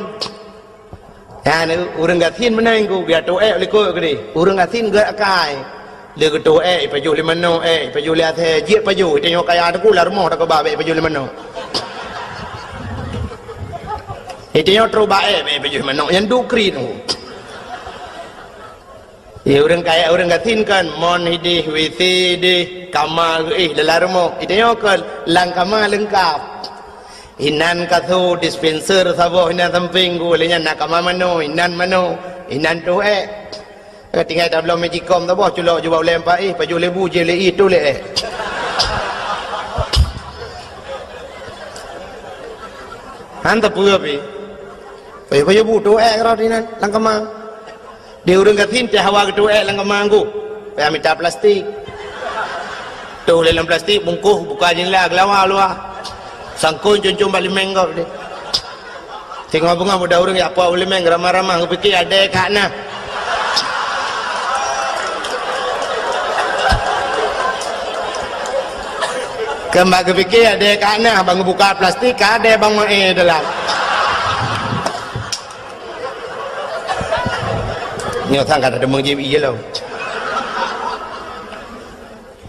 Nyan, ureuëng gasien meunan ku, biar teuék likot keudeh. Ureuëng gasien gét akai. Lé geutoh ék, ipajoh lé manok, ék, ipajoh lé asèe, jeuet pajoh, itanyoe kaya teuku lam rumoh takeubah bèk ipajoh lé manok. Itanyoe trok bak ék, bèk ipajoh lé manok, nyan duek kriet. Ya, ureueng kaya, ureueng gasien kan, mon idéh, W C idéh, kama geuéh dalam rumoh. Itanyoe kan, lam kama leungkap. Inan kasô, dispenser saboh inan sampéng, geuh lé nyan na kama manok, inan manok, inan toh ék. Ka tinggai tabloe magicom saboh, culok jubak ulèe empat éh, pajoh lé bu, jih lé éh, toh lé ék. Han tapeue pih. Pajoh-pajoh bu, toh ék rot inan, lam kama. Di ureueng gasien teuh hawa geutoh ék lam kama geuh. Payah mita plastik. Toh lé lam plastik, bungkôh, buka jendela, geulawa luwa. Sangkôn cun-cun bak limeng gob deh. Singoh beungoh budak ureueng jak puwoe u limeng, ramah-ramah, geupike adèe ka na. Keu bak geupike adèe ka na, ban geubuka plastik, ka adèe ban meu'èe dalam. Nyoe sang ka tadeungoe jieb ié lom.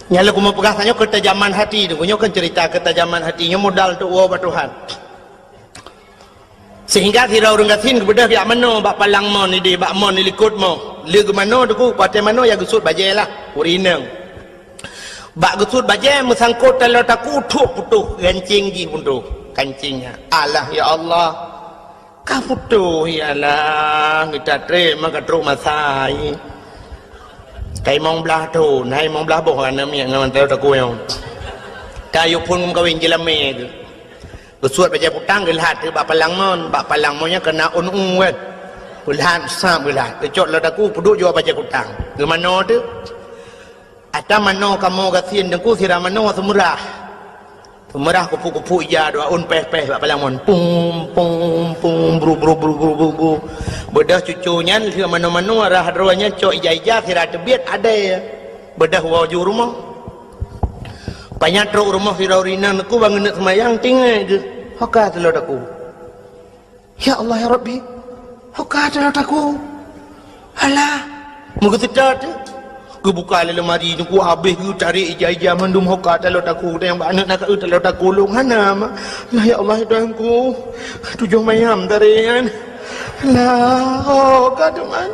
Nyan lé kumeung peugah tanyoe keutajaman hati tu. Nyoe kan cerita keutajaman hati. Nyoe modal untuk woe bak Tuhan. Sehingga sidroe ureueng gasien geubeudôh jak manoe bak palang mon idéh, bak mon ilikot mon. Lé geumanoe teuku, patéh manoe ya geusuet bajèe lah, ureueng inong. Bak geusuet bajèe meusangkot taloe taku, thok putôh gancéng jih putôh kancéng nyan. Alah, ya Allah. Ka putôh, ya Allah, geuta trép maka trok masa, hai. Ka limong blaih thon, hai limong blaih boh aneuk miet ngon taloe taku nyoe. Ka yue phon meukawen jilamé teuh. Geusuet bajèe kutang geulhat teuh bak palang mon, bak palang mon nyan keunan ôn u kan. Geulhat, sab geulhat. Geucok taloe taku, peuduek jua bajèe kutang. Geumanoe teuh. Ata manoe kamoe gasien teungku sira manoe seumeurah. Seumeurah kupu-kupu ija dua ôn péh-péh bak palang mon. Pum, pum, pum, bru, bru, bru, bru, bru, bru. Beudôh cucu nyan lheueh manoe-manoe rhah droe nyan cok ija-ija sira teubiet adèe. Beudôh woe ju rumoh. Panyang trok rumoh sidroe ureueng inong teungku ban geuneuk seumayang tinggai geuh. Ho ka taloe taku. Ya Allah, ya Rabbi, ho ka taloe taku. Alah, meugeuseutôt teuh. Geubuka lé leumari teungku, habéh geutarek ija-ija mandum ho ka taloe taku. Tanyong bak aneuk na ka eu taloe taku lôn hana, ma. Alah, ya Allah, ya Tuhanku, tujoh mayam tarek nyan. Alah, ho ka teuma.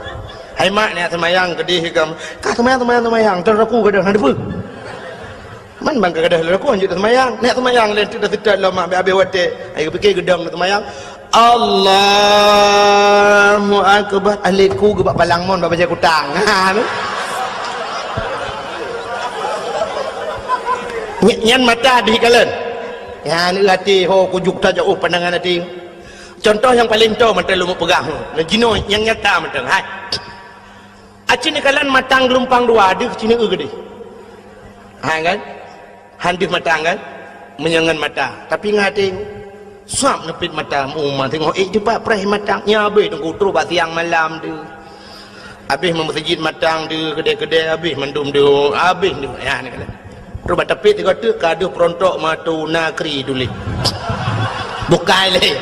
Hai mak, neujak seumayang keudéh gam. Ka seumayang, seumayang, seumayang. Taloe taku gadôh, hana teupeue. Man ban ka gadôh lé lakoe jeuet seumayang. Neujak seumayang lé teuk, seutôt lom habéh-habéh watèe. Ai geupike geudong seumayang. Allahu Akbar. Alèh ku geubak palang mon bak bajèe kutang. Ha, tu. Ny-, nyan mata dih kalon. Nyan até ho kujuk tajak, oh, pandangan até. Contoh nyang paleng toe mantong lôn peugah. Nah, jinoe nyang nyata mantong. Hai. Aci neukalon matang geulumpang dua, deuh ci neu-eu keudeh. Ha kan? Han deuh matang kan? Meunyoe ngon mata. Tapi ngon até, suap neupit mata, uma teungoh ék dipat preh matang. Nyan habéh teungku trok bak siang malam deuh. Habéh meumeuseujid matang deuh, keudè-keudè habéh mandum deuh, habéh deuh. Ya, neukalon. Trok bak tapét sigoe teuk ka deuh peurontok meutu nakri tuléh. Bukai lé.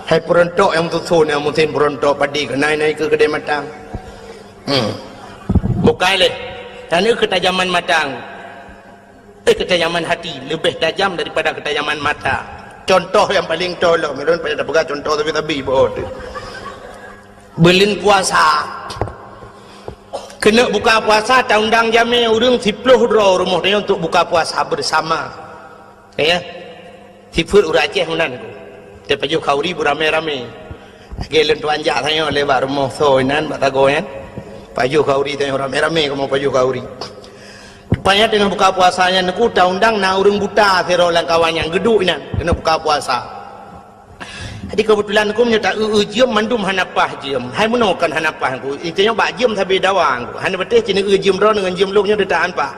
Hai peurontok nyang meususon, nyang musim peurontok padi keuh nai-nai keu keudè matang. Hmm. Bukai lé. Nyan keuh keutajaman matang. Eh, keutajaman hati leubeh tajam daripada keutajaman mata. Contoh nyang paleng toe lom, ulôn payah tapeugah contoh sabe-sabe bak teuh. Buleuen puasa. Keuneuk buka puasa, taundang jamé ureueng siploh droe rumoh tanyoe untuk buka puasa bersama. Ya. Sifeuet ureueng Aceh meunan ku. Tapajoh khauri beuramé-ramé. Lagèe lôn tuan jak tanyoe lé bak rumoh soe inan bak sagoe nyan. Pajoh khauri tanyoe ramé-ramé kamoe pajoh khauri. Rupanya teungoh buka puasa nyan ku taundang na ureueng buta sidroe lam kawan nyang geuduek inan keuneuk buka puasa. Jadi keubeutulan ku meunyoe ta-eu-eu jeuem mandum hana paih jeuem. Hai meunoe kon hana paih ku. Itanyoe bak jeuem sabe dawa ku. Hana beuteh ci neu-eu jeuem droeneuh ngon jeuem lôn nyoe teutaan paih.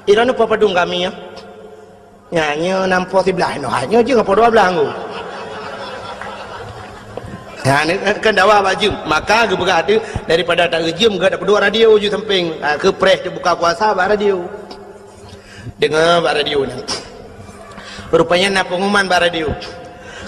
Droeneuh po padum kami nyoe. Nyan nyoe nam po siblaih noh. Hai nyoe jeuem po dua blaih ku. Nyan kon dawa bak jeuem. Maka geupeugah teuh daripada ta-eu jeuem geuh tapeuduek radio ju sampéng. Ha, keu preh teuh buka puasa bak radio. Deungoe bak radio nyan. Rupanya na peunguman bak radio.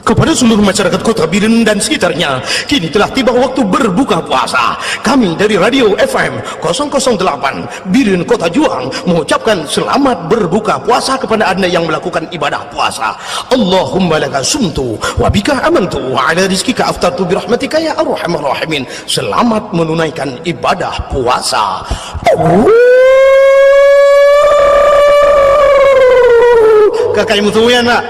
Kepada seluruh masyarakat Kota Bireuen dan sekitarnya, kini telah tiba waktu berbuka puasa. Kami dari Radio F M kosong kosong delapan Bireuen Kota Juang mengucapkan selamat berbuka puasa kepada Anda yang melakukan ibadah puasa. Allahumma laka sumtu wa bika amantu wa ala rizkika aftartu birahmatika ya arhamar rahimin. Selamat menunaikan ibadah puasa. Kakai musuh nyan, Pak.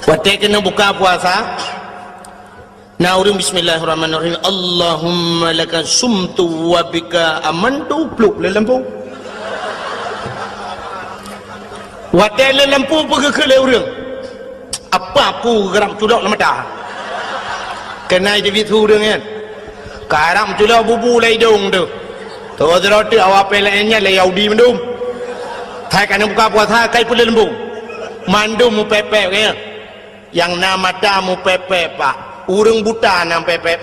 Watèe keuneuk buka puasa, na ureueng bismillahirrahmanirrahim, Allahumma laka sumtu wa bika amantu, pluek lé lampu. Watèe lé lampu, peugah keu lé ureueng, apa aku geurab culok lam mata? Keunan jibiet su ureueng nyan. Karab culok bubu lam idông teuh. Teuh sidroe teuk awak pih laén nyan lé Yahudi mandum. Hai ka na buka puasa, kai peuleumbong. Mandum mupèp-pèp, ya. Nyang na mata mupèp-pèp, Pak. Ureueng buta na pèp-pèp.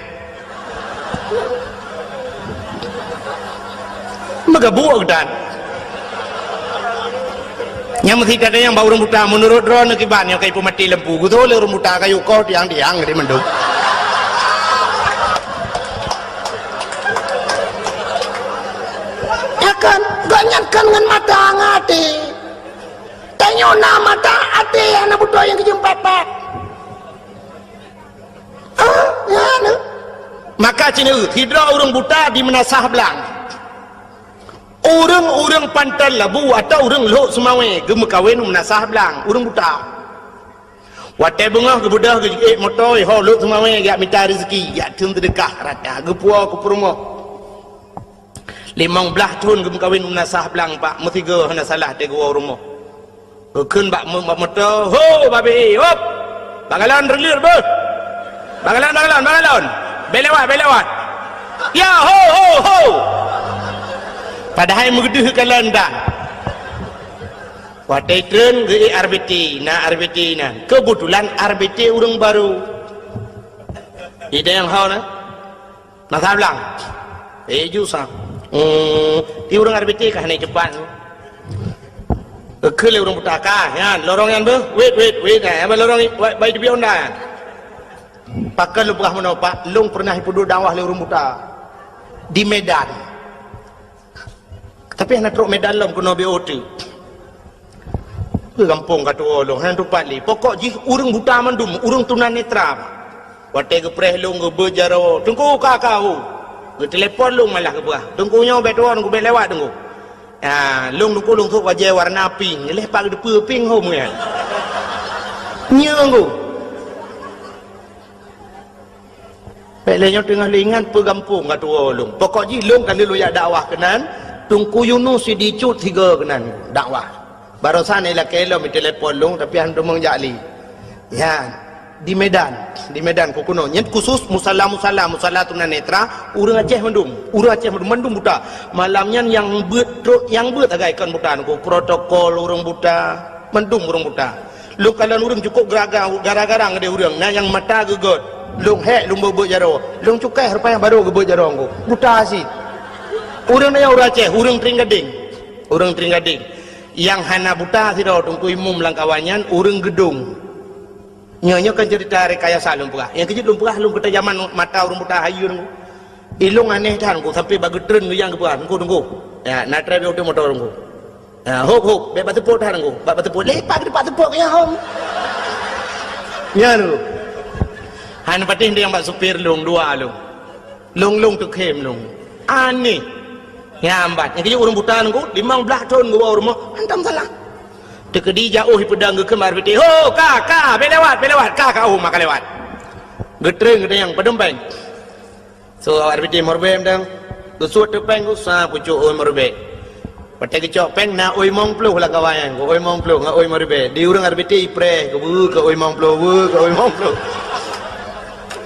Meugabuek geutan. Nyang meusi tanyong bak ureueng buta, meunurot droeneuh kiban nyoe ka ipeumaté lampu, geutoh lé ureueng buta kayue koh tiang-tiang geude mandum. Ya kan, gobnyan kan ngon mata ngon até. Tanyoe na mata, até hana beutôi nyang geujeuem pèp-pèp. Ah, ya, na. Maka cina sidroe ureueng buta di Meunasah Blang. Ureueng-ureueng Panton Labu atau ureueng Lhok Seumawé geumeukawen u Meunasah Blang, ureueng buta. Watèe beungoh geubeudôh geujeuet moto, ho Lhok Seumawé geujak mita reuzeki, geujak theun seudeukah rata, geupuwoe keu peurumoh. Limong blaih thon geumeukawen u Meunasah Blang, Pak, meusigoe hana salah teuh geuwoe u rumoh. Geukheun bak mo-, bak moto, "Ho, babe, hop! Bak galon reuleuet beuh! Bak galon, bak galon, bak galon! Bèk lewat, bèk lewat! Ya, ho, ho, ho!" Padahai meugeudeuh galon dah. Watèe treun geuék R B T, na R B T na. Keubeutulan R B T ureueng barô. Idéh nyang ho na. Meunasah Blang. Eh, ju sa. Hmm, ti ureueng R B T ka hana teupat. Geukheun lé ureueng buta ka, nyan, lorong nyan beuh. Wait, wait, wait. Nah, nyang lorong i-, bai, bai teubiet Honda nyan. Pakon lôn peugah meunoe, Pak, lôn peureunah ipeuduek dakwah lé ureueng buta di Medan. Tapi hana trok Medan lom keunoe B O T. Peue gampông ka tuwoe lôn, hana teupat lé. Pokok jih ureueng buta mandum, ureueng tunanetra. Watèe geupreh lôn geubeuet jaroe, "Teungku, ka, ka, ho." Geutelepon lôn malah geupeugah, "Teungku nyoe bèk tuwoe, Teungku, bèk lewat, Teungku." Ya, lôn, Teungku, lôn sôk bajèe warna pink, lheuh pat geuteupeue pink ho meunan. Nyoe, Teungku. Bèk lé nyoe teungoh lé ingat peue gampông ka tuwoe lôn. Pokok jih lôn ka lheueh lôn jak dakwah keunan, Teungku Yunus Sidicut sigoe keunan dakwah. Barosan ilakèe lom itelepon lôn, tapi hana teumong jak lé. Nyan, di Medan, di Medan keu keunoe. Nyan khusus musala-musala, musala tunanetra, ureueng Aceh mandum, ureueng Aceh mandum, mandum buta. Malam nyan nyang beuet trok, nyang beuet sagai kon buta, Teungku, protokol ureueng buta, mandum ureueng buta. Lôn kalon ureueng cukôp geraga-, gara-gara ngon ureueng, na nyang mata geugöt. Lôn hék lôn beuet-beuet jaroe. Lôn cukai rupa nyang barô geubeuet jaroe Teungku. Buta cit. Ureueng nyan ureueng Aceh, ureueng Trienggadeng. Ureueng Trienggadeng. Nyang hana buta sidroe Teungku Imum lam kawan nyan, ureueng Geudong. Nyoe, nyoe kan cerita rekayasa lôn peugah. Nyang keujeuet lôn peugah lôn keuta jaman mata ureueng buta hayeue Teungku. Ilôn aneh that Teungku, sampai bak geutreun geuyang geupeugah, "Teungku, Teungku. Ya, na trép u ateueh moto Teungku. Ya, hop, hop, bèk bak seupôt that Teungku. Bak, bak seupôt, lepak di bak seupôt ya, hom." Nyan Teungku. Hana patéh nyang bak supir lôn, dua lôn. Lôn, lôn teukhém lôn. Aneh. Nyan ban. Nyang keujeuet ureueng buta Teungku, limong blaih thon geuwoe u rumoh, hantom salah. Teukeudi jak 'oh ipeudong geukheun bak R B T, "Ho, ka, ka, bèk lewat, bèk lewat, ka, ka, oh, maka lewat." Geutreun geutanyong, "Padum pèng?" So, awak R B T lima ribèe mantong. Geusuet teuk pèng, geusa pucok oi lima ribèe. Watèe geucok pèng, na oi limong ploh lam kawan nyan. Oi limong ploh ngon oi lima ribèe. Di ureueng R B T ipreh, geubeue keu oi limong ploh, beue keu oi limong ploh.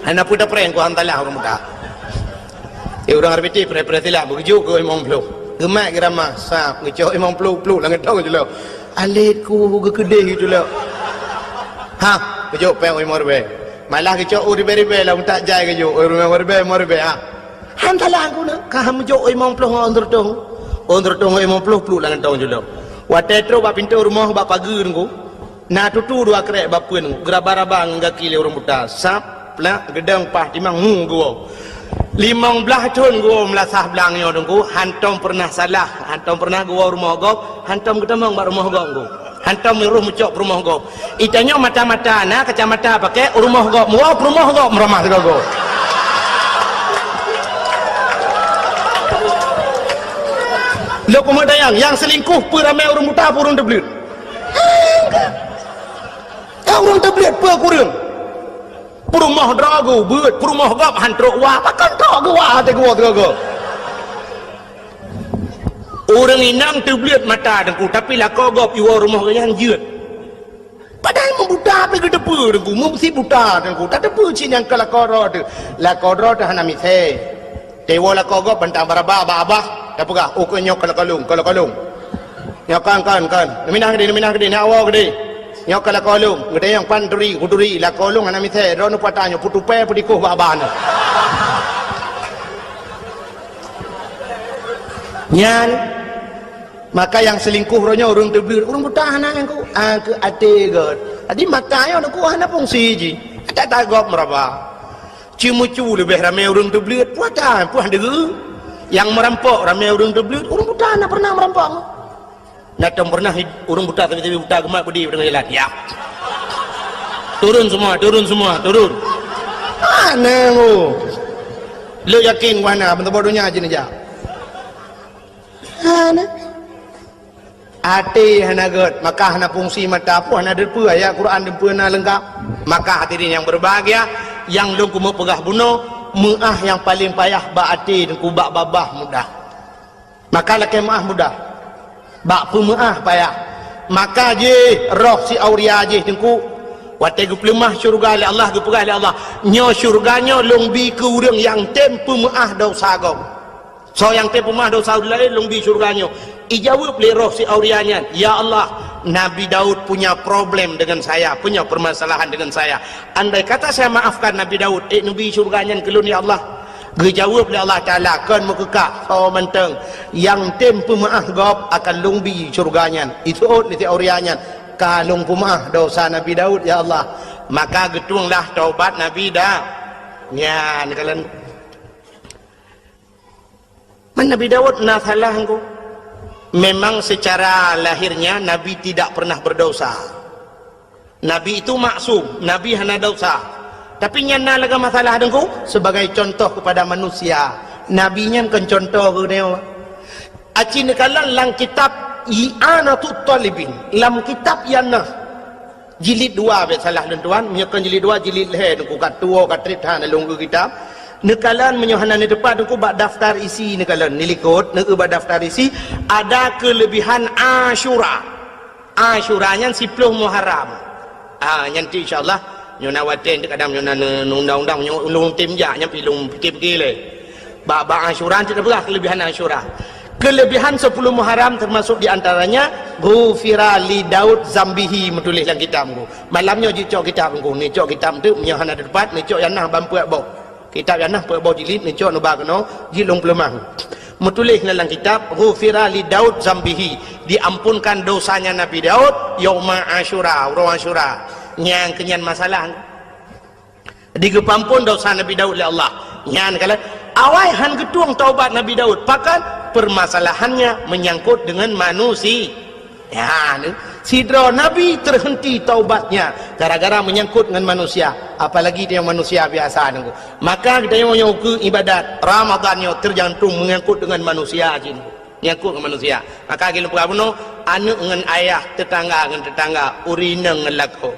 Hana peue tapreh, keu han salah ureueng buta. Di ureueng R B T ipreh-preh silap, beugeucok keu oi limong ploh. Geumat geuramah, sab, geucok oi limong ploh, pluek lam geutong geucok. Alet ku geukeudeh geucok lom. Ha, geucok pèng oi lima ribèe. Malah geucok oi ribèe-ribèe lam utak jai geucok, oi lima ribèe, lima ribèe, ha. Han salah Teungku na, ka han meujok oi limong ploh ngon oi seureutôh. Oi seureutôh ngon oi limong ploh pluek lam geutong geucok lom. Watèe trok bak pintoe rumoh bak pageue Teungku. Na tutu dua krek bapeuen, geuraba-raba ngon gaki lé ureuëng buta. Sab, plak, geudong, paih, timang, mu geuwoe. Limong blaih thon geuwoe meulasah blang nyoe Teungku, hantom peureunah salah, hantom peureunah geuwoe rumoh gob, hantom geutamong bak rumoh gob Teungku. Hantom meurôh meucok peurumoh gob. Itanyoe mata-mata na kacamata pakai, rumoh gob meuwoe, peurumoh gob meuramah sigoe-goe. Lôn keumeudayang, nyang seulingkoh peue ramé ureuëng buta, peue ureuëng teubleuet? Ka ureuëng teubleuet peue kureueng? Peurumoh droe geuh beuet, peurumoh gob han trok wa, pakon trok geuh wa até geuwoe sigoe-goe. Ureuëng inong teubleuet mata Teungku, tapi lakoe gob iwoe rumoh geuh nyan jeuet. Padahai meubuta pih geuteupeue Teungku, meusi buta Teungku, tateupeue cit nyang ka lakoe droe teuh. Lakoe droe teuh hana misée. Teuwoe lakoe gob bantang baraba bak abah, tapeugah, "Oh, keu nyoe ka lakoe lôn, ka lakoe lôn." Nyoe kon, kon, kon. Neuminah keudeh, neuminah keudeh, neuwoe keudeh. Nyoe ka lakoe lôn. Geutanyong, "Pan turi?" "Kuturi." "Lakoe lôn hana misée, droeneuh peue ata nyoe, peutupée, peudikoh bak abah nyoe." Nyan, maka nyang seulingkoh uroe nyoe ureuëng teubleuet, ureuëng buta hana nyang ku, ah, keu até gét. Jadi mata nyoe Teungku hana fungsi jih. Ata-ata gob meuraba. Ceumeucue leubeh ramé ureuëng teubleuet, peue ata, peue han deuh. Nyang meurampok ramé ureuëng teubleuet, ureuëng buta hana peureunah meurampok. Na tom peureunah ureuëng buta, tapi-tapi buta geumat beudé deungon jalan. Ya. Turun semua, turun semua, turun. Hana, oh. Lôn yakin hana, meuteubah donya jih neujak. Hana. Até hana gét, maka hana fungsi mata pun hana teupeue ayat Quran teupeue na leungkap. Maka hadirin yang berbahagia, nyang lôn keumeung peugah bunoe, meuáh nyang paleng payah bak até Teungku, bak babah mudah. Maka lakée meuáh mudah. Bak peumeuáh payah. Maka jih roh si auria jih Teungku, watée geupeuleumah syeuruga lé Allah, geupeugah lé Allah, "Nyoe syeuruga nyoe lôn bi keu ureuëng nyang tem peumeuáh desya gob." Soe nyang tem peumeuáh desya ureuëng laén, lôn bi syeuruga nyoe. Ijaweueb lé roh si auria nyan, "Ya Allah, Nabi Daud punya problem dengan saya, punya permasalahan dengan saya. Andai kata saya maafkan Nabi Daud, ék neubi syeuruga nyan keu lôn, ya Allah?" Geujaweueb lé Allah Taala, "Kon meukeukah, soe mantong nyang tem peumeuáh gob akan lôn bi syeuruga nyan." Iseuôt lé si auria nyan, "Ka lôn peumeuáh desya Nabi Daud, ya Allah." Maka geutuenglah taubat Nabi Da-, nyan kalon. Man Nabi Daud na salah Teungku. Memang secara lahirnya Nabi tidak pernah berdosa. Nabi itu maksum, Nabi hana desya. Tapi nyan na lagée masalah Teungku, sebagai contoh kepada manusia. Nabi nyan kon contoh keu geutanyoe. Aci neukalon lam kitab I'anatut Talibin, lam kitab nyang na jilid dua, bék salah lôn tuan, meunyoe kon jilid dua, jilid lhée Teungku, ka tuwoe ka trép that lôn eu kitab. Neukalon meunyoe hana neuteupat Teungku bak daftar isi neukalon, neulikot, neueu bak daftar isi, ada keulebihan Asyura. Asyura nyan siploh Muharram. Ah, nyan ti insya-Allah, nyoe na watée kadang nyoe na ne-, undang-undang nyoe ulôn tem jak, nyan pi lôn pike-pike lé. Bak, bak Asyura, kita peugah kelebihan Asyura. Kelebihan sepuluh Muharram termasuk di antaranya, "Ghufira li Daud zambihi," meutuléh lam kitab Teungku. Malam nyoe jicok kitab Teungku, neucok kitab tu, meunyoe hana teupat, neucok nyang na ban peuet boh. Kitab nyang na peuet boh jilid, neucok neuba keunoe, jilid lôn peuleumah. Meutuléh na lam kitab, "Ghufira li Daud zambihi," diampunkan dosanya Nabi Daud, yauma Asyura, uroe Asyura. Nyang keunyan masalah. Digeupeuampon desya Nabi Daud lé Allah. Nyan kalon, awai han geutueng taubat Nabi Daud. Pakon? Permasalahannya menyangkut dengan manusia. Ya, ni. Sidroe nabi terhenti taubatnya gara-gara menyangkut dengan manusia. Apalagi dia manusia biasa Teungku. Maka geutanyoe nyang ukeue ibadat Ramadan nyoe tergantung menyangkut dengan manusia jih. Menyangkut dengan manusia. Maka lagée lôn peugah bunoe, aneuëk ngon ayah, tetangga ngon tetangga, ureuëng inong ngon lakoe.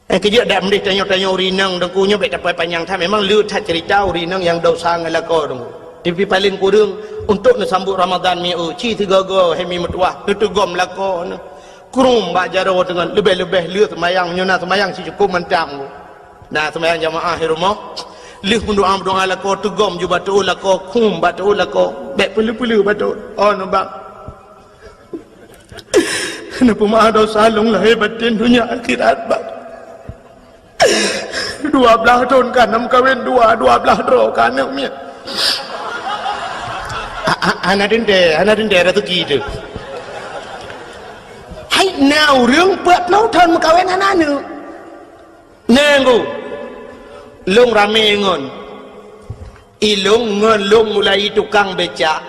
Eh, keujeuet dak meudeh tanyoe-tanyoe ureuëng inong Teungku nyoe bék tapai panyang that. Memang le that cerita ureuëng inong nyang desya ngon lakoe Teungku. Tapi paléng kureueng untuk neusambot Ramadan mi eu, ci sigoe-goe hai mi meutuwah, neuteugom lakoe neuh. Krum bak jaroe teungon, leubeh-leubeh le seumayang, meunyoe na seumayang sicukop mantong. Na seumayang jamaah di rumoh, lheueh meudoa-meudoa lakoe teugom jubah teuôt lakoe, krum bak teuôt lakoe, bék peuleu-peuleu bak teuôt. Oh, neubak. Neupeumaaf desya lôn lahé batén donya akhirat, Bang. Dua blaih thon ka na meukawen dua, dua blaih droe ka aneuëk miet. Ha-, ha-, hana teuntée, hana teuntée raseuki teuh. Hai, Na ureuëng peuet ploh thon meukawen hana aneuëk. Nanggu. Lôn ramé ngon. Ilôn ngon lôn mulai tukang becak.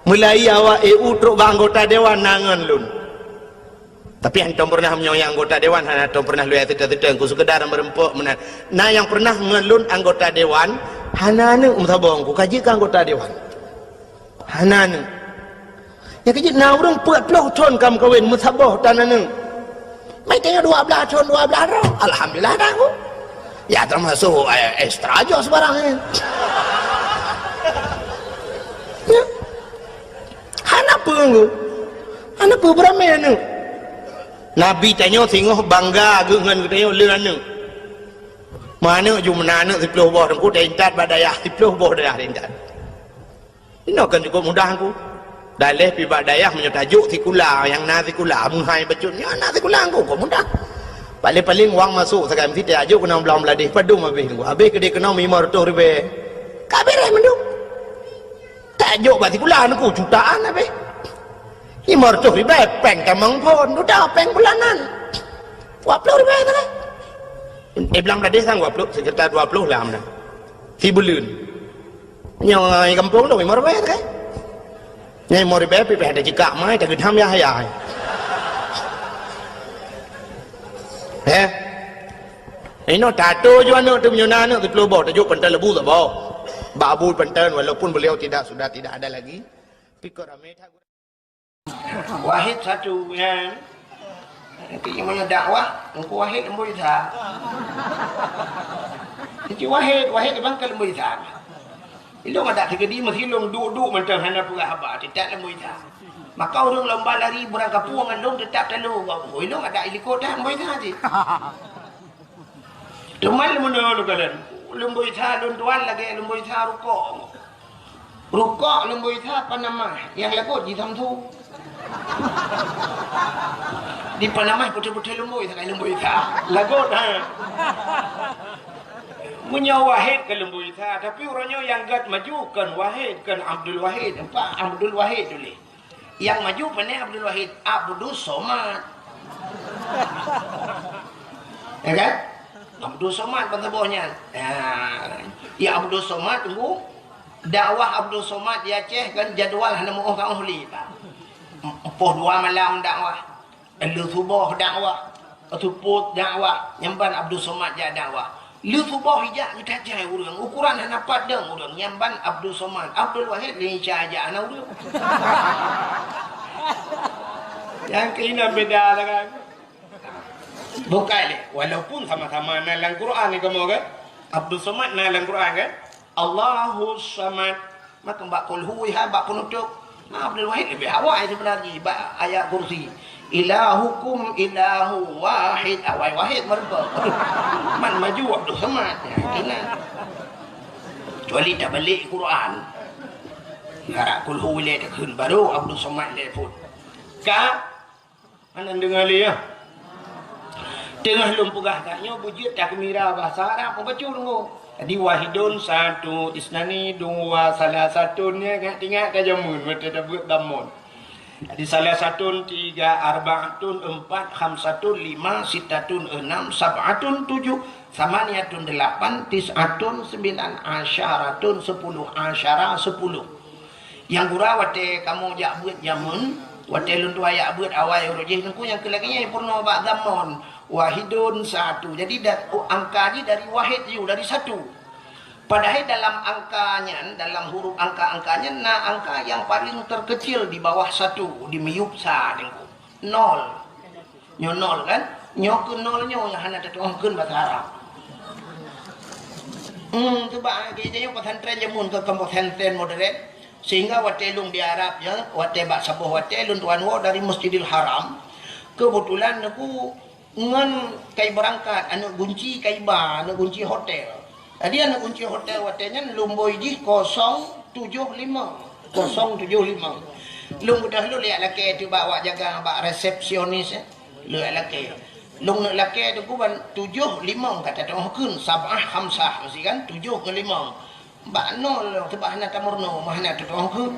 Mulai awak E U trok bak anggota dewan na ngon lôn. Tapi hántom peureunah meunyoe anggota dewan hana tom peureunah lôn teuta-teuta ku sekedar meureumpok meunan. Na nyang peureunah ngon lôn anggota dewan hana aneuëk meusaboh ku ka jeuet keu anggota dewan. Hana aneuëk. Nyang keujeuet na ureuëng peuet ploh thon ka meukawen meusaboh tan aneuëk. Mai tanyoe dua blaih thon dua blaih droe. Alhamdulillah dah ku. Ya termasuk eh, extra joh sebarang ni. Ya. Hana peue ku. Hana peue beurami aneuëk. Nabi tanyoe singoh bangga geuh ngon geutanyoe le aneuëk. Meuaneuëk ju meunan aneuëk siploh boh teungku taintat bak dayah siploh boh dayah taintat. Inoe kan cukup mudah ku. Daleh pi bak dayah meunyoe tajok sikula nyang na sikula meuhai bacut nyoe na sikula ku kok mudah. Paling-paling wang masuk sagai meusitai ajok keunong blang bladeh padum habéh ku. Habéh keudeh keunong lima ratus ribèe. Ka beres mandum. Tajok bak sikula ku jutaan habéh. Lima ratus ribèe péng tamong phon, udah péng bulanan. Dua puluh ribèe sagai. Eh blang bladeh sang dua puluh, sekitar dua puluh lah meunan. Sibuleuen. Nyoe gampông tu memang ribèe kan? Nyai mau ribèe pih ada jikak mai tak gedam ya ya. Eh? Ino tato ju aneuk tu meunyoe na aneuk siploh boh tajuk pantai lebu tak boh. Bak Abu pantai walaupun beliau tidak sudah tidak ada lagi. Pikir ramai tak Wahid satu, ya. Tapi meunyoe dakwah, Teungku Wahid leumboi sa. Teungku Wahid, Wahid bang ka leumboi sa. Ilong adak teukeudi meusilong duek-duek mantong hana peugah haba, teutap leumboi sa. Maka ureuëng lomba lari beurangkapeue ngon lôn teutap talo. Ilong adak ilikot dah leumboi sa cit. Teuma leumono leukalon, leumboi sa lôn tuan lagèe leumboi sa rukok. Rukok leumboi sa panamah, nyang lagot jisamsu. Di panamah putih-putih leumboi sakai leumboi sa. Lagot ha. Meunyoe Wahid ka leumboi sa, tapi uroe nyoe nyang gèt maju kon Wahid, kon Abdul Wahid, empat Abdul Wahid tuléh. Nyang maju pane Abdul Wahid, Abdus Somad. Ya kan? Abdus Somad ban saboh nyan. Ya, ya Abdus Somad tunggu. Dakwah Abdul Somad di Aceh kan jadual hana meuoh ka oh li. Empoh dua malam dakwah. Lheuh suboh dakwah, seupôt dakwah, nyang ban Abdul Somad jak dakwah. Lheuh suboh ijak geutajai ureuëng, ukuran hana pat dong ureuëng, nyang ban Abdul Somad, Abdul Wahid lé Isa jak hana ureuëng. Nyang keunan beda lah kan. Bukai lé, walaupun sama-sama na lam Quran ni kamoe kan. Abdul Somad na lam Quran kan. Allahus Samad. Maka bak kulhu ha bak penutup. Nah, Abdul Wahid lebih awai sebenarnya bak ayat kursi. Ilahukum ilahu wahid. Awai wahid meureumpok. Man maju Abdul Somad. Ya, kena. Kecuali tak balik Quran. Harap kulhu le takheun baru Abdul Somad le pun. Ka Hana deungoe lé, ya. Teungoh lôn peugah that nyoe beujeuet takmira bahasa Arab mubacut deungoe. Jadi wahidun satu, isnani dua, salah satun ya ingat-ingat ka jameun watèe tabeuet damon. Jadi salah satun tiga, arbaatun empat, khamsatun lima, sittatun enam, sab'atun tujuh, samaniyatun delapan, tis'atun sembilan, asyaratun sepuluh, asyara sepuluh. Nyang gura watèe kamoe jak beuet jameun, watèe lôn tuan jak beuet awai uroe jih teungku nyang keu lagèe nyan peurunoe bak zamon wahidun satu. Jadi da-, angka jih dari wahid ju dari satu. Padahai dalam angka nyan, dalam huruf angka-angka nyan na angka nyang paleng terkecil di bawah satu, di miyueb sa teungku. Nol. Nyoe nol kan? Nyoe keu nol nyoe nyang hana tatu'oh kheun basa Arab. Hmm, tu bak gereja nyoe pesantren jameun keu kampung pesantren modern. Sehingga watèe lôn di Arab nyoe, watèe bak saboh watèe lôn tuan woe dari Masjidil Haram. Kebetulan aku ngon kai beurangkat, aneuk gunci kai ba, aneuk gunci hotel. Jadi aneuk gunci hotel watèe nyan lumbôi jih kosong tujoh limong. Kosong tujoh limong. Lôn beudôh lôn liak lakèe teuh bak awak jaga bak resepsionis, eh. Lôn liak lakèe. Lôn neuk lakèe teuh kuban tujoh limong ka tatu'oh kheun, sab'ah khamsah, meusti kan? Tujoh ngon limong. Bak nol, teuh bak hana tameurunoe, mah hana tatu'oh kheun.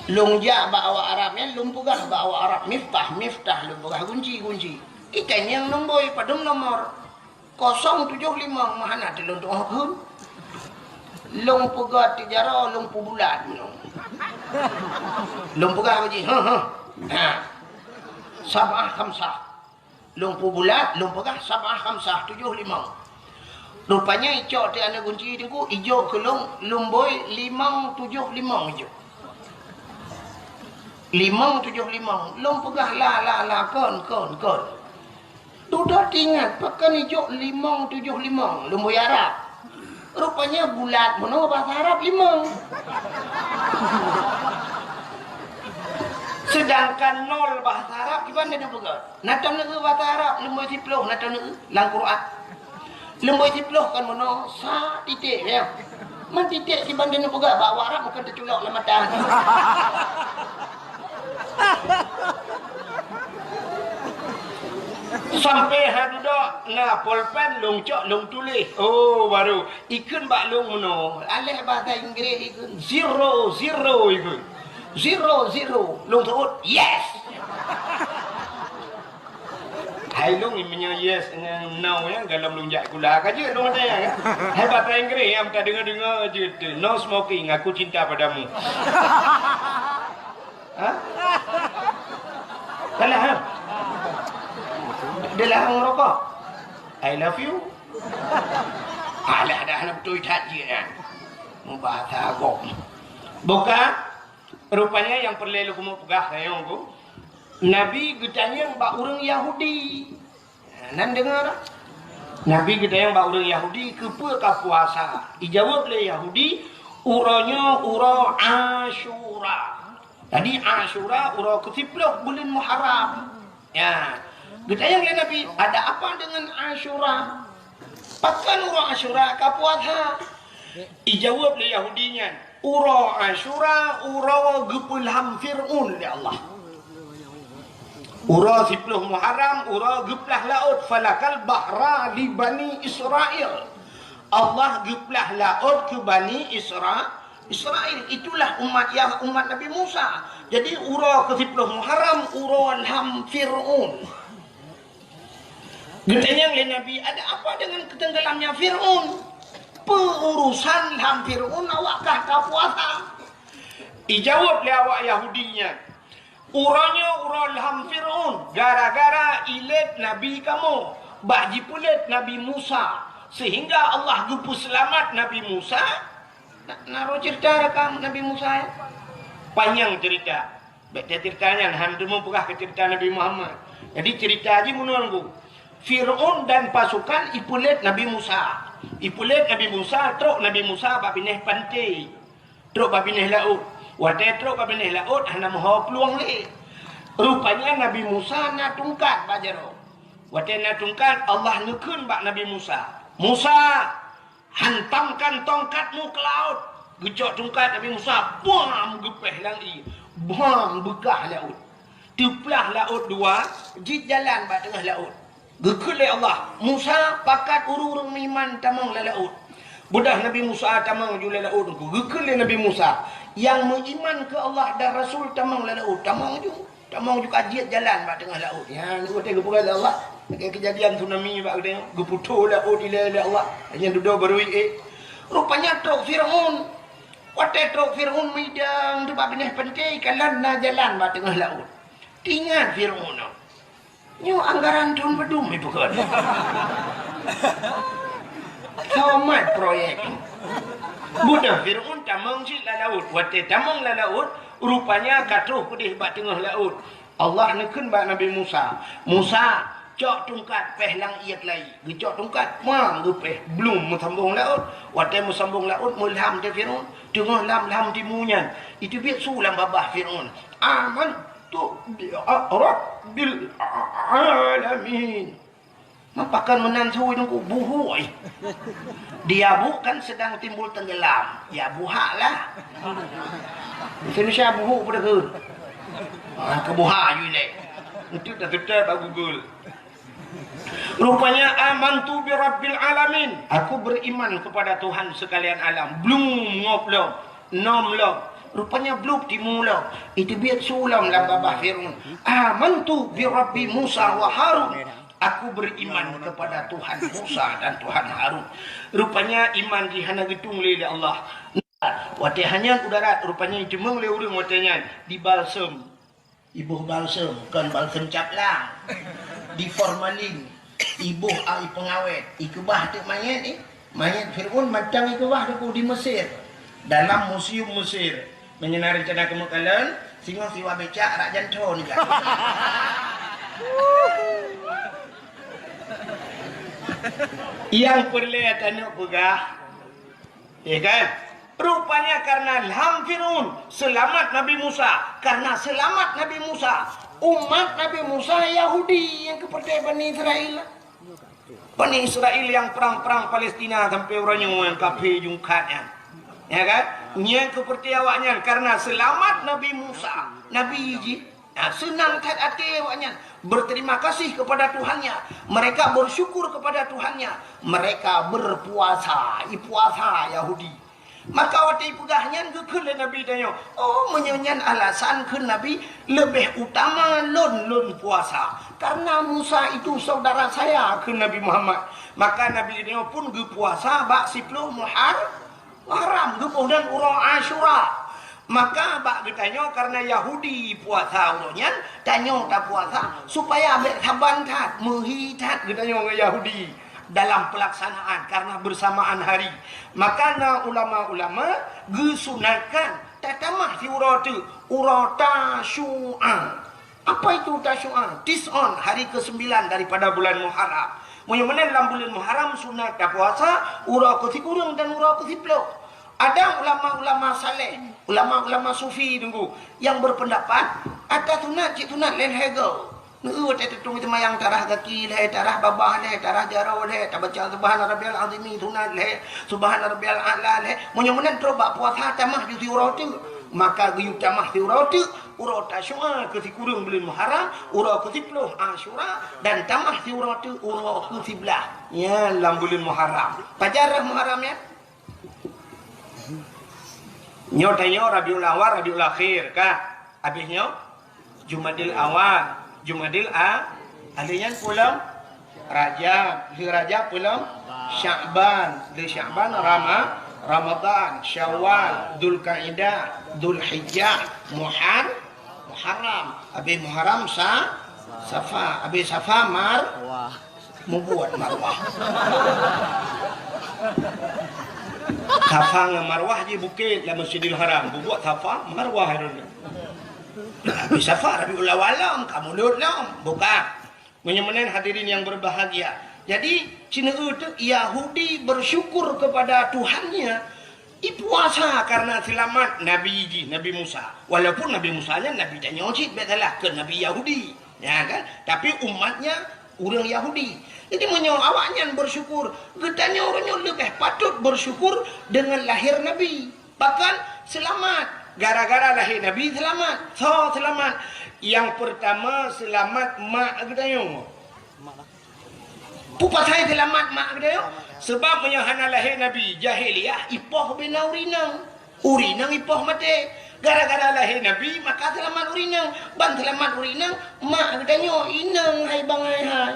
Lôn jak bak awak Arab nyan, lôn peugah bak awak Arab, "Miftah, miftah," lôn peugah, "gunci, gunci." Itanyong nombor, padum nomor? "Kosong tujoh limong," meuhana teuh lôn tu'oh kheun. Lôn peugah tijaroe, lôn peubulat nyoe. Lôn peugah bak jih, "Heh, heh. Ha. Sab'ah khamsah." Lôn peubulat, lôn peugah sab'ah khamsah, tujoh limong. Rupanya icok teuh aneuk gunci teungku, ijok keu lôn, lôn bôi limong tujoh limong ijok. Limong tujoh limong. Lôn peugah, "La, la, la, kon, kon, kon." Dudoe teuingat, pakon ijok limong tujoh limong, lôn bôi Arab. Rupanya bulat meunoe bahasa Arab limong. Sedangkan nol bahasa Arab kiban teuh peugah. Na taneuk bahasa Arab, leumboi siploh na taneuk lam Quran. Leumboi siploh kan meunoe, sa titik, ya. Man titik kiban teuh peugah bak awak Arab bukan teuculok lam mata. Sampai ha dudoe na polpen lôn cok lôn tuléh. Oh, baru ikheun bak lôn meunoe. Aléh bahasa Inggris ikheun zero, zero ikheun. Zero, zero. Lôn seuôt, "Yes!" Hai lôn, meunyoe yes ngon no nyan, golom lôn jak sikula ka jeuet lôn watèe nyan, kan? Hai bahasa Inggris nyang tadeungoe-deungoe jeuet teuh, "No smoking, aku cinta padamu." Ha? Salah, ha? Dia larang rokok. "I love you." Alah, dah na beutôi that jih, kan? Mubahasa agam. Buka, rupanya nyang peureulèe lôn keumeung peugah nyoe, Teungku. Nabi geutanyong bak ureueng Yahudi. Nan deungoe dak? Nabi geutanyong bak ureueng Yahudi, "Keupeue ka puasa?" Ijaweueb lé Yahudi, "Uroe nyoe uroe Asyura." Jadi Asyura uroe keusiploh buleuen Muharram. Ya. Geutanyong lé Nabi, "Ada apa dengan Asyura? Pakon uroe Asyura ka puasa?" Ijaweueb lé Yahudi nyan, "Uroe Asyura uroe geupeulham Fir'aun lé Allah." Uroe siploh Muharram, uroe geuplah laôt, "Falakal bahra li Bani Israil." Allah geuplah laôt keu Bani Isra-, Israil. Itulah umat Yah-, umat Nabi Musa. Jadi, uroe keusiploh Muharram, uroe lham Fir'aun. Geutanyong lé Nabi, "Ada apa dengan ketenggelamnya Fir'aun? Peue urusan lham Fir'aun awak kah ka puasa?" Ijaweueb lé awak Yahudi nyan, "Uroe nyoe uroe lham Fir'aun, gara-gara ilét nabi kamoe, bah jipeulét Nabi Musa, sehingga Allah geupeuseulamat Nabi Musa." Na, na rôh ceurita rakam Nabi Musa, ya? Panyang ceurita. Bèk teuceurita nyan, han teumeupeugah keu ceurita Nabi Muhammad. Jadi, ceurita jih meunoe, Teungku. Fir'aun dan pasukan ipeulét Nabi Musa. Ipeulét Nabi Musa, trok Nabi Musa bak binéh panté. Trok bak binéh laôt. Watèe trok bak binéh laôt, hana meuho plueng lé. Rupanya Nabi Musa na tungkat bak jaroe. Watèe na tungkat, Allah neukheun bak Nabi Musa, "Musa, hantamkan tongkatmu ke laut." Geucok tungkat Nabi Musa, bam, geupéh lam ié. Bam, beukah laôt. Teuplah laôt dua, jeuet jalan bak teungoh laôt. Geukheun lé Allah, "Musa, pakat ureueng-ureueng meuiman tamong lam laôt." Beudôh Nabi Musa tamong ju lam laôt, geukheun lé Nabi Musa, "Nyang meuiman keu Allah dan Rasul tamong lam laôt." Tamong ju. Tamong ju ka jeuet jalan bak teungoh laôt. Nyan watèe geupeugah lé Allah, lagèe keujadian tsunami bak geutanyoe, geuputôh laôt ilèe lé Allah. Nyan dudoe barô ié. Rupanya trok Fir'aun. Watèe trok Fir'aun meudang teuk bak binéh panté, kalon na jalan bak teungoh laôt. Teuingat Fir'aun nyoe. Nyoe anggaran thôn padum ipeugah. Somat proyek. Beudôh Fir'aun tamong cit lam laôt. Watèe tamong lam laôt, rupanya ka troh peudeh bak teungoh laôt. Allah neukheun bak Nabi Musa, "Musa, cok tungkat, péh lam ié keulayi." Geucok tungkat, mang, geupéh, blum, meusambong laôt. Watèe meusambong laôt, meulham teuh Fir'aun, teungoh lam, lam timu nyan. Iteubiet su lam babah Fir'aun, "Amantu bi rabbil alamin." Meupakan meunan su, Teungku, buhôi. Di Yabuk kan sedang timbul tenggelam. Ya, buhak lah. Indonesia buhuk pada ke? Ha, keu buhak ju ilèe. Enteuk dah seutôt bak Google. Rupanya, "Amantu bi rabbil alamin." Aku beriman kepada Tuhan sekalian alam. Blum, ngop lom. Nom lom. Rupanya blub timu lom, iteubiet su lom lam babah Fir'aun. "Amantu bi Rabbi Musa wa Harun." "Aku beriman kepada Tuhan Musa dan Tuhan Harun." Rupanya iman jih hana geutueng lé, lé Allah. Watée hanyan u darat, rupanya jiteumeung lé ureuëng watée nyan dibalsem. Iboh balsem, kon balsem caplang. Di formalin, iboh ai peungawét, ikeubah teuk manyét, eh. Manyét Fir'aun mantong ikeubah teuk di Mesir. Dalam museum Mesir. Meunyoe na reuncana keumeuk kalon, singoh siwa becak rak janton ka. Nyang peureulée tanyoe peugah, ya kan? Rupanya karena ilham Fir'aun, seulamat Nabi Musa. Karena seulamat Nabi Musa, umat Nabi Musa Yahudi nyang keupeurtée Bani Israel. Bani Israel nyang prang-prang Palestina sampai uroe nyoe nyang kafé jungkat nyan. Ya kan? Nyang keupeurtée awaknyan karena seulamat Nabi Musa, Nabi jih. Nah, seunang that até awaknyan, berterima kasih kepada Tuhannya. Mereka bersyukur kepada Tuhannya. Mereka berpuasa. Ipuasa Yahudi. Maka watée ipeugah nyan geukheun lé Nabi tanyoe, "Oh, meunyoe nyan alasan," kheun Nabi, "leubeh utama lôn, lôn puasa. Karena Musa itu saudara saya," kheun Nabi Muhammad. Maka Nabi tanyoe pun geupuasa bak siploh Muhar-, Muharram, geuboh dan uroe Asyura. Maka bak geutanyoe karena Yahudi puasa uroe nyan, tanyoe tapuasa supaya bék saban that, meuhi that geutanyoe ngon Yahudi dalam pelaksanaan karena bersamaan hari. Maka na ulama-ulama geusunatkan tatamah siuroe teuk, uroe Tasyu'a. Apa itu Tasyu'a? Tis'un, hari kesembilan daripada bulan Muharram. Meunyoe meunan lam buleuen Muharram sunat tapuasa uroe keusikureueng dan uroe keusiploh. Ada ulama-ulama saleh, ulama-ulama sufi teungku, yang berpendapat ata sunat cit sunat lé lhèe goe. Neu teutung seumayang tarah gaki lhèe, tarah babah lhèe, tarah jaroe lhèe, tabaca Subhana Rabbiyal Azimi sunat lhèe, Subhana Rabbiyal A'la lhèe. Meunyoe meunan trok bak puasa tamah ju siuroe teuk, maka geuyue tamah siuroe teuk, uroe Tasyu'a keusikureueng buleuen Muharram, uroe keusiploh Asyura, dan tamah siuroe teuk uroe keusiblaih. Nyan lam buleuen Muharram. Pajan rhah Muharram nyan? Nyoe tanyoe Rabiul Awal, Rabiul Akhir, ka? Habéh nyoe Jumadil Awal, Jumadil A-, lheueh nyan peue lom? Rajab, lheueh Rajab peue lom? Sya'ban, lheueh Sya'ban Rama-, Ramadan, Syawal, Dzulkaidah, Dzulhijjah, Muhar-, Muharram, habéh Muharram Sa-, Safa, habéh Safa Mar-, Mubuet Marwah. Safa ngon Marwah jih bukét lam Masjidil Haram. Bubuet Safa, Marwah droeneuh. Tapi Safa Rabiul Awal lom, ka Mulud lom. Bukan. Meunyoe meunan hadirin yang berbahagia. Jadi, sineuk teuk Yahudi bersyukur kepada Tuhannya, ipuasa karena selamat Nabi jih, Nabi Musa. Walaupun Nabi Musa nyan Nabi tanyoe cit, bék salah, keu Nabi Yahudi. Ya kan? Tapi umatnya ureuëng Yahudi. Jadi meunyoe awaknyan bersyukur, geutanyoe ureuëng nyoe leubeh patut bersyukur dengan lahir Nabi. Bahkan selamat. Gara-gara lahé Nabi selamat. Soe selamat? Nyang peurtama selamat mak geutanyoe. Peue pasai selamat mak geutanyoe? Sebab meunyoe hana lahé Nabi, jahiliyah ipoh bina ureuëng inong. Ureuëng inong ipoh maté. Gara-gara lahé Nabi, maka selamat ureuëng inong. Ban selamat ureuëng inong, mak geutanyoe inong hai bangai hai.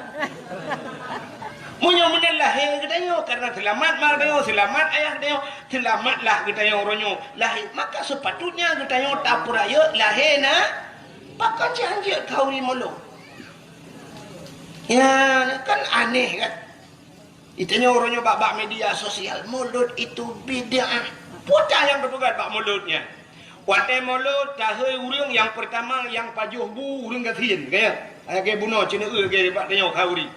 Meunyoe meunan lahé geutanyoe, karena selamat mak geutanyoe, selamat ayah geutanyoe, selamatlah geutanyoe uroe nyoe lahé. Maka sepatutnya geutanyoe tapeurayeuk lahé na, pakon cit hanjeuet khauri mulod. Ya, kan aneh kan? Geutanyoe uroe nyoe bak, bak media sosial, mulod itu bid'ah. Peue nyang teupeugah bak mulod nyan? Watée mulod, tahôi ureuëng nyang peurtama nyang pajoh bu ureuëng gasien, ka ya? Lagée bunoe ceuneuk lagée bak tanyoe khauri.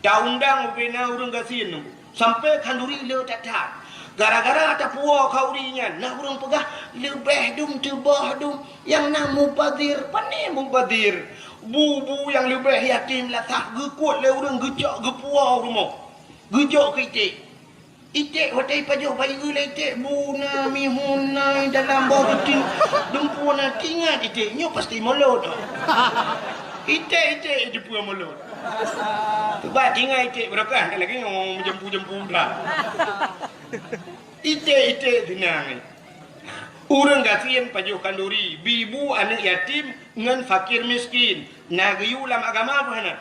Taundang ubena ureuëng gasien nyoe. Sampai khanduri le that-that. Gara-gara tapuwoe khauri nyan, na ureuëng peugah leubeh dum teuboh dum nyang na mubazir. Pane mubazir? Bu-bu nyang leubeh yatim lasah geukuet lé ureuëng geucok geupuwoe u rumoh. Geujok keu iték. Iték watée ipajoh bayeue lé iték, bu na mihun na dalam boh ruti. Dumpeue na, teuingat iték nyoe pasti mulod. Iték-iték jipeu mulod. Cuba teuingat iték beurokah lagée nyoe meujempu-jempu dah. Iték-iték teunang. Ureuëng gasien pajoh khanduri, bi bu aneuëk yatim ngon fakir miskin. Na geuyue lam agama peue hana?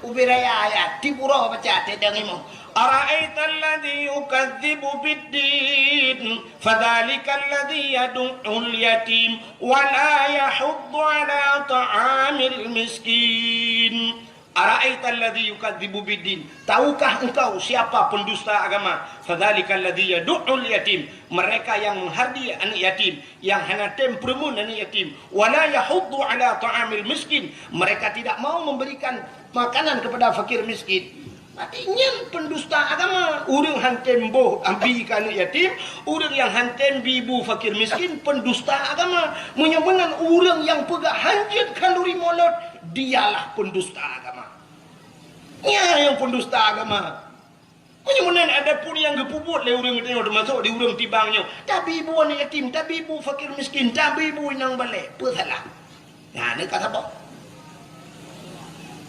Ubé raya ayat, tieb uroe baca teudeung imum. Ara'aital ladzi yukadzibu biddin, fadzalikal ladzi yadu'ul yatim, wa la yahuddu ala ta'amil miskin. Ara'aital ladzi yukadzibu biddin, tahukah engkau siapa pendusta agama? Fadzalikal ladzi yadu'ul yatim, mereka yang menghardi anak yatim, yang hana tem peureumeun anak yatim. Wa la yahuddu ala ta'amil miskin, mereka tidak mau memberikan makanan kepada fakir miskin. Berarti nyan pendusta agama. Ureuëng han tem boh abi keu anak yatim, ureuëng nyang han tem bi bu fakir miskin, pendusta agama. Meunyoe meunan ureuëng nyang peugah hanjeuet khanduri molot, dialah pendusta agama. Nyan nyang pendusta agama. Meunyoe meunan adapun nyang geupeubuet lé ureuëng geutanyoe, teumasok di ureuëng Tibang nyoe, tabi bu aneuk yatim, tabi bu fakir miskin, tabi bu inong balek, peue salah? Nah, ni ka saboh.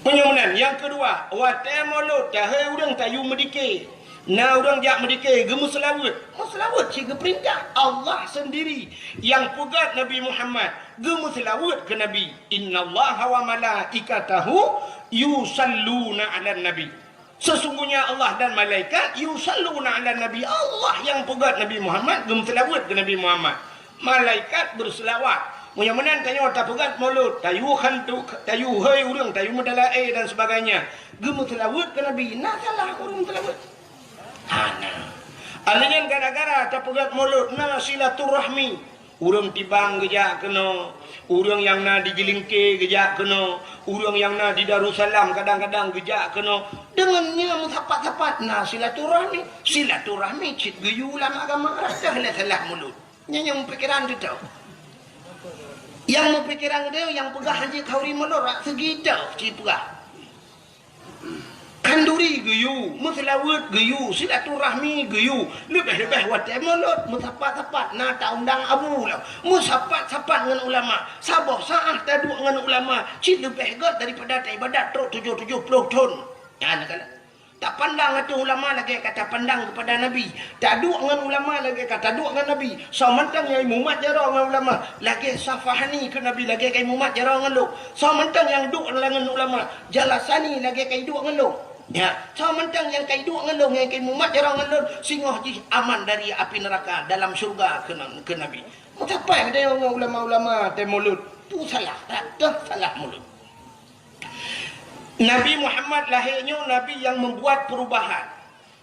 Meunyoe meunan, nyang keudua, watée molot, tahei ureuëng tayue meudike. Na ureuëng jak meudike, geumeuseulaweuet. Meuseulaweuet cit geupeurintah. Allah sendiri nyang peugah Nabi Muhammad geumeuseulaweuet keu Nabi. Innallaha wa malaikatahu yusalluna 'alan nabi. Sesungguhnya Allah dan malaikat yusalluna 'alan nabi. Allah nyang peugah Nabi Muhammad geumeuseulaweuet keu Nabi Muhammad. Malaikat beuseulaweuet. Meunyoe meunan tanyoe tapeugah molot, tayue hantu, tayue hei ureuëng, tayue meudalae dan sebagainya. Geumeuseulaweuet keu Nabi, na salah ureuëng meuseulaweuet? Hana. Alheuh nyan gara-gara tapeugah molot na silaturahmi. Ureuëng Tibang geujak keunoe, ureuëng nyang na di Jeulingke geujak keunoe, ureuëng nyang na di Darussalam kadang-kadang geujak keunoe. Deungon nyan meusapat-sapat na silaturahmi. Silaturahmi cit geuyue lam agama, rasa lé salah mulod. Nyan nyang meupikiran teutoe. Nyang meupikiran teutoe, nyang peugah hanjeuet khanduri molot, rak seugi teuh cit peugah. Khanduri geuyue, meuseulaweuet geuyue, silaturahmi geuyue, leubeh-leubeh watée molot, meusapat-sapat na taundang abu lom, meusapat-sapat ngon ulama, saboh saát taduek ngon ulama, cit leubeh gét daripada taibadat trok tujoh tujoh ploh thon. Nyan kana. Tapandang ateueh ulama lagée ka tapandang keupada Nabi. Taduek ngon ulama lagée ka taduek ngon Nabi. Soe mantong nyang imumat jaroe ngon ulama lagée safahani keu Nabi lagée ka imumat jaroe ngon lôn. Soe mantong nyang duek ngon ulama jalasani lagée ka iduek ngon lôn. Ya, soe mantong nyang ka iduek ngon lôn nyang ka imumat jaroe ngon lôn, singoh jih aman dari api neuraka dalam syeuruga keu, keu Nabi. Meusapat geutanyoe ngon ulama-ulama tée mulod. Tu salah, rata salah mulod. Nabi Muhammad lahé nyoe nabi nyang meubuat peurubahan.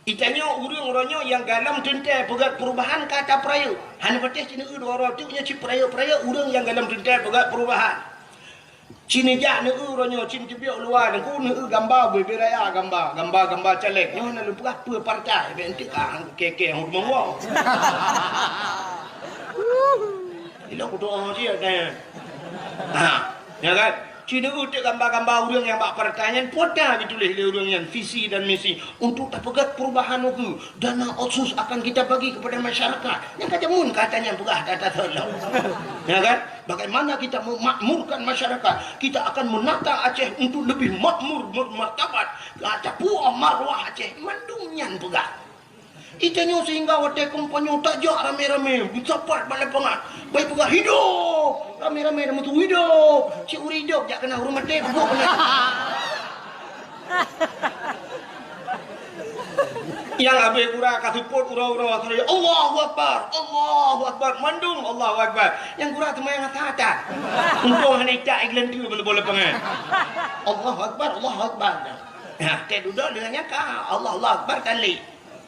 Geutanyoe ureuëng uroe nyoe nyang galom teuntée peugét peurubahan ka tapeurayeuk. Hana patéh ci neueu dua uroe teuk nyoe ci peurayeuk-peurayeuk ureuëng nyang galom teuntée peugét peurubahan. Ci neujak neueu uroe nyoe ci teubiet luwa nyoe ku neueu gamba bubé raya gamba, gamba-gamba caleg. Nyoe na lôn peugah peue partai, bèk enteuk ka keu-keu hom meuwoe. Ilok kudoa cit nyan. Ha, ya kan? Ci neueu teuk gamba-gamba ureuëng nyang bak partai nyan, pota geutuléh lé ureuëng nyan visi dan misi untuk tapeugét perubahan ukeue. Dana otsus akan kita bagi kepada masyarakat. Nyang ka jameun kata nyan peugah data seulo. Ya kan? Bagaimana kita memakmurkan masyarakat? Kita akan menata Aceh untuk lebih makmur, bermartabat. Ka tapuoh marwah Aceh, mandum nyan peugah. Geutanyoe sehingga watée kampanye tajak ramé-ramé, meusapat bak lapangan. Bai peugah, "Hidup!" Ramé-ramé dah meutuwö, "Hidup!" Cit ureuëng hidup jak keunan ureuëng maté, peugot keunan. Nyang abéh gura ka seupôt uroe-uroe, "Allahu Akbar! Allahu Akbar!" Mandum Allahu Akbar. Nyang gura teuma nyang hata-hata. Untông hana icak igeuleunteu meuleuboh lapangan. "Allahu Akbar! Allahu Akbar!" Nah, tée dudoe deungon nyan ka Allah, Allahu Akbar ka lé.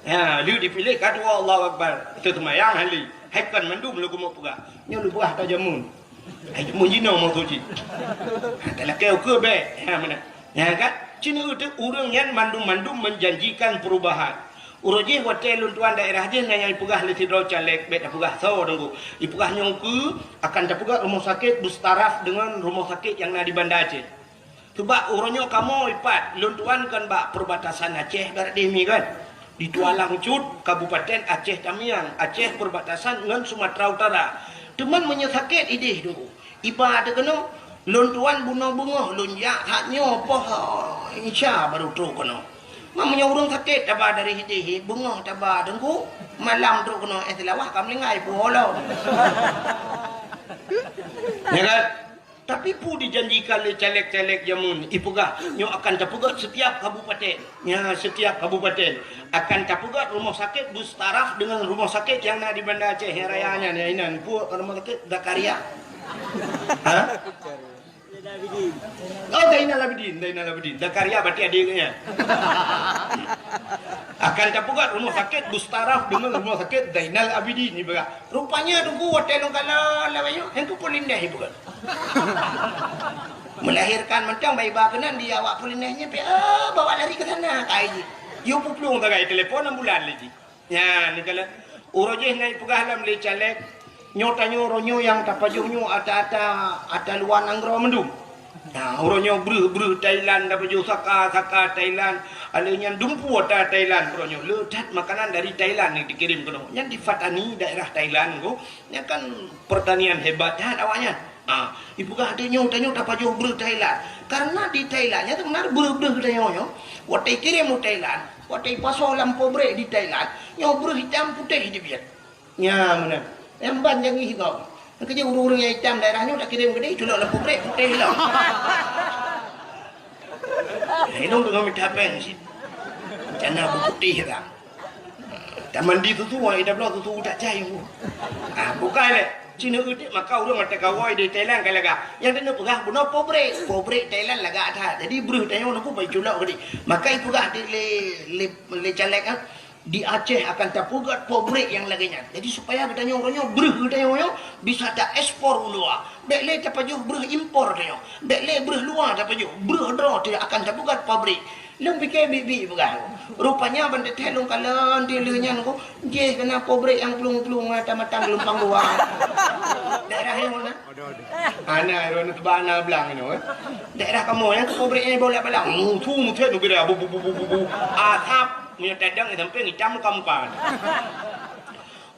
Ha, lheueh dipiléh ka dua Allahu Akbar. Teuseumayang hali. Hai kon mandum lôn keumeung peugah. Nyoe lôn peugah ata jameun. Hai jameun jinoe maksud jih. Ha, talakée ukeue bék. Ha, meunan. Nyan kan? Ci neueu teuk ureuëng nyan mandum-mandum menjanjikan perubahan. Uroe jih watée lôn tuan daerah jih na nyang ipeugah lé sidroe caleg, bék tapeugah soe teungku. Ipeugah nyoe ukeue akan tapeugah rumoh sakét beuseutaraf deungon rumoh sakét nyang na di Banda Aceh. Sabab uroe nyoe kamoe ipat, lôn tuan kon bak perbatasan Aceh barat deh mi kan. Di Tualang Cut, Kabupaten Aceh Tamiang, Aceh perbatasan ngon Sumatera Utara. Teuma meunyoe sakét ideh teungku, iba teuh keunoe, lôn tuan bunoe beungoh lôn jak that nyoe poh Isya baru trok keunoe. Meunyoe ureuëng sakét taba dari hideh, beungoh taba teungku, malam trok keunoe es lawah ka meulinggai puwoe lom. Ya kan? Tapi peue dijanjikan lé caleg-caleg jameun, ipeugah nyoe akan tapeugét setiap kabupaten. Ya, setiap kabupaten akan tapeugét rumah sakit bertaraf dengan rumah sakit yang na di Banda Aceh yang raya nyan, ya inan. Peue rumah sakit Zakaria? Ha? Oh, Zainal Abidin, Zainal Abidin. Zakaria berarti adiknya. Akan tapeugét rumah sakit bertaraf dengan rumah sakit Zainal Abidin ipeugah. Rupanya teungku watée lôn kalon lawét nyoe, hana peue lindeh ipeugét. Melahirkan mantong bai ba keunan di awak peulindeh nyan pih, ah, bawa lari ke sana kai jih. Yue peuplueng sagai telepon ambulan lé jih. Nyan, ni kala uroe jih na ipeugah lom lé caleg, nyoe tanyoe uroe nyoe nyang tapajoh nyoe ata-ata, ata luwa nanggroe mandum. Nah, uroe nyoe breuh-breuh Thailand tapajoh, saka-saka Thailand, alé nyan dumpeue ata Thailand uroe nyoe. Le that makanan dari Thailand nyang dikirim keunoe. Nyan di Pattani daerah Thailand ko, nyan kan pertanian hebat that awaknyan. Ah, ipeugah tanyoe, tanyoe tapajoh breuh Thailand. Karena di Thailand nyan sebenarnya breuh-breuh tanyoe nyoe, watée ikirim u Thailand, watée ipasoe lam pabrik di Thailand, nyoe breuh itam putéh jeubiet. Nya meunan. Nyang ban jangi gob. Keujeuet ureuëng-ureuëng nyang itam daerah nyoe takirim keudeh, culok lam pabrik putéh lom. Hidong teungoh mita péng cit. Rencana beuputéh dah. Tamandi susu, ai tabloe susu utak cai. Ah, bukai lé. Cina utik maka ureuëng mata kawai di Thailand ka lagak. Nyang teuneu peugah bunoe pabrik. Pabrik Thailand lagak that. Jadi breuh tanyoe nungku bai culok keudeh. Maka ipeugah di lé, lé, lé caleg, ah, di Aceh akan tapeugét pabrik nyang lagée nyan. Jadi supaya geutanyoe uroe nyoe breuh geutanyoe nyoe bisa taekspor u luwa. Bék lé tapajoh breuh impor tanyoe. Bék lé breuh luwa tapajoh. Breuh droe teuh akan tapeugét pabrik. Lôn pike biet-biet peugah. Rupanya ban teuthée lôn kalon di lheueh nyan ko, jih keunan pabrik nyang plueng-plueng ata matang geulumpang dua. Daerah nyang mana? Hana, droeneuh teuba na blang nyoe, eh. Daerah kamoe nyang pabrik nyang bola balang. Musu mutet nubira bu, bu, bu, bu, bu, bu. Asap, meunyoe tadang sampai ngitam muka-muka.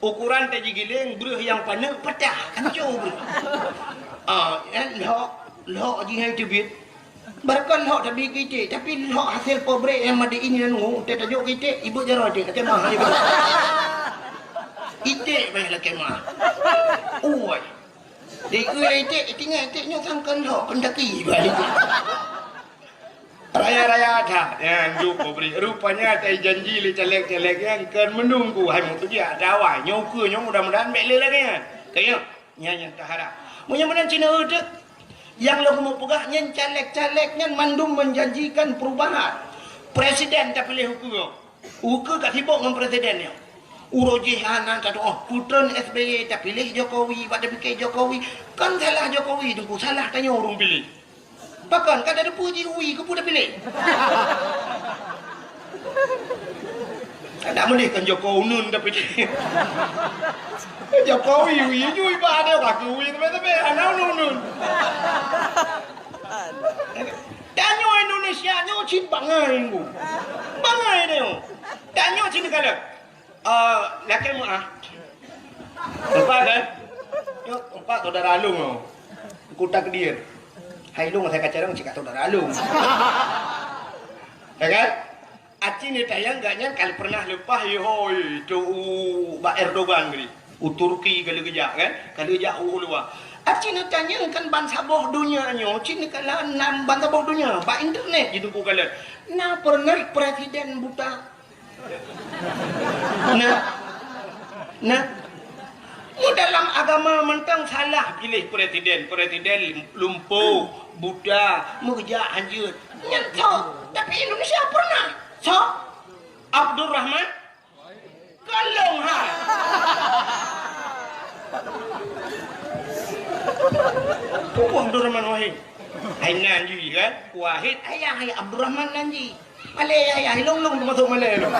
Ukuran taji giling, breuh nyang paneuk patah, hancô breuh. Ah, eh, lhok, lhok jih hai teubiet. Barangkon lhok tabi keu iték, tapi lhok hasil pabrik nyang made in nyan ngu, teutajok keu iték, ibeuet jaroe iték, lakée mah. Iték payah lakée mah. Ui. Di iték, iték nyoe sangkon lhok, keundaki bak iték. Raya-raya that, nyan ju pabrik. Rupanya tai janji lé caleg-caleg nyan kon meununggu hai meutujiak dawa. Nyoe ukeue nyoe mudah-mudahan bék lé lagée nyan. Kayém. Nyan nyang taharap. Meunyoe meunan Cina uteuk, nyang lôn keuneuk peugah nyan caleg-caleg nyan mandum menjanjikan perubahan. Presiden tapiléh ukeue. Ukeue ka sibok ngon presiden nyoe. Uroe jih hana tatuoh, putron S B Y tapiléh Jokowi, bak tapike Jokowi. Kan salah Jokowi teungku, salah tanyoe ureuëng piléh. Pakon ka tateupeu jih ui keupeue tapiléh? Adak meuleh kan Joko Unun tapi Jokowi ui nyui ba ada kaki ui tapi tapi ana unun. Tanyoe Indonesia nyoe cit bangai ngu. Bangai nyoe. Tanyoe cit kalau Ah, lakée meuah. Empat kan? Yuk, empat saudara along nyoe. Kota Kediri. Hai long saya kacarang cik saudara along. Ya kan? Aci ni tayang gak nyan kalau pernah lepas ye hoi tu u bak Erdogan gini. U Turki kalau gejak kan? Kalau gejak u luar. Aci ni tanyang kan ban saboh dunia nyoe, cik ni kala nam ban saboh dunia, bak internet gitu ku kala. Na pernah presiden buta Nah, nah, mu dalam agama mantong salah pilih presiden, presiden lumpuh, buta, meujak hanjeuet. Nyan tho, tapi Indonesia pernah. So, Abdurrahman, kalong ha. Abdurrahman Wahid. Hai nan jih kan? Wahid ayah, ayah Abdurrahman nan jih. Malée yah-yah ilong-long teumasok malée ilong.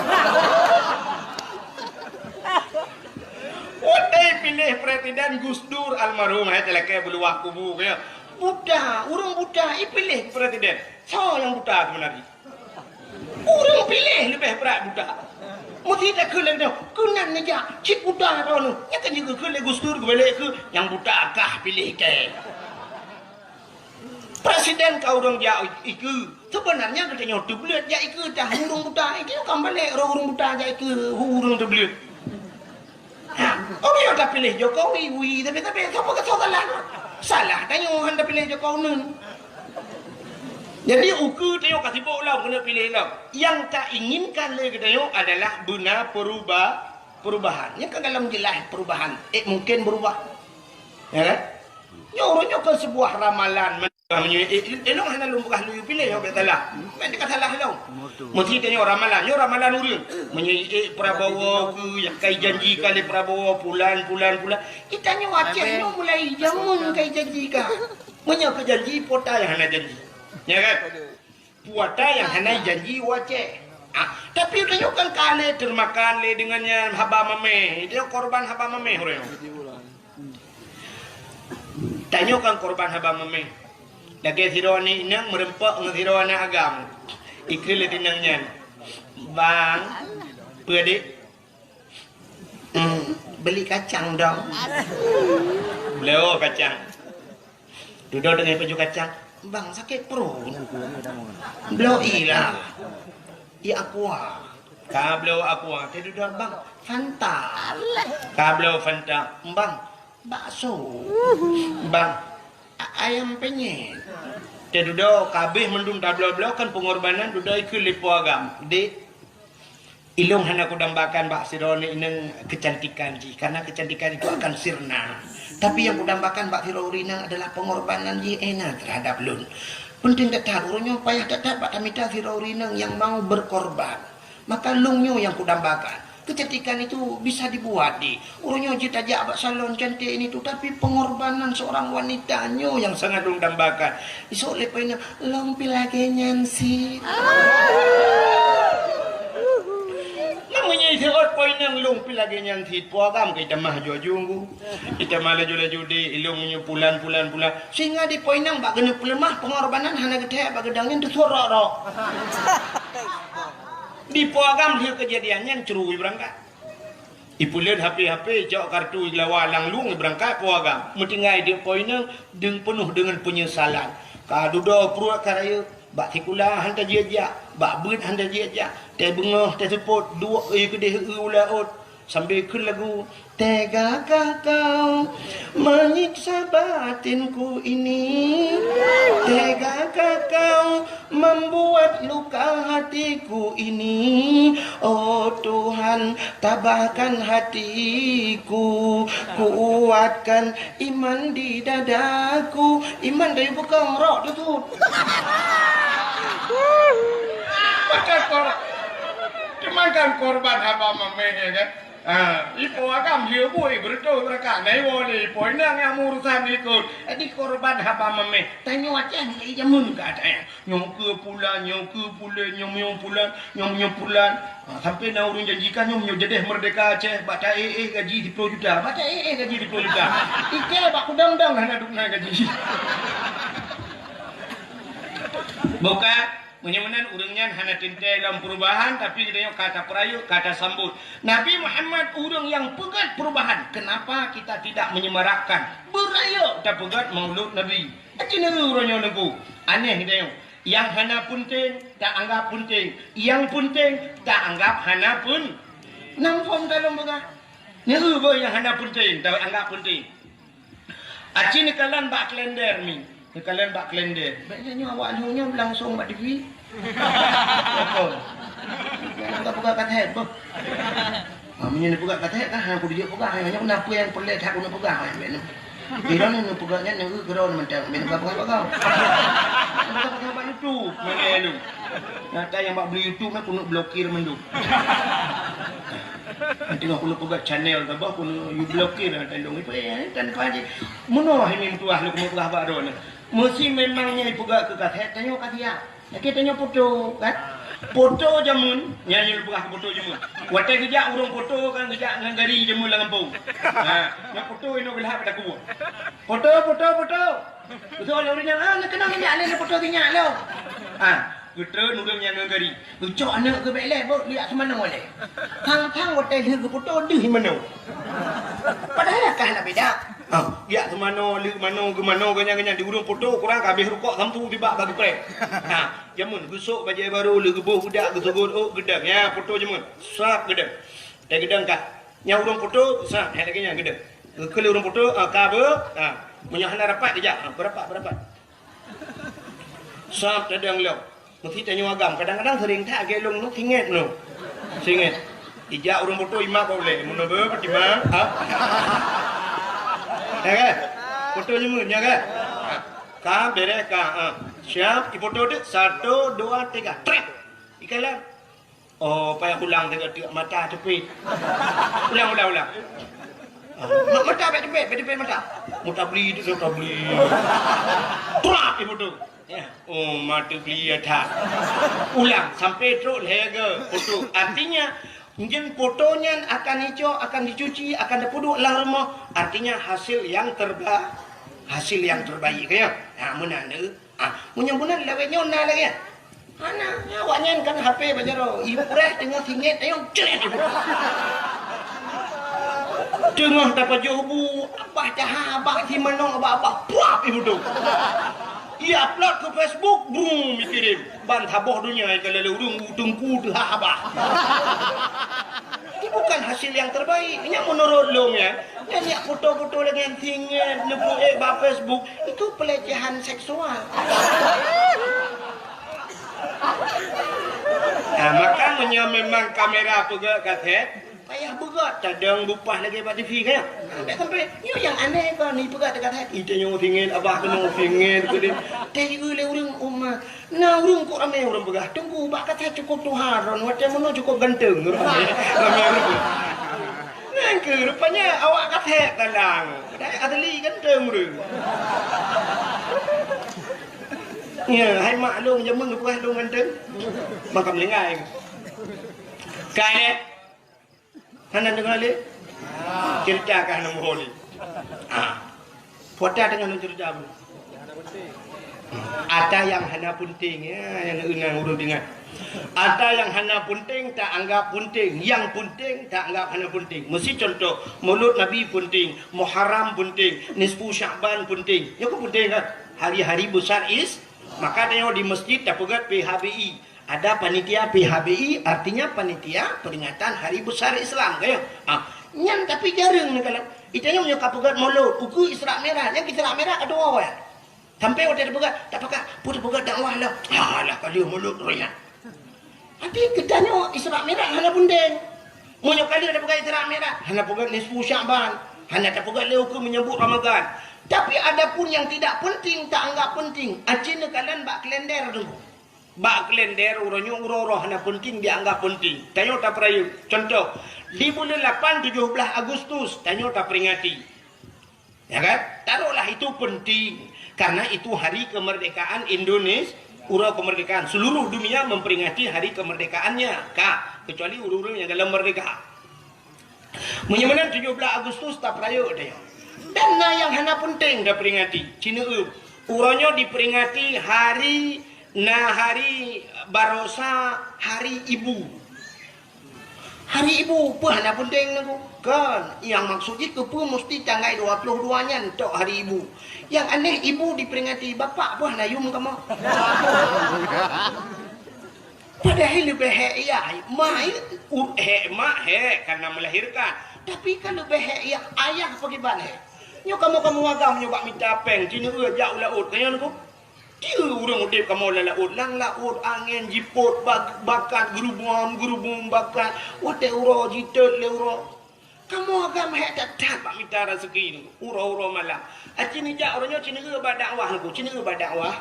Watée piléh presiden Gus Dur almarhum hai talakée beuluwah kubu keu buta, ureuëng buta ipiléh presiden. Soe nyang buta seubeunarjih? Ureuëng piléh leubeh brat buta. Meusi takheun lagée nyoe, keunan neujak cit buta droeneuh. Nyan kan jikheun lé Gus Dur geubalek keu nyang buta kah piléh kée. Presiden ka ureuëng jak ikeue. Sebenarnya geutanyoe teubleuet jak ikeue tah ureuëng buta. Itu kan balek ureuëng buta jak ikeue ureuëng teubleuet. Ha, oh, yo tapiléh Jokowi, wi, tapi, tapi, siapa kata salah? Salah tanyoe hana tapiléh Jokowi nun. Jadi, ukeue tanyoe ka sibok lom keuneuk piléh lom. Yang tainginkan lé geutanyoe adalah beuna peruba-, perubahan. Nyan kan dalam jeulaih perubahan. Eh, mungkin berubah. Ya kan? Nyoe, nyoe kan sebuah ramalan. Meunyoe, eh, eh, lôn hana lôn peugah lôn piléh, nyoe bèk salah. Bèk teuka salah lôn. Meusti tanyoe ramalan, nyoe ramalan ureuëng. Meunyoe, eh, Prabowo keu nyang kai janji ka lé Prabowo, pulan, pulan, pulan. Geutanyoe Aceh nyoe mulai jameun kai janji ka. Meunyoe keu janji, puata nyang hana janji. Ya kan? Puata nyang hana janji u Aceh. Ah, tapi tanyoe kan ka lé teumakan lé deungon nyan haba mamèh. Itu korban haba mamèh ureuëng. Tanyoe kan korban haba mamèh. Lagèe sidroe aneuk inong meureumpok ngon sidroe aneuk agam. Ikheun lé inong nyan, "Bang, peue, Dik?" "Hmm, beli kacang dong." Bloe kacang. Dudoe deungon paju kacang. "Bang, sakét pruet." "Bloe ilah. Ié aqua." Ka bloe aqua, teududoe, "Bang, Fanta." Ka bloe Fanta. "Bang, bakso." "Bang, a-, ayam penyet." Teududoe, ka abéh mandum tabloe-bloe kan pengorbanan, dudoe ikheun lé po agam. "Dik, ilôn hana kudambakan bak sidroe aneuk inong keucantikan jih, karena keucantikan itu akan sirna. Tapi yang kudambakan bak sidroe ureuëng inong adalah pengorbanan jih Ena terhadap lôn. Penting that-that, uroe nyoe payah that-that bak tamita sidroe ureuëng inong nyang mau berkorban. Maka lôn nyoe nyang kudambakan. Keucantikan itu bisa dibuat, Dik. Uroe nyoe jeuet tajak bak salon cantik ini tu, tapi pengorbanan seorang wanita nyoe nyang sangat lôn dambakan." Isok lé po inong, "Lôn pih lagèe nyan cit." Meunyoe iseuôt po inong, "Lôn pih lagèe nyan cit," po agam ka itamah aju-aju. Itamah laju-laju, "Dik, ilôn nyoe pulan, pulan, pulan." Sehingga di po inong bak geuneuk peuleumah, pengorbanan hana geuthèe bak geudong nyan teusurok-rok. Di po agam lheueh keujadian nyan cru ibeurangkat. Ipeuleuet HP-HP, icok kartu, iglawa lam lueng, ibeurangkat po agam. Meutinggai di po inong, deung peunoh deungon peunyesalan. Ka dudoe pruet ka rayeuk, bak sikula han tajak-jak, bak beuet han tajak-jak, teubeungoh teuseupôt, duek ie keudeh eu u laôt, sambil kheun lagu, "Tegakah kau menyiksa batinku ini? Tegakah kau membuat luka hatiku ini? Oh Tuhan, tabahkan hatiku, kuatkan iman di dadaku." Iman dari bekong rok tu tu. Maka kor-, cuman kan korban haba mamèh, ya kan? Ha, ipo agam dia bui beureutoh beurakat. Nah, iwoe lé ipo inong nyang meurusan ikot. Jadi korban haba mamèh. Tanyoe Aceh mulai jameun ka ada. Nyoe keu pulan, nyoe keu pulan, nyoe, nyoe pulan, nyoe, nyoe pulan. Ha, sampai na ureuëng janjikan nyoe, nyoe jadeh merdeka Aceh, bak ta-éh-éh gaji siploh juta. Bak ta-éh-éh gaji siploh juta. Ike bak kudang-dang hana duk na gaji. Bukan? Meunyoe meunan ureuëng nyan hana teuntèe lom perubahan, tapi geutanyoe ka tapeurayeuk, ka tasambot. Nabi Muhammad ureuëng nyang peugét perubahan. Kenapa kita tidak menyemarakkan? Beurayeuk tapeugét Maulud Nabi. Aci neu uroe nyoe neupeu. Aneh geutanyoe. Nyang hana peunteng, taanggap peunteng. Nyang peunteng, taanggap hana pun-, nam phon talom peugah. Neu beu nyang hana peunteng, taanggap peunteng. Aci neukalon bak kalender mi. Neukalon bak kalender. Bèk nyoe awak lheueh nyoe langsung bak T V. Betul. Jangan ka peugah kata hebat. Ha, meunyoe neupeugah kata hebat, ha, aku dijak peugah. Nyoe kenapa nyang peureulèe that aku nak peugah, ha, bèk nyoe. Di dalam ni neupeugah nyan, nyoe keudroe mantong. Bèk nyoe peugah-peugah bak kau. Peugah-peugah bak YouTube, mana lu? Nyata nyang bak beli YouTube, aku nak blokir mandum. Nanti aku nak peugah channel ke bah, aku nak you blokir, ha, tandong itu, eh, dan apa aja. Meunoe hai meutuah lôn keuneuk peugah bak droeneuh. Meusi memang nyan ipeugah keu kaset, tanyoe ka siap. Lakèe tanyoe foto, kan? Foto jameun, nyan lôn peugah foto jameun. Watèe geujak ureueng foto kan geujak ngon gari jameun lam gampông. Ha, nyan foto inoe geulhab bak takue. Foto, foto, foto. Beutôi lé ureueng nyan, ah, neukeunong nyan lé foto sinyak lom. Ha, geutreun ureueng nyan ngon gari. Geucok aneuk geuh bèk lé, beuh, liak seumanoe lé. Thang-thang watèe lheueh geufoto deuh manoe. Padahai ka hana beda. Ha, jak teumanoe, leuk manoe, geumanoe, ganyan-ganyan, di ureuëng foto kurang ka habéh rukok sampoe tibak bak geupreh. Ha, jameun geusok bajée barô, lheueh geuboh budak, geusugot ôk, geudong. Ya, foto jameun. Sab geudong. Teugeudong ka. Nyang ureuëng foto, sab, hai lagée nyan geudong. Geukheun lé ureuëng foto, ha, ka beu, ha. Meunyoe hana rapat, dijak. Ha, beurapat, beurapat. Sab tadong lom. Meusti tanyoe agam. Kadang-kadang sering that lagée lôn nyoe, singet nyoe. Singet. Ijak ureuëng foto imak bak ulée. Meunoe beu, Pak Imam. Ha? Ya kan? Foto nyoe, ya kan? Ha. Ka, beres ka. Ha. Siap, ifoto dek. Satu, dua, tiga. Trek. Ikalon. Oh, payah ulang teuk-teuk mata teupit. Ulang, ulang, ulang. Ah, ma-, mata bèk teupit, bèk teupit mata. Mutabli tu, mutabli. Trap ibu tu. Ya. Oh, mata beli ya tak. Ulang sampai trok lhèe ga foto. Artinya, nyan foto nyan akan icok, akan dicuci, akan dipeuduek lam rumoh. Artinya hasil yang terba-, hasil yang terbaik ya. Ha, meunan tu. Ah, meunyoe meunan lawét nyoe na lagée nyan. Hana, awaknyan kan H P bak jaroe. Ibu preh teungoh singet ayong cret ibu. Teungoh tapajoh bu, abah taha, abah si manong, abah, abah, puap ibu tu. Ia upload ke Facebook, brum, dikirim. Ban saboh dunia ka lé ureuëng teungku teuhah abah. Ini bukan hasil yang terbaik. Ini menurut lôn ya. Nyan jak foto-foto lagée nyan singet neupeuék bak Facebook, itu pelecehan seksual. Nah, maka meunyoe memang kamera peugah kaset, payah beugöt tadong bupah lagée bak T V kan? Sampai-sampai, nyoe nyang aneh kon, ni peugah teuka that. Ite nyoe singet, abah keunoe singet, keudeh. Teu lé ureuëng umat. Na ureuëng kok ramé ureuëng peugah, "Teungku, bak kaset cukôp tuha droen, watée meunoe cukôp ganteng." Ramé, ramé ureuëng. Nyan keuh rupanya awak kaset talang. Padahai asli ganteng ureuëng. Ya, hai mak lôn jameun geupeugah lôn ganteng. Maka meulinggai. Kai deh. Hana deungoe lé? Ceurita ka hana muphom lé. Ah. Puata deungoe lôn ceurita bu. Ata nyang hana peunteng, ya, nyang ureuëng deungoe. Ata nyang hana peunteng ta anggap peunteng, nyang peunteng ta anggap hana peunteng. Meusi contoh, Maulud Nabi peunteng, Muharram peunteng, Nisfu Sya'ban peunteng. Nyoe kan peunteng kan? Hari-hari besar is, maka tanyoe di masjid tapeugöt P H B I. Ada panitia P H B I, artinya panitia peringatan hari besar Islam, kan ya? Ah, nyan tapi jareueng neukalon. Ita nyoe meunyoe ka peugöt Maulud, ukeue Isra Mi'raj, nyan Isra Mi'raj ka tuwoe. Sampai watée tapeugöt, tapakat, peue tapeugöt dakwah lah. Alah, ka lheueh Maulud roh nyan. Tapi geutanyoe Isra Mi'raj hana peunteng. Meunyoe ka lheueh tapeugöt Isra Mi'raj, hana peugöt nisfu Sya'ban, hana tapeugöt lé ukeue menyambut Ramadan. Tapi adapun yang tidak penting, ta anggap penting. Aci neukalon bak kalender tu. Bak kalender uroe nyoe uroe-uroe hana peunteng dianggap peunteng. Tanyoe tapeurayeuk. Contoh, di buleuen lapan tujoh blaih Agustus tanyoe taperingati. Ya kan? Taruhlah itu peunteng karena itu hari kemerdekaan Indonesia, uroe kemerdekaan. Seluruh dunia memperingati hari kemerdekaannya. Ka, kecuali ureuëng-ureuëng nyang galom merdeka. Meunyoe meunan tujoh blaih Agustus tapeurayeuk tanyoe. Dan na nyang hana peunteng taperingati. Cineue, uroe nyoe diperingati hari, na hari barosa hari ibu. Hari ibu peue hana peunteng nangku? Kan, nyang maksud jih keupeue musti tanggai dua puluh dua nyan tok hari ibu. Nyang aneh ibu diperingati, bapak peue hana yum kamoe? Padahai leubeh hék yah, ma, u-, hék mak hék karena melahirkan. Tapi kan leubeh hék yah, ayah pakriban hék. Nyoe kamoe-kamoe agam nyoe bak mita péng, cineue jak u laôt, kayang nangku. Tieu ureuëng udeb kamoe lam laôt, lam laôt angén jipot bak-, bakat geurubum-geurubum bakat, watée uroe jitot lé uroe. Kamoe agam hék that-that bak mita raseuki nyoe, uroe-uroe malam. Aci neujak uroe nyoe cineue bak dakwah nangku, cineue bak dakwah.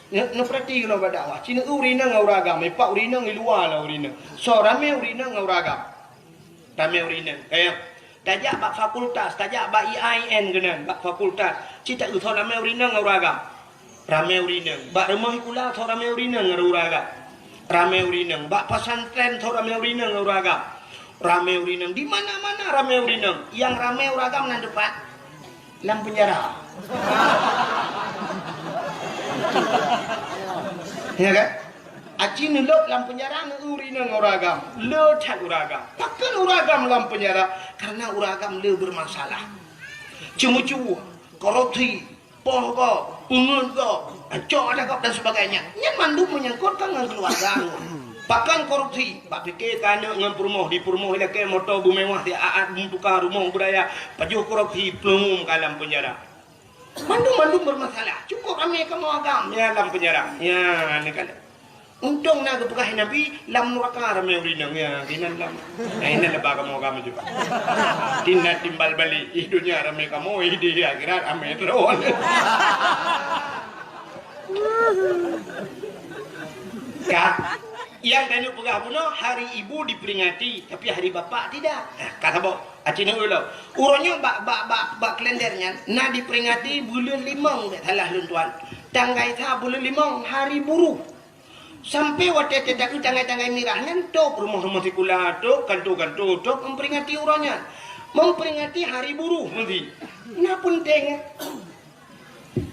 Neu-, neupeurati keunoe bak dakwah. Cineue ureuëng inong ngon ureuëng agam, ipak ureuëng inong i luwa lah ureuëng inong. Soe ramé ureuëng inong ngon ureuëng agam. Ramé ureuëng inong. Kayang. Tajak bak fakultas, tajak bak I A I N keunan, bak fakultas. Cit taeu soe ramé ureuëng inong ngon ureuëng agam. Ramé ureuëng inong. Bak rumoh sikula soe ramé ureuëng inong ngon ureuëng agam. Ramé ureuëng inong. Bak pesantren soe ramé ureuëng inong ngon ureuëng agam. Ramé ureuëng inong. Di mana-mana ramé ureuëng inong. Nyang ramé ureuëng agam nan teumpat lam penjara. Ya kan? Aci neulôb lam penjara ngon ureuëng inong ngon ureuëng agam. Le that ureuëng agam. Pakon ureuëng agam lam penjara? Karena ureuëng agam le bermasalah. Ceumeucue, korupsi, poh gob, peungeut gob, cok adat gob dan sebagainya. Nyan mandum menyangkut kan ngon keuluwarga. Pakon korupsi, bak pike keu aneuk ngon peurumoh, di peurumoh ilakée moto beumewah, di aat beutuka rumoh budaya, pajoh korupsi, plueng ka lam peunjara. Mandum-mandum bermasalah. Cukup ramé kamoe agam, ya lam peunjara. Ya, ni kan. Untông na geupeugah Nabi, lam nuraka ramé ureueng inong, ya, inan lam. Nah, inan leubeh kamoe agam juga. Tina timbal balik, ih dunia ramé kamoe, ih di akhirat ramé terus. Ka, yang tanyoe peugah bunoe, hari ibu diperingati, tapi hari bapak tidak. Nah, ka saboh. Aci neu ulo. Uroe nyoe bak, bak, bak, bak kalender nyan na diperingati buleuen limong, bèk salah lôn tuan. Tanggai sa buleuen limong hari buruh. Sampai watèe teuka tanggai-tanggai mirah nyan, tôp rumoh-rumoh sikula, tôp kanto-kanto, tôp memperingati uroe nyan. Memperingati hari buruh meusti. Na peunteng.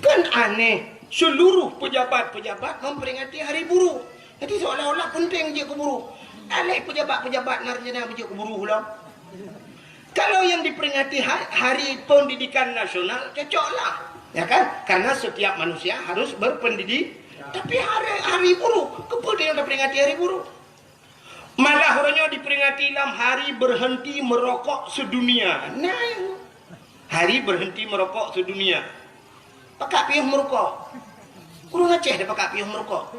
Kan aneh, seluruh pejabat-pejabat memperingati hari buruh. Jadi seolah-olah penting jeuet keu buruh. Aléh pejabat-pejabat na rencana beujeuet keu buruh lom. Kalau yang diperingati ha-, Hari Pendidikan Nasional, cocoklah. Ya kan? Karena setiap manusia harus berpendidik. Tapi hari, hari buruh, keupeue yang diperingati hari buruh? Malah uroe nyoe diperingati lam hari berhenti merokok sedunia. Nah, hari berhenti merokok sedunia. Pakak piôh meurokok. Ureueng Aceh dah pakak piôh meurokok.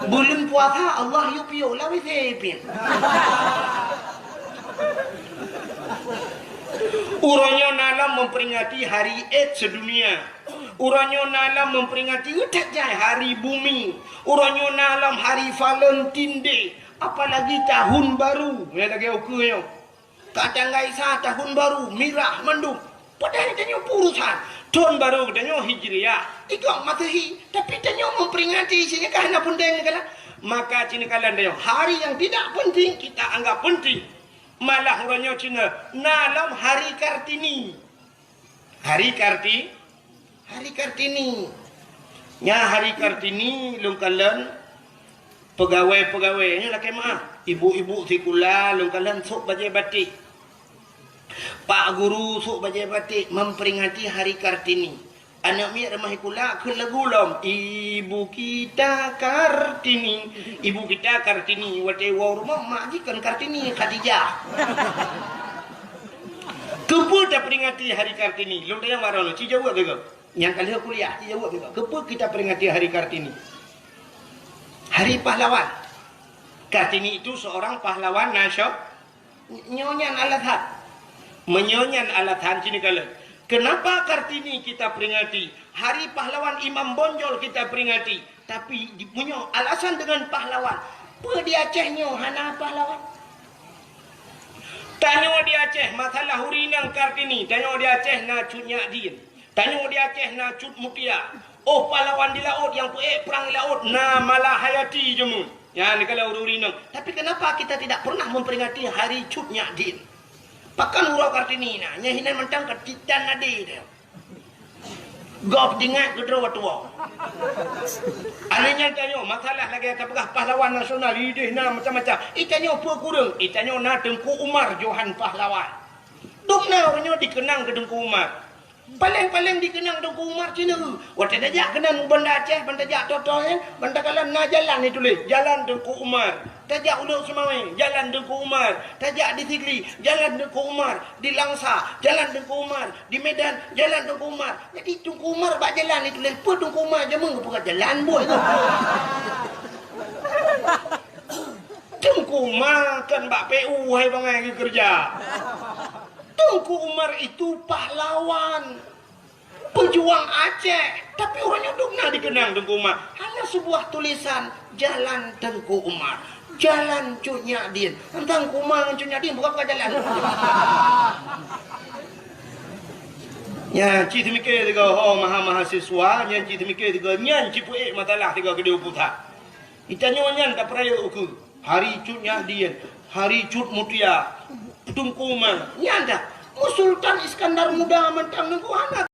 Buleuen puasa Allah yue piôh, lawét sipin. Uroe nyoe na lom memperingati hari AIDS sedunia. Uroe nyoe na lom memperingati, utak jai, hari bumi. Uroe nyoe na lom hari Valentine Day. Apalagi tahun baru, ya, lagèe ukeue nyoe. Ka tanggai sa tahun baru, mirah mandum. Padahai tanyoe peurusan. Tahun baru tanyoe Hijriah, ikôt Masehi, tapi tanyoe memperingati, sinyakah na peunteng nyan kan? Maka sinyakah tanyoe, hari yang tidak penting kita anggap penting. Malah uroe nyoe cina na lom Hari Kartini. Hari Karti-, Hari Kartini. Nya Hari Kartini lôn kalon peugawée-peugawée nyoe lakée meu'ah. Ibu-ibu sikula lôn kalon sôk bajée batik. Pak guru sôk bajée batik memperingati Hari Kartini. Aneuk miet rumoh sikula kheun lagu lom, "Ibu kita Kartini, ibu kita Kartini." Watée woe rumoh mak jih kon Kartini, Khadijah. Keupeue taperingati Hari Kartini? Lôn tanyong baroe nyoe, ci jaweueb lé gob. Nyang ka lheueh kuliah, ci jaweueb lé gob. Keupeue kita peringati Hari Kartini? Hari Pahlawan. Kartini itu seorang pahlawan nasio-, nyoe nyan alasan. Meunyoe nyan alasan, ci neukalon. Kenapa Kartini kita peringati? Hari Pahlawan Imam Bonjol kita peringati. Tapi di, meunyoe alasan deungon pahlawan, peue di Aceh nyoe hana pahlawan? Tanyoe di Aceh, masalah ureueng inong Kartini, tanyoe di Aceh na Cut Nyak Dien. Tanyoe di Aceh na Cut Mutia. Oh, pahlawan di laôt nyang peuék prang di laôt na Malahayati jameun. Nyan keuh ureueng inong. Tapi kenapa kita tidak pernah memperingati hari Cut Nyak Dien? Pakon uroe Kartini na, nyan hinan mantong ka titan nadé teuh. Gob tingat keudroe tuwoe. Aneuëk nyan tanyoe, masalah lagée tapeugah pahlawan nasional, idéh na macam-macam. I tanyoe peue kureueng? I tanyoe na Teungku Umar Johan Pahlawan. Dum na ureuëng nyoe dikeunang keu Teungku Umar. Paleng-paleng dikeunang Teungku Umar cina. Watée tajak keunan u Banda Aceh, ban tajak Toto nyan, ban takalon na jalan ituléh, Jalan Teungku Umar. Tajak u Lhokseumawe, Jalan Teungku Umar. Tajak di Sigli, Jalan Teungku Umar. Di Langsa, Jalan Teungku Umar. Di Medan, Jalan Teungku Umar. Jadi Teungku Umar bak jalan ituléh, peue Teungku Umar jameun geupeugah jalan buet tu. Teungku Umar kan bak P U hai bangai geukeureuja. Teungku Umar itu pahlawan, pejuang Aceh, tapi ureuëng nyoe dum na dikeunang Teungku Umar. Hanya sebuah tulisan, Jalan Teungku Umar, Jalan Cut Nyak Dien. Teungku Umar ngon Cut Nyak Dien bukan, bukan jalan. Nyan cit teumike tiga ho maha mahasiswa, nyan cit teumike tiga, nyan cit peuék masalah tiga keudéh pusat. Itanyoe nyan tapeurayeuk ukeue. Hari Cut Nyak Dien, Hari Cut Mutia, Teungku Umar. Nyan dah. Mu Sultan Iskandar Muda mantong nunggu hana